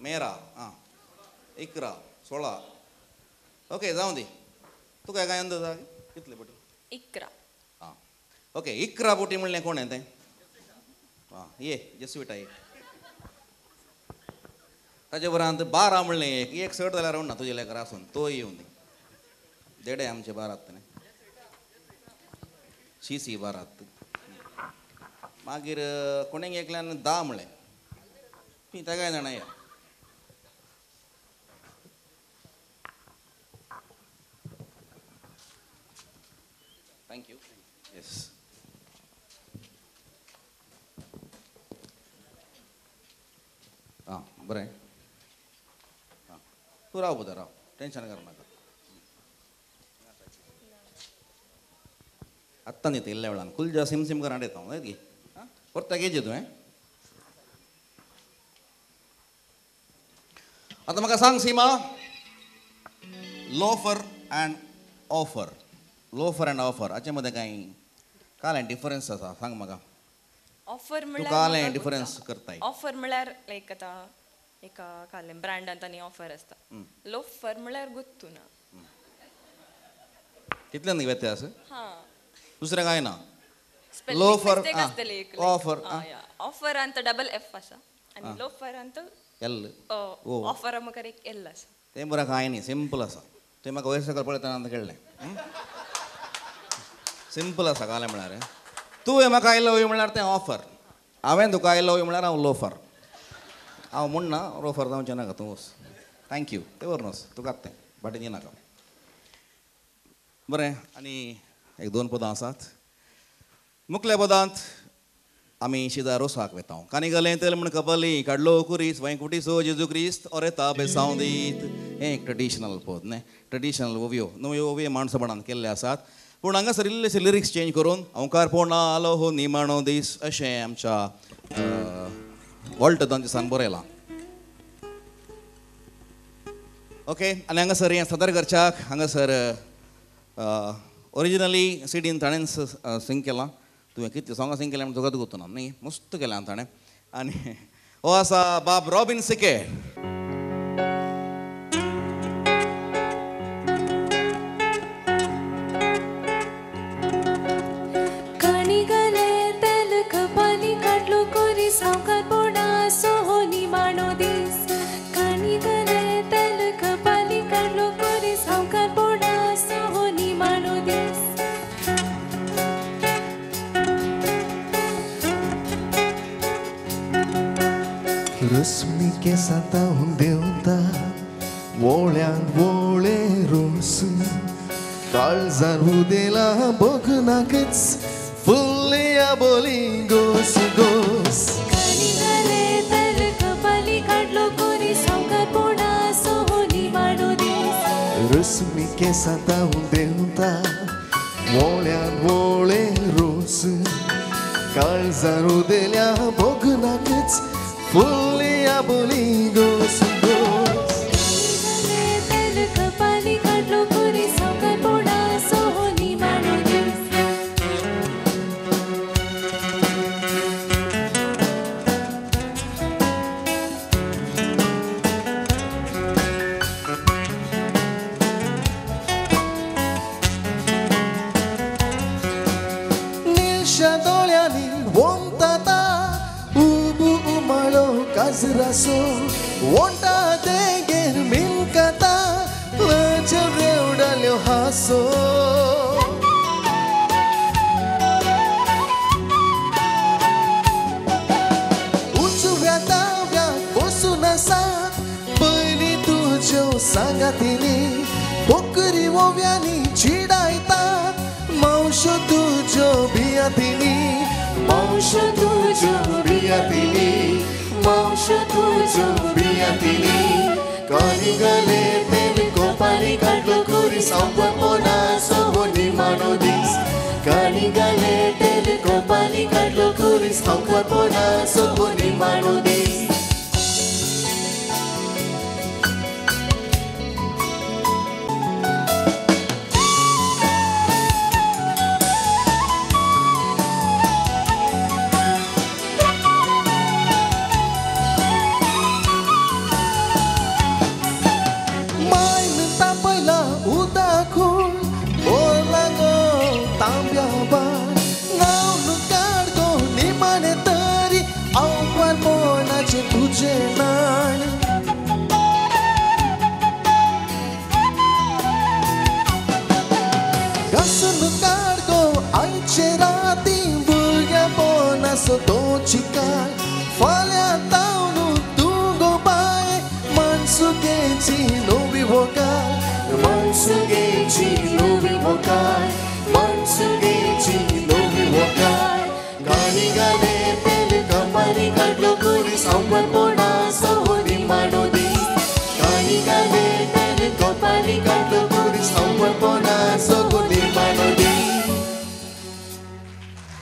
मेरा आं 11 16. ओके जावं दी. तुका काय अंदाज आहा कितले बोटी? 11. आं ओके 11 बोटी म्हणलें कोण तें? आं ये जसविटा ये. ताजे उपरांत 12 म्हणलें एक एक चड जाल्यार ना तुजे लेकर आसून तो येवन दी देडे आमचे 12 न्ही शी 12. मागीर कोणें एकल्यान 10 म्हणलें ती तेगाय जाणां या. Thank you. Yes आं बरें आं तूं राव बरें राव टेंशन करनाका. आत्तां दिता इल्ल्या वेळान कुलजा सिम सिम करून हाडयता हांव गी परत गेजे तुवें. आतां म्हाका सांग Seema, loafer and offer, loafer and offer हाचे मदें कांय कालें डिफरन्स आसा सांग म्हाका. ऑफर तूं म्हळ्यार कालें डिफरन्स करताय? ऑफर म्हळ्यार लायक आतां एका कालें ब्रँडांत आनी ऑफर आसता. लोफर म्हळ्यार गुत्तू ना तितलें न्ही व्यत्यास, हां दुसरें कांय ना. लोफर ऑफर ऑफर अंत डबल एफ आसा आनी लोफर अंत एल ओ ऑफर मुखार एक एल आसा. तें बरें कांय न्ही सिंपल आसा. तें म्हाका वयर सकयल पळयतना कळ्ळें सिंपल आसा. कालें म्हळ्यार तुवें म्हाका I love you म्हळ्यार तें ऑफर, हांवें तुका I love you म्हळ्यार हांव लोफर. हांव म्हणना लोफर जावचें नाका तूं वच. Thank you तें व्हरून वच तुकाच तें फाटीं दिनाका. बरें आनी एक दोन पदां आसात. मुखल्या पदांत आमी शिदा रोसाक वेता. कानी गलें तेल म्हण कपली काडलो कुरीस वैकुटी सो जेजू क्रिस्त ओरेता बेसांव दीत. हें एक ट्रेडिशनल पद न्ही, ट्रेडिशनल ओवयो नव्यो ओवयो माणसपणान केल्ले आसात. पूण हांगासर इल्लेशे लिरिक्स चेंज करून ओंकार पोणा आलो हो निमाणो दीस अशें आमच्या वॉल्टर दांतिसान बरयलां. ओके आनी हांगासर हें सदर करच्याक हांगासर ओरिजिनली सिडीन ताणेंच सिंग केलां. तुवें कितलीं सोंगां सिंग केल्यां म्हण तुका गुत्तू ना न्ही, मस्त केलां ताणें. आनी हो आसा बाब रॉबीन सिके. रश्मि केसांत देंवता वोळ्यान वोळे रोस काळजार उदेला बगनाकच फुल्ले बोली गोस गोस रस्मी केसांत देंवता वोळ्यान वोळे रोस काळजार उदेल्या बगनाकच फुल्ले बोली गोस गोस काजरासो वोंटा देगेर मिनकाता लजर रेवडाल्यो हासो उचव्या दाव्या बसून आसा पयलीं तुज्यो सांगातिनी पोकरी ओव्यांनी चिडायता मावश्यो तुज्यो बियातिनी मावश्यो तुज्यो बियातिनी मावश्यो तुज्यो बियातिनी कानिगले तेल कोपाली काडलो कुरी सावपना सोबोनी मानो दीस कानिगले तेल कोपाली काडलो कुरी सावपना सोबोनी मानो दीस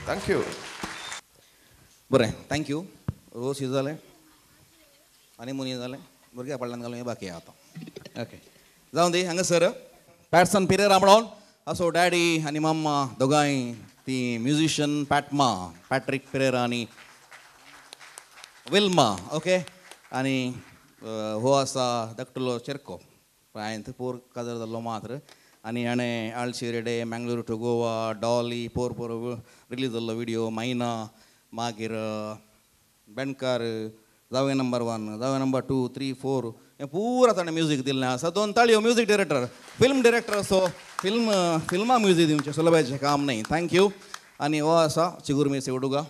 thank you. बरें, thank you. रोस जालें आनी मुनी जालें, भुरग्या पडल्यान घालून बाकी आतां. ओके, जावं दी. हांगासर पॅटसन पिरेरा म्हणून असो डॅडी आनी मम्मा दोगांय ती म्युजिशियन पॅटमा पॅट्रीक पिरेरा आनी विल्मा. ओके, आनी हो आसा धाकटुलो चेरको, हांवें थंय पोर काजार जाल्लो मात्र. आनी हाणें आळशी रेडे, मँगलोर टू गोवा, डॉली, पोर पोर रिलीज जाल्लो विडियो, मायना, मागीर बेणकार, जावया नंबर 1, जावया नंबर 2, 3, 4 हें पुरा ताणें म्युजीक दिल्लें आसा. दोन ताळयो म्युजीक डायरेक्टर, फिल्म डायरेक्टर असो फिल्म फिल्मां म्युजीक दिवचें सुलभाचें काम न्हय. Thank you. आनी हो आसा चिगुरमी सेवडुगा.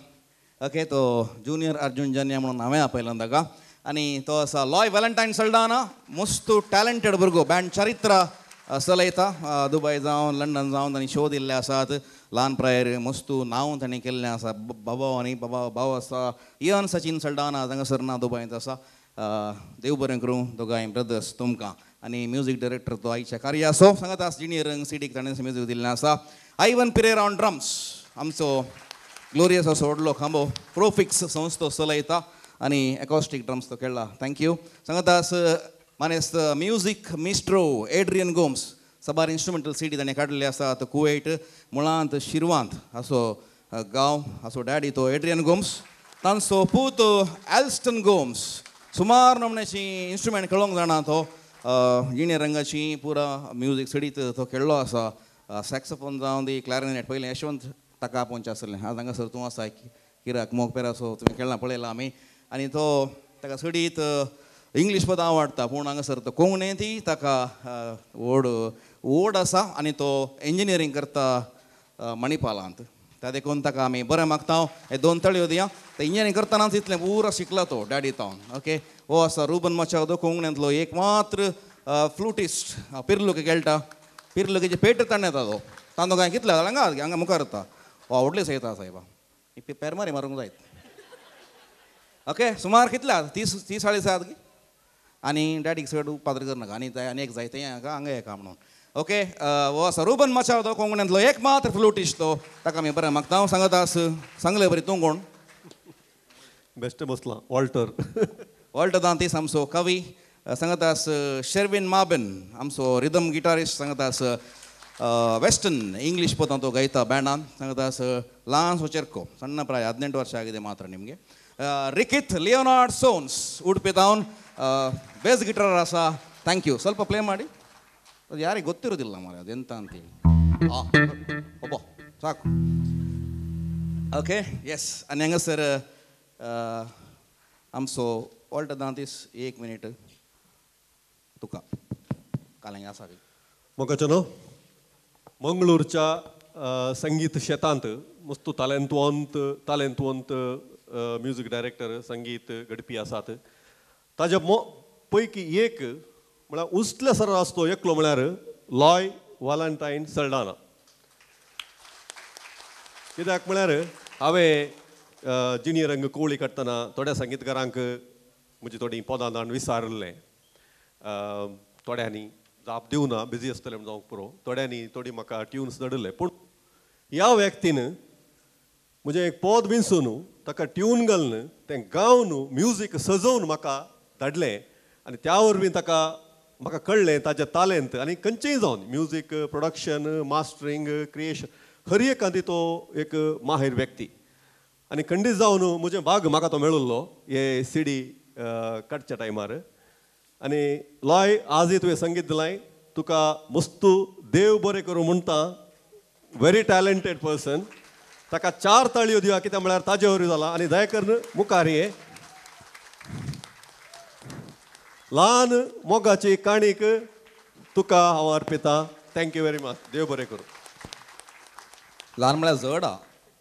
ओके, तो ज्युनियर अर्जुन जन्या म्हणून हांवें आपयला ताका. आनी तो आसा लॉय व्हॅलेंटायन सल्डाना, मस्त टॅलंटेड भुरगो, बँड चरित्र चलयता. दुबय जावन लंडन जावन तांणी शो दिल्ले आसात. ल्हान प्रायेर मस्तू नांव तांणी केल्लें आसा. बाबा आनी बाबा भाव आसा इयन सचिन सल्डाना, हांगासर ना दुबयंत आसा. देव बरें करूं दोगांय ब्रदर्स तुमकां. आनी म्युजीक डायरेक्टर तो आयच्या कार्यासो सांगता जिनियर सिडीक ताणें म्युजीक दिल्लें आसा. आयवन पिरेरा ऑन ड्रम्स, आमचो ग्लोरियस असो व्हडलो खांबो प्रोफिक्स संस्थो चलयता आनी एकॉस्टीक ड्रम्स तो खेळ्ळा. Thank you. सांगतास मानेस्त म्युजीक मिस्ट्रो एड्रियन गोम्स, साबार इन्स्ट्रुमेंटल सिडी ताणें काडलेली आसा. तो कुवेट मुळांत शिरवांत असो गांव, असो डॅडी तो एड्रियन गोम्स, तांचो पूत एल्स्टन गोम्स सुमार नमण्याची इन्स्ट्रुमेंट खेळोंक जाणा तो. जिणे रंगाची पुरा म्युजीक सिडीत तो खेळ्ळो आसा. सॅक्सोफोन जावं दी, क्लॅरिनेट पयलें यशवंत ताका आपोवचें आसलें. आतां हांगासर तूं आसा किराक मोग पेरासो तुवें खेळ्ळा पळयला आमी. आनी तो ताका सिडीत इंग्लीश पदां आवडटा, पूण हांगासर तो कोंकणी ती ताका व्हड ओड आसा. आनी तो इंजिनियरींग करता मणिपालांत, त्या देखून ताका आमी बरें मागता. हे दोन तळयो दिया. ते इंजिनियरींग करतनाच इतलें पुरो शिकला तो डॅडी तावन. ओके, हो आसा रुबन माचादो कोंकणींतलो एक मात्र फ्लुटिस्ट पिर्लुके खेळटा पिर्लुकेचे पेट ताणें येता तो तांदो कांय कितले हांगा हांगा मुखार येता हो आवडले सयता साहेबा पेरमारी मारूंक जायत ओके सुमार कितले 30 30 40 आहात आनी डॅडीक चड पात्र करनाका आनी जाय आनी एक जाय तें हांगा हांगा एका म्हणून ओके हो आसा रुबन माचादो कोंकणींतलो एक मात्र फ्लुटिस्ट तो ताका आमी बरें मागता हांव सांगत आस सांगले बरी तूं कोण बेस्ट बसला वॉल्टर वॉल्टर दांतीस आमचो कवी सांगत आस शेरवीन माबेन आमचो रिदम गिटारिस्ट सांगत आस वेस्टर्न इंग्लीश पदां तो गायता बँडान सांगत आस ल्हानसो चेरको सಣ್ಣ ಪ್ರಾಯ 18 ವರ್ಷ ಆಗಿದೆ ಮಾತ್ರ ನಿಮಗೆ ರಿಕಿತ್ Leonard Sonse Udupi town bass guitar ಆಸ thank you ಸ್ವಲ್ಪ ಪ್ಲೇ ಮಾಡಿ ಅದು ಯಾರಿಗೆ ಗೊತ್ತಿರೋದಿಲ್ಲ ಮಾರ್ರೆ ಅದೆಂತ ಅಂತೇಳಿ ಒಬ್ಬ ಸಾಕು ಓಕೆ ಎಸ್ ಆनी हांगासर आमचो वॉल्टर दांतीस एक मिनीट तुका काल आसा मोगाचो न्हू मंगळूरच्या संगीत शेतांत मस्त तालेंतवंत तालेंतवंत म्युजीक डायरेक्टर संगीत घडपी आसात ताज्या पैकी एक म्हळ्यार उजल्या सर आसतो एकलो म्हळ्यार लॉय वालंटायन सल्डाना कित्याक म्हळ्यार हांवें जिनियर रंग कोळी काडटना थोड्या संगीतकारांक म्हजी थोडीं पदां दाण विसारिल्लें थोड्यांनी जाप दिवना बिजी आसतलें म्हण जावंक पुरो थोड्यांनी थोडी म्हाका ट्युन्स धाडिल्ले पूण ह्या व्यक्तीन म्हजें एक पद विंचून ताका ट्यून घालून तें गावन म्युजीक सजोवन म्हाका धाडलें आनी त्या वरवीं ताका म्हाका कळ्ळें ताजें तालेंत आनी खंयचेंय जावन म्युजीक प्रोडक्शन मास्टरींग क्रिएशन हर एकांती तो एक माहीर व्यक्ती आनी खंडीत जावन म्हजें भाग म्हाका तो मेळिल्लो हे सीडी काडच्या टायमार आनी लॉय आजय तुवें संगीत दिलाय तुका मस्तू देव बरें करूं म्हणटा व्हेरी टॅलंटेड पर्सन ताका 4 ताळयो दिया कित्याक म्हळ्यार ताजे वरवीं जाला आनी दया करून मुखार ये ल्हान मोगाची काणीक तुका हांव Arpita thank you very much देव बरें करूं ल्हान म्हळ्यार जड आ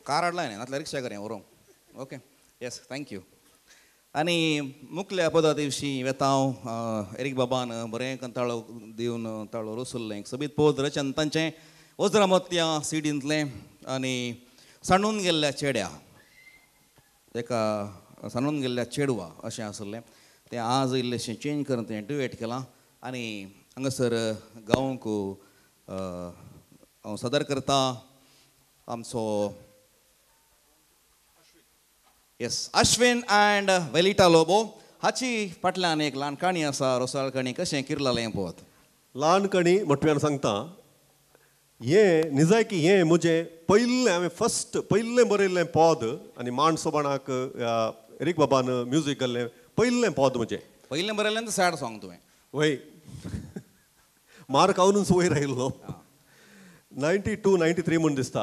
कार हाडला न्ही नातल्यार रिक्षा कर व्हरूंक ओके येस thank you आनी मुखल्या पदा दिवशी वेता हांव एरीक बाबान बरें कंताळो दिवन ताळो रोसुल्लें सोबीत पद रचन तांचें वज्रा मोतयां सिडींतलें आनी सांडून गेल्ल्या चेड्या एका सांडून गेल्ल्या चेडवा अशें आसलें तें आज इल्लेशें चेंज करून तें डुएट केलां आनी हांगासर गावंक हांव सादर करता आमचो येस अश्विन अँड वेलिटा लोबो हाची फाटल्यान एक ल्हान काणी आसा रोसाळ काणी कशें किर्लालें पळोवत ल्हान काणी मोठ्यान सांगता हें निजायकी हें म्हजें पयलें हांवें फर्स्ट पयलें बरयल्लें पद आनी मांड सोबाणाक एरीक बाबान म्युजीक घाल्लें पयलें पद म्हजें पयलें बरयल्लें सॅड सॉंग तुवें वय मार खावनूच वयर आयिल्लो 92 93 म्हूण दिसता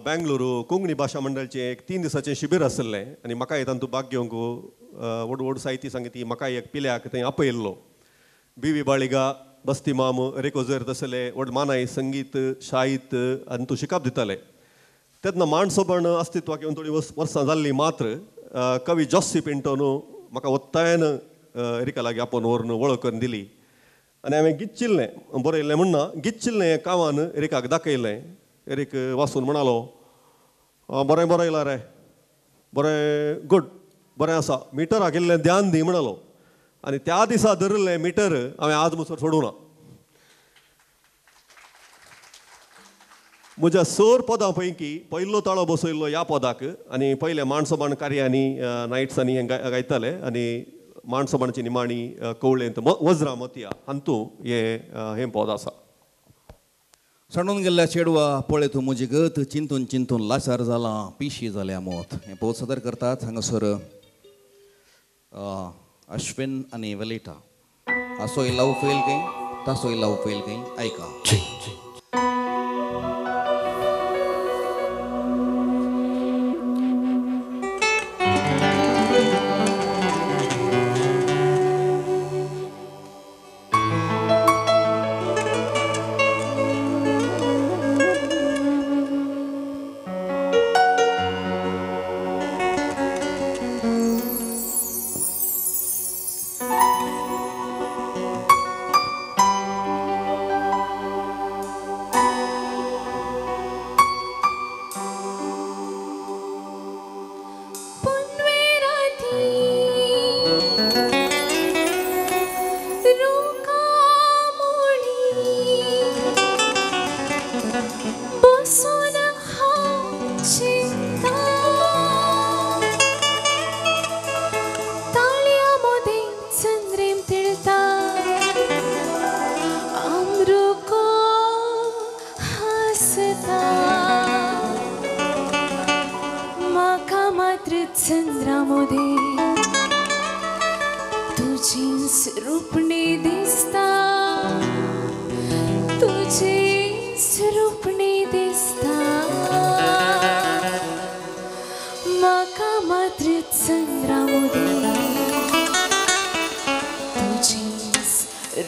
बेंगलोरू कोंकणी भाशा मंडळचें एक 3 दिसाचें शिबीर आसलें आनी म्हाका तातूंत भाग घेवंक व्हड व्हड साहित्य सांगिती म्हाका एक पिल्याक थंय आपयल्लो बी वी बाळिगा बस्ती माम रेकोजर तसले व्हड मानाय संगीत साहित्य आनी तूं शिकप दिताले तेन्ना मांडसोबण अस्तित्वाक येवन थोडीं वर्सां जाल्लीं मात्र कवी जॉसी पिंटोन म्हाका ओत्तायन एरिका लागीं आपोवन व्हरून वळख करून दिली आनी हांवें गिच्चिल्लें बरयल्लें म्हणना गिच्चिल्लें कामान एरिकाक दाखयलें एरीक वाचून म्हणालो बरें बरयलां रे बरें गुड बरें आसा मिटराक इल्लें ध्यान दी म्हणालो आनी त्या दिसा धरिल्लें मिटर हांवें आज मुसर सोडूं ना म्हज्या 4 पदां पैकी पयलो ताळो बसयल्लो ह्या पदाक आनी पयलें माणसोबाण कार्यांनी नायट्सांनी हें गायताले आनी माणसोबाणची निमाणी कवळेंत वज्रा मोतया हातूंत हें पद आसा सांडून गेल्ल्या चेडवा पळय तूं म्हजी गत चिंतून चिंतून लाचार जालां पिशी जाल्या मोत हें पद सादर करतात हांगासर अश्विन आनी वेलिटा हाचोय लव फेल खंय ताचोय लव फेल खंय आयका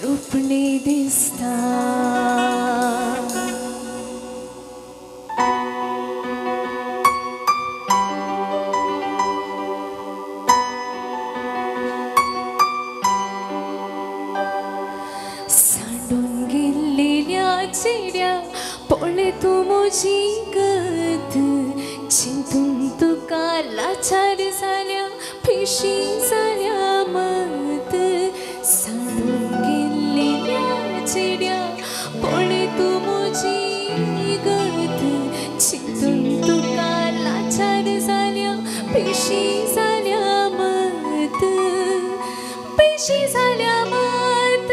रुपणी दिसता. सांडून गेल्ल्या चेड्या पळय तूं म्हजी गत, चिंतून तुका लाचार जाल्या पिशी जाल्या मत. सांडून गेल्ल्या चेड्या पळय तूं म्हजी गत, चिंतून तुका लाचार जाल्या पिशी जाल्या मत, पिशी जाल्या मत.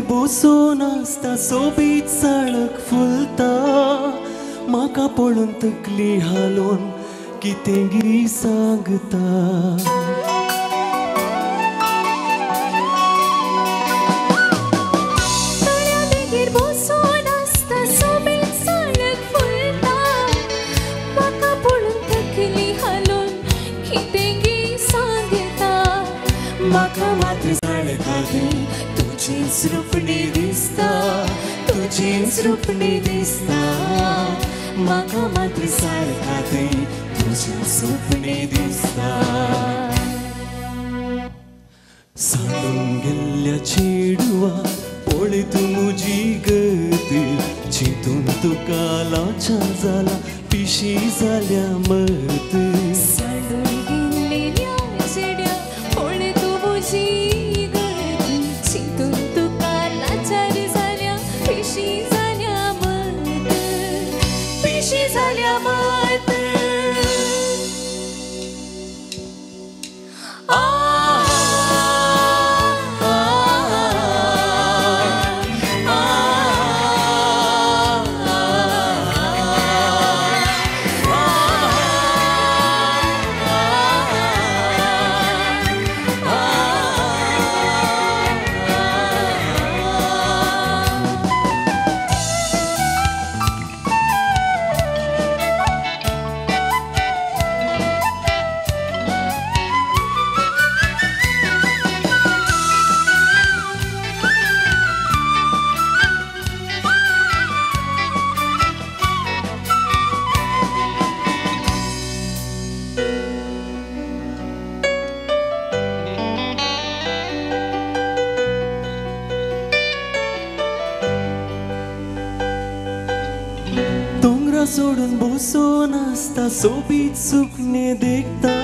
बसून आसता सोबीत साळक फुलता, म्हाका पळोवन तकली हालोवन कितें गी सांगता. तळ्या देगेर बसून आसता सोबीत साळक फुलता, म्हाका पळोवन तकली हालोवन कितें गी सांगता. म्हाका मात्र साळका तुजीच रुपणी दिसता, तुजीच रुपणी दिसता, म्हाका मात्र सारका तें तुजीच रुपणी दिसता. सांडून गेल्ल्या चेडवा पळय तूं म्हजी गत, चिंतून तुका लाचार जाला पिशी जाल्या मत. सांडून गेल्ल्या चेड्या पळय तूं म्हजी चिंतून तुका लाचार जाल्या पिशी जाल्या मत, पिशी जाल्या मत. दोंगरा सोडून बसून आसता सोबीत सुकणें देखता,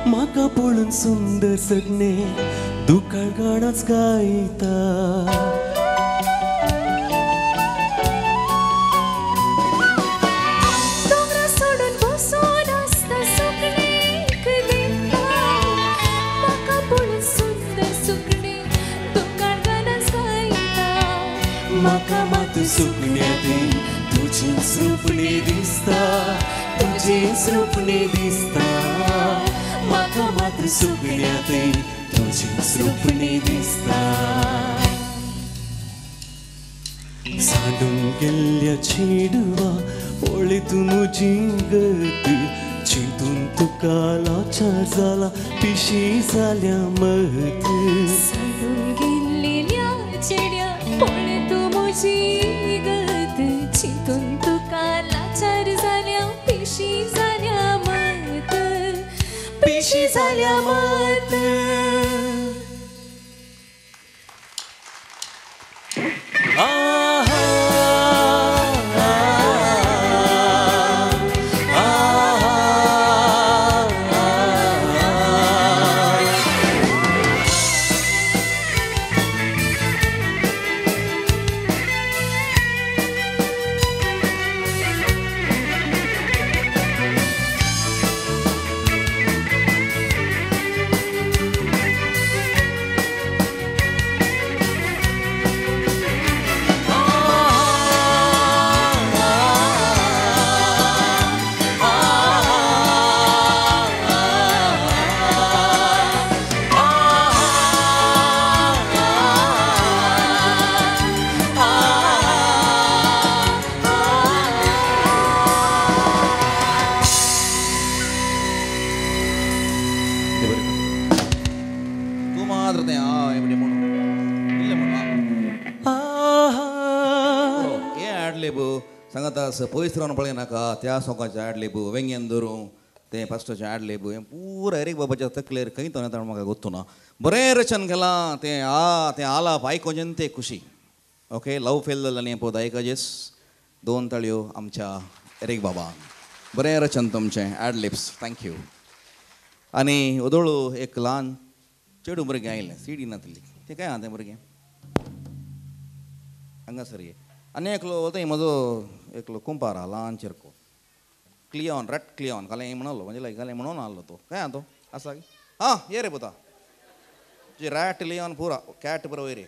म्हाका पळोवन सुंदर सगळें दुकाळ गाणाच गायता. दोंगरा सोडून बसून आसता सुकणें देखता, म्हाका पळोवन सुंदर सुकणें दुकाळ गाणाच गायता. म्हाका मात सुकण्या तें तुजीच रुपणी दिसता, तुजीच रुपणी दिसता, म्हाका मात्र सुकण्या तें तुजीच रुपणी दिसता. सांडून गेल्ल्या चेडवा पळय तूं म्हजी गत, चिंतून तुका लाचार जाला पिशी जाल्या मत. सांडून गेल्ल्या चेड्या पळय तूं म्हजी गत, चिंतून तुका लाचार जाल्या पिशी जाल्या मत, पिशी जाल्या मत. मात्र तें हें म्हणून इल्लें म्हणून हें ॲडलिब सांगता पयस रावन पळय नाका त्या सोंकाचें ॲडलिब वेंगेन धरूं तें फस्टाचें ॲडलिब हें पुरा एरीक बाबाच्या तकलेर खंय तो येता म्हाका गोत्तू ना. बरें रचन केलां तें आ तें आलाप आयकोचें तें खुशी. ओके लव फेल जालें न्ही पोद आयकाजेस दोन ताळयो आमच्या एरीक बाबा. बरें रचन तुमचें ॲडलिप्स thank you. आनी ओदोळू एक ल्हान चेडूं भुरगें आयलें सिडी नातली तें काय आहा तें भुरगें हांगासर ये. आनी एकलो थंय म्हजो एकलो कुंपार आहा ल्हान चेरको क्लियॉन रॅट क्लियॉन काल म्हणलो म्हणजे लायक काल म्हणून आहलो तो काय आहा तो आसा आं ये रे पुता तुजी रॅट लियॉन पुरा कॅट बरो वयर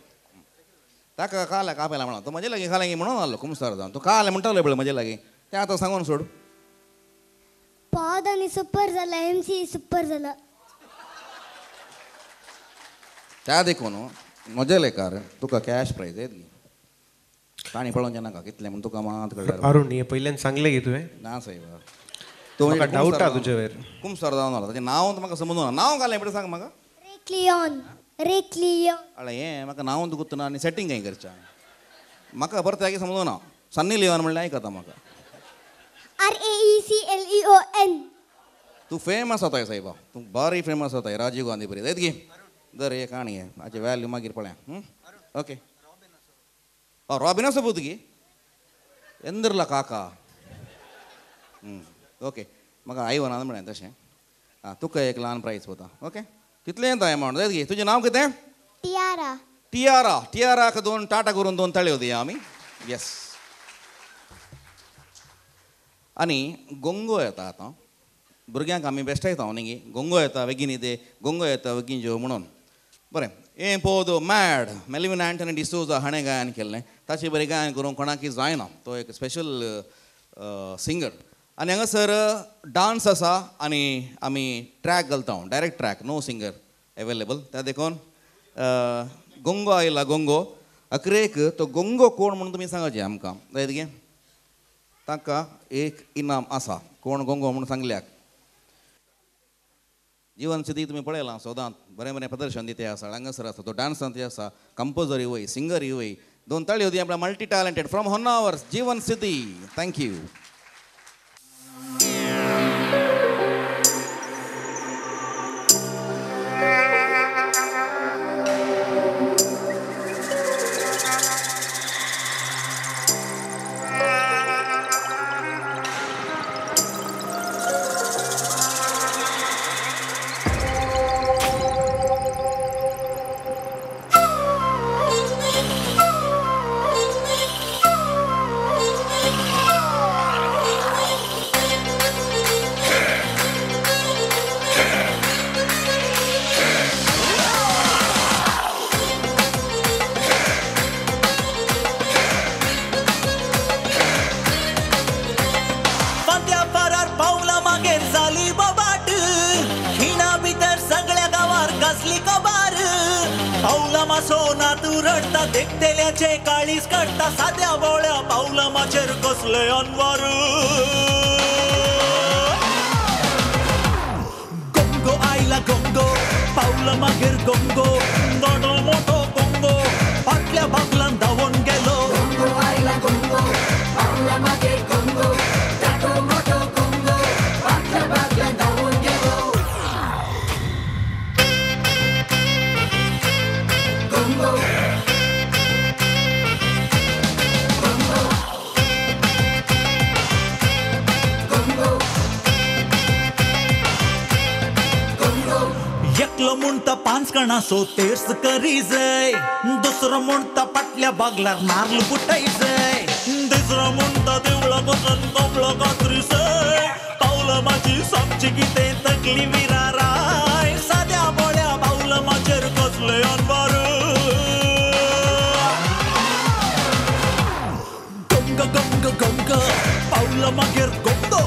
ताका काल कापेला म्हणा तो म्हजे लागीं काल म्हणून आहलो कुमसार जावन तो काल म्हणटालो पळय म्हजे लागीं तें आतां सांगून सोड. पॉद आनी सुपर जाला एमसी सुपर जाला त्या देखून म्हज्या लेखार तुका कॅश प्रायज येतली ताणी पळोवचें नाका कितलें म्हूण तुका मात कळटा. अरुण हें पयल्यान सांगलें की तुवें ना सायब तूं म्हाका डावट आहा तुजे वयर कुमसार जावन आलो ताचें नांव म्हाका समजून नांव घालें पळय सांग म्हाका. रेक्लियॉन रेक्लियॉन अळे हें म्हाका नांव तुका गुत्तना आनी सेटींग कांय करचें म्हाका परत जागे समजूना. सन्नी लियोन म्हणल्यार आयकता म्हाका. RAECLEON. तूं फेमस जाताय सायबा तूं बारी फेमस जाताय राजीव गांधी बरी येत गे दर हे काणी हाचे वॅल्यू मागीर पळया. ओके रॉबिन आसा पूत गे एंदरला काका. ओके म्हाका आयवना म्हणलें तशें. आं तुका एक ल्हान प्रायज वता. ओके कितलें येता एमावंट जायत गे. तुजें नांव कितें? टियारा. टियारा टियाराक दोन टाटा करून दोन ताळयो दिया आमी. येस. आनी गोंगो येता आतां भुरग्यांक आमी बेश्टायता न्ही गोंगो येता बेगीन दे गोंगो येता बेगीन जेव म्हणून. बरें हें पोद मॅड मेलवीन अँटनी डिसोजा हाणें गायन केल्लें ताचे बरें गायन करूंक कोणाकय जायना तो एक स्पेशल सिंगर. आनी हांगासर डांस आसा आनी आमी ट्रॅक घालता direct track no singer available. त्या देखून गोंगो आयला गोंगो अकरेक तो गोंगो कोण म्हणून तुमी सांगाचे आमकां जायत गे. ताका एक इनाम आसा कोण गोंगो म्हणून सांगल्याक. जीवन सिद्धी तुमी पळयलां सदांत बरें बरें प्रदर्शन दिते आसा हांगासर आसा तो डांसांत आसा कंपोजरूय वय सिंगरूय वय. दोन ताळयो दी आपल्या multi talented from Honnavar Jeevan Siddhi. Thank you. So तेर्स करी जाय दुसरो म्हणटा पाटल्या बागलार नार्ल फुटाय जाय तिसरो म्हणटा देवळा बसून कोंबलो कातरी जाय पावलां म्हाजी सामची कितें तकली विराराय साद्या बोळ्या पावलां म्हाजेर कसले अनवार गंग गंग गंग पावलां मागीर गोंगो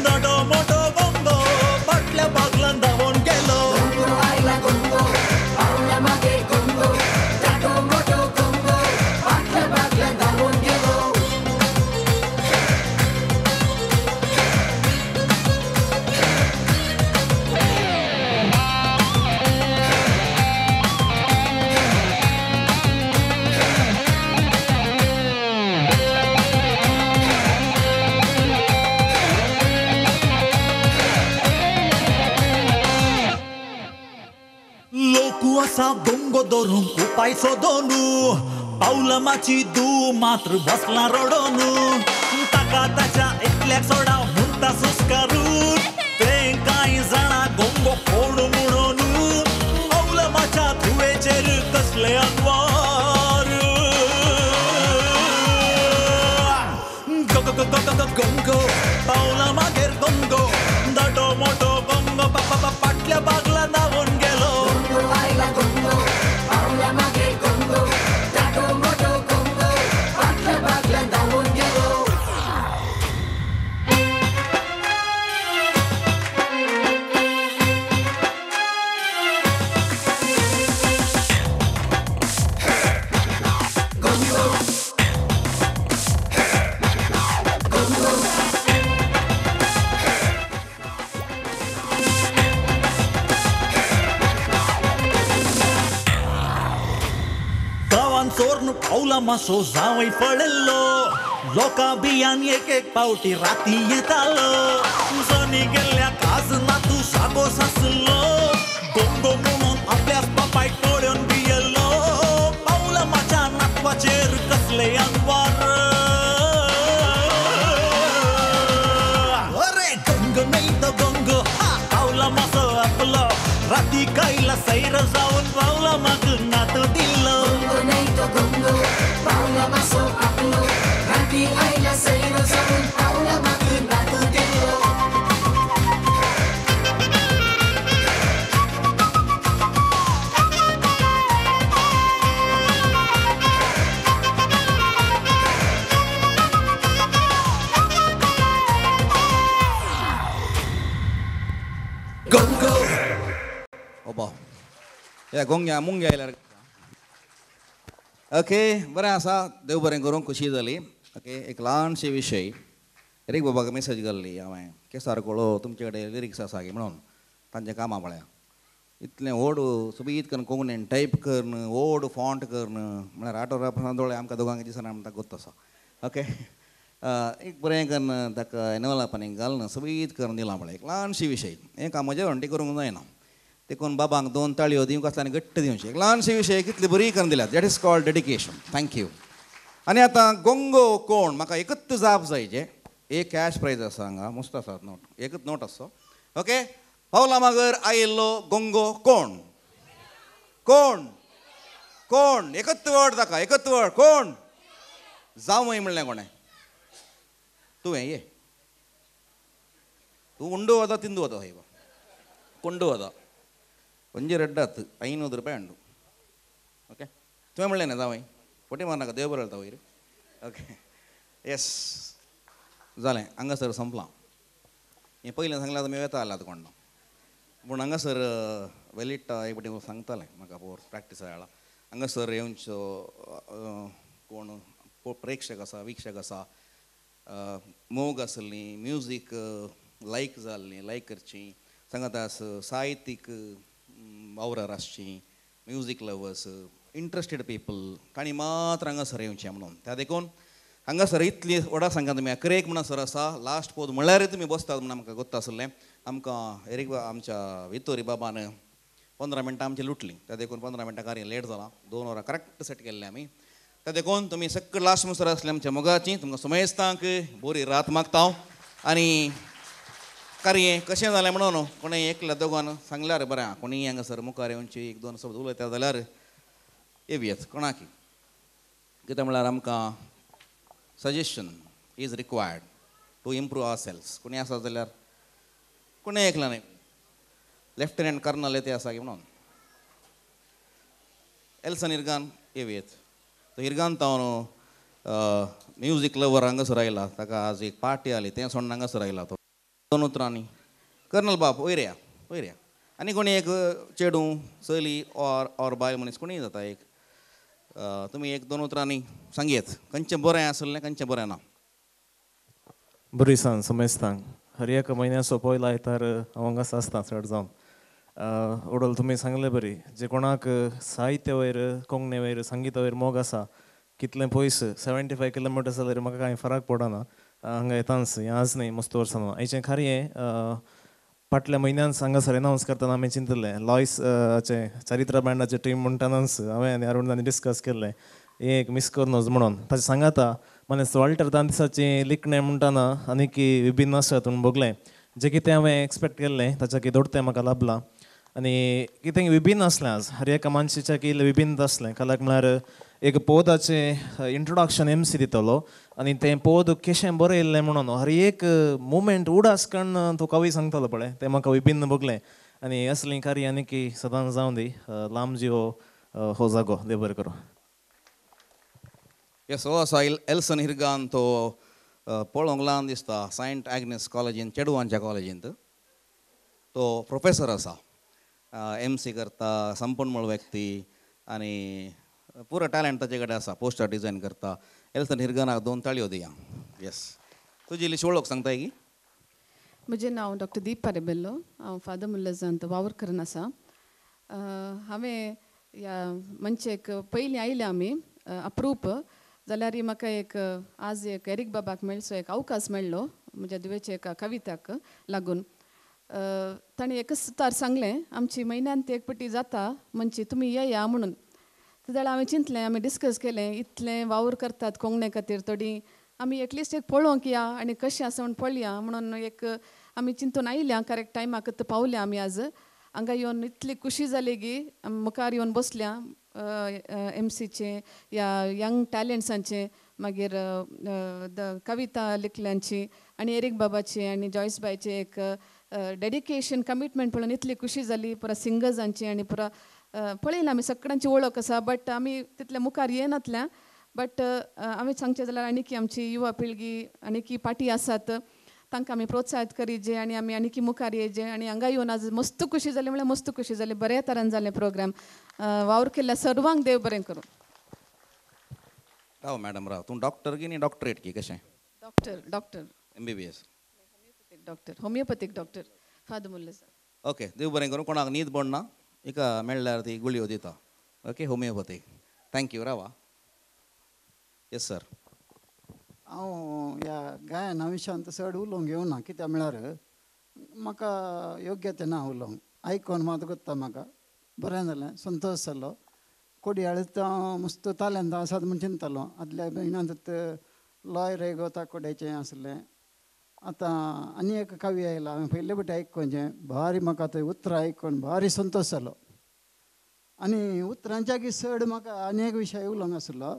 नडो मोटो गोंगो पाटल्या बागलान धांवोन गेलो. गोंगो धरूंक उपाय सोदोनू पावलमाची दू मात्र बसला रडोनू ताका ताच्या एकल्याक सोडा म्हणटा सुस्कारून तें कांय जाणा गोंगो कोण म्हणोनू पावलमाच्या धुवेचेर कसले अनवार गोंगो पावला मागेर गोंगो दाटो मोटो गोंगो पापा पाटल्या बागला धांवून गेलो गोंगो आयला गोंगो पावला मागेर गोंगो दाटो मोटो गोंगो पाटल्या बागला धांवून गेलो. पावला मासो जावय पडिल्लो लोकां बियान एक एक पावटी राती येतालो जनी गेल्ल्या काज ना तूं सागोस आसलो गोंगो म्हणून आपल्याच बापायक पळोवन भियेल्लो पावला म्हाज्या नातवाचेर कसले अनवार अरे गोंगो न्हय तो गोंगो पावला मासो आपलो राती कायला सैर जावन पावला म्हाका नात दिल्लो गोंगो न्हय तो गोंगो पावला मासो आपलो राती आयला सैर जावन पावला म्हाका नात दिल्लो. गोंगो ओबा या गोंग्या मुंग्या आयल्यार. ओके बरें आसा, देव बरें करूं, खुशी जाली. ओके एक ल्हानशी विशय एरीक बाबाक मेसेज घाल्ली हांवें केसार कोळो तुमचे कडेन लिरिक्स आसा की म्हणून तांचें कामां पळया इतलें व्हड सोबीत करून कोंकणीन टायप करून व्हड फॉन्ट करून म्हळ्यार आठवडा दोळे आमकां दोगांक दिसना म्हणटा गोत्त आसा. ओके एक बरें करून ताका एनवलापांनी घालून सोबीत करून दिलां पळय. एक ल्हानशी विशय हें काम म्हज्या वण्टी करूंक जायना देखून बाबांक दोन ताळयो दिवंक आसता आनी घट्ट दिवची. एक ल्हानशी विशय कितली बरी करून दिल्या. That is called dedication. Thank you. आनी आतां गोंगो कोण म्हाका एकच जाप जाय जे एक कॅश प्रायज आसा हांगा मस्त आसा नोट एकच नोट आसो. ओके पावला मागर आयिल्लो गोंगो कोण कोण कोण एकच वर्ड ताका एकच वर्ड कोण जावं म्हणलें कोणें तुवें ये तूं उंडो वता तिंदू वता हय कोंडू वता ಒಂಜಿ ರೆಡ್ ಆತು 500 ರೂಪಾಯಿ ಉಂಡು. ಓಕೆ ತುವೆ म्हणलें जावं फोटी मारनाका देव बरो वयर. ओके येस जालें हांगासर संपलां. हें पयलें सांगलां तुमी वेता आलात कोण पूण हांगासर वेलिटा एक फावटी सांगतालें म्हाका पोर प्रॅक्टीस वेळा हांगासर येवचो कोण प्रेक्षक आसा वीक्षक आसा मोग आसली म्युजीक लायक जाल्ली लायक करची सांगता साहित्यीक वावरार आसची म्युजीक लवर्स इंट्रस्टेड पीपल तांणी मात्र हांगासर येवचें म्हणून त्या देखून हांगासर इतली व्हडा सांगा तुमी अकरेक म्हणून सर आसा लास्ट पोद म्हणल्यार तुमी बसतात म्हणून आमकां गोत्ता आसलें. आमकां एरीक आमच्या वितोरी बाबान 15 मिनटां आमची लुटली त्या देखून 15 मिनटां कार्य लेट जालां 2 वरां करेक्ट सेट केल्लें आमी त्या देखून तुमी सगळें लास्ट मुसर आसले आमच्या मोगाची तुमकां सुमेस्तांक बरी रात मागता हांव. आनी कार्य कशें जालें म्हणून कोणें एकल्या दोगान सांगल्यार बरें आहा कोणीय हांगासर मुखार येवची एक दोन शब्द उलयता जाल्यार येवयात कोणाकी कितें म्हळ्यार आमकां suggestion is required to improve our selves. कोणी आसा जाल्यार कोणें एकला न्हय लेफ्टनंट कर्नल ते आसा की म्हणून एल्सन इर्गान येवयेत. तो इर्गान तावन म्युजीक लवर हांगासर आयला ताका आज एक पार्टी आली तें सोडून हांगासर आयला तो दोन उतरांनी कर्नल बाब वयर या वयर या. आनी कोणी एक चेडूं चली ऑर ऑर बायल मनीस कोणीय जाता एक तुमी एक दोन उतरांनी सांगयेत खंयचें बरें आसलें खंयचें बरें ना. बरी सांग समेस्तांक हर एका म्हयन्याचो पयलो आयतार हांव हांगासर आसता चड जावन ओडोल तुमी सांगले बरी जे कोणाक साहित्य वयर कोंकणी वयर संगीता वयर मोग आसा कितलें पयस 75 किलोमिटर्स जाल्यार म्हाका कांय फरक पडना हांगा येताच हें आज न्हय मस्त वर्सां आयचें खारें फाटल्या म्हयन्यान हांगासर एनावन्स करतना आमी चिंतलें लॉयस हाचें चरित्र बँडाचें टीम म्हणटनाच हांवें आनी अरुणान डिस्कस केल्लें हें एक मिस करूं नज म्हणून. ताचें सांगाता मानेस्त वॉल्टर दांतिसाचें लिखणें म्हणटना आनीक विभिन्न आसात म्हूण भोगलें जें कितें हांवें एक्सपेक्ट केल्लें ताच्या की दोडतें म्हाका लाभलां आनी कितें विभिन्न आसलें आज हर एका मानशेच्या की इल्लें विभिन्न आसलें. कलाक म्हळ्यार एक पोदाचें इंट्रोडक्शन एम सी दितलो आनी तें पोद कशें बरयल्लें म्हणून हर एक मुमेंट उडास काडून तो कवी सांगतालो पळय तें म्हाका विभिन्न भोगलें आनी असलीं कार्य आनी की सदांच जावं दी. लांब जिवो हो जागो देव बरें करूं. येस हो आसा एल्सन हिरगान तो पळोवंक ल्हान दिसता सेंट आग्नेस कॉलेजींत चेडवांच्या कॉलेजींत तो प्रोफेसर आसा. एम सी करता संपन्मळ व्यक्ती आनी पुरो टॅलंट ताचे कडेन आसा. पोस्टर डिझायन करता. एल्सन हिरगानाक 2 ताळयो दिया. येस तुजी इल्लीशी वळख सांगताय की? म्हजें नांव डॉक्टर दीपा रेबेल्लो. हांव फादर मुल्लजांत वावर करून आसा. हांवें ह्या मंचेक पयलीं आयल्या आमी अप्रूप जाल्यार म्हाका एक आज एक एरीक बाबाक मेळचो एक अवकाश मेळ्ळो म्हज्या धुवेच्या एका कविताक लागून. ताणें एकच सुतार सांगलें आमची म्हयन्यांत एक पटी जाता म्हणजे तुमी येया म्हणून. जाल्यार हांवें चिंतलें आमी डिस्कस केलें इतलें वावर करतात कोंकणे खातीर थोडीं आमी एटलिस्ट एक पळोवंक या आनी कशें आसा म्हूण पळया म्हणून एक आमी चिंतून आयल्या. करेक्ट टायमाक पावल्या आमी आज हांगा येवन इतली खुशी जाली की मुखार येवन बसल्या एम सीचे या यंग टॅलंट्सांचे मागीर कविता लिखल्यांची आनी एरीक बाबाची आनी जॉयस बायचे एक डेडिकेशन कमिटमेंट पळोवन इतली खुशी जाली. पुरा सिंगर्सांची आनी पुरा पळयलें आमी सगळ्यांची वळख आसा बट आमी तितले मुखार येनातल्या. बट आमी सांगचें जाल्यार आनीकी आमची युवा पिळगी आनीकी पाटी आसात तांकां आमी प्रोत्साहीत करीजे आनी आमी आनीकी मुखार येजे. आनी हांगा येवन आज मस्त खुशी जाली म्हळ्यार मस्त खुशी जाली. बऱ्या तरान जालें प्रोग्राम. वावर केल्ल्या सर्वांक देव बरें करूं. राव मॅडम राव. तूं डॉक्टर की न्ही डॉक्टरेट की कशें? Doctor doctor MBBS doctor homeopathic doctor father मुल्लजा. Okay देव बरें करूं. कोणाक न्हीद पडना हिका मेळ्ळ्यार ती गुळयो दिता. Okay homeopathic. Thank you. रावा. Yes sir. हांव ह्या गायना विशयांत चड उलोवंक येवना कित्याक म्हळ्यार म्हाका योग्य ना उलोवंक. आयकोन मात कोत्ता म्हाका बरें जालें संतोश जालो. कोडयाळीत हांव मस्त तालेंत आसात म्हूण चिंततालो. आदल्या म्हयन्यांत लॉयर एगो ताकोड्याचें आसलें. आतां आनी एक कवी आयला हांवें पयले फावटी आयकोचें भारी म्हाका थंय उतरां आयकून भारी संतोश जालो. आनी उतरांच्या की चड म्हाका आनी एक विशय उलोवंक आसलो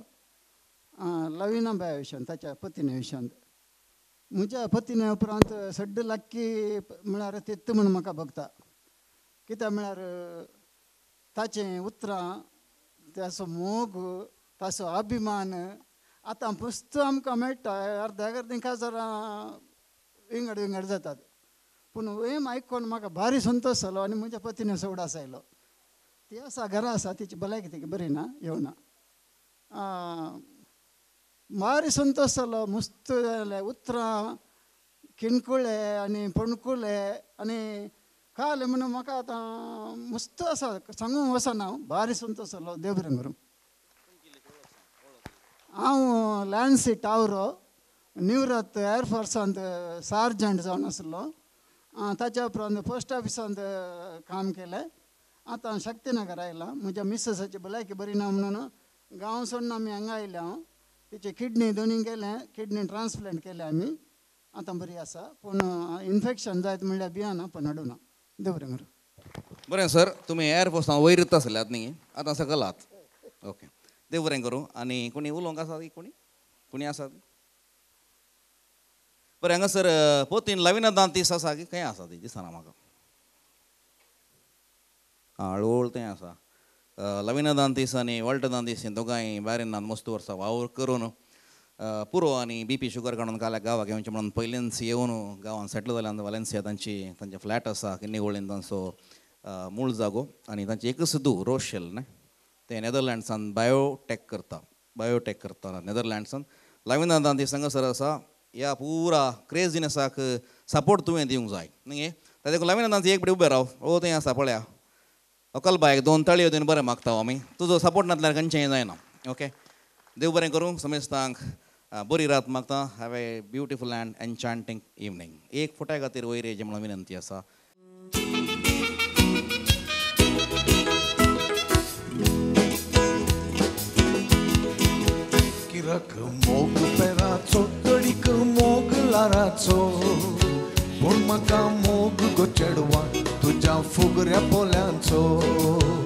लविना बाया विशयांत ताच्या पतिने विशयांत. म्हज्या पतिने उपरांत सड्ड लाक्की म्हळ्यार तित्त म्हूण म्हाका भोगता. कित्याक म्हळ्यार ताचें उतरां ताचो मोग ताचो अभिमान आतां पुस्त आमकां मेळटा. अर्द्या अर्दी काजारां विंगड विंगड जातात पूण हें आयकून म्हाका भारी संतोश जालो आनी म्हज्या पतीने उडास आयलो. ती आसा घरा आसा तिची भलायकी ती बरी ना येवना. भारी संतोश जालो. मस्त जालें उतरां किणकुळे आनी पणकुले आनी काल म्हणून म्हाका आतां मस्त आसा सांगूंक वचना हांव. भारी संतोश जालो. देव बरें करूं. हांव लॅन्सी टावरो निवृत्त एअरफोर्सांत सार्जंट जावन आसलो. ताच्या उपरांत पोस्ट ऑफिसांत काम केलें. आतां शक्तीनगर आयलां. म्हज्या मिसेसाची भलायकी बरी ना म्हणून गांव सोडून आमी हांगा आयल्या. हांव तिचे किडनी दोनी केलें किडनी ट्रान्सप्लांट केलें आमी. आतां बरी आसा पूण इन्फेक्शन जायत म्हणल्यार भियना पण हाडूना. देव बरें करूं. बरें सर तुमी एअरफोर्सान वयरच आसल्यात न्ही आतां सकलात. ओके देव बरें करूं. आनी कोणी उलोवंक आसा कोणी कोणी आसा? बरें हांगासर पोतीन लविना दांतीस आसा की खंय आसा ती दिसना म्हाका. आं हळूहळू थंय आसा. लविना दांतीस आनी वॉल्टर दांतीस ही दोगांय बारेनान मस्त वर्सां वावर करून पुरो आनी बीपी शुगर काडून काल्याक गांवाक येवचें म्हणून पयलींच येवन गांवांत सेटल जाल्यान वालेन्सिया तांची तांचें फ्लॅट आसा किन्नीगोळीन तांचो मूळ जागो आनी तांची एकच धूव रोशेल न्ही तें नॅदरलँड्सान बायोटॅक करता बायोटॅक करता नॅदरलँड्सान. लविना दांतीस हांगासर आसा. ह्या पुरा क्रेजिनसाक सपोर्ट तुवें दिवंक जाय न्ही. ताका देखून लविना दांतीस एक पटी उबें राव. ओ थंय आसा पळया अकल बायक 2 ताळयो दिवन बरें मागता आमी. तुजो सपोर्ट नासल्यार खंयचें जायना. ओके देव बरें करूं. समेस्तांक बरी रात मागता. Have a beautiful and enchanting evening. एक फोट्या खातीर वयर येवचें म्हणून विनंती आसा. तुज्या फुगऱ्या पोल्यांचो.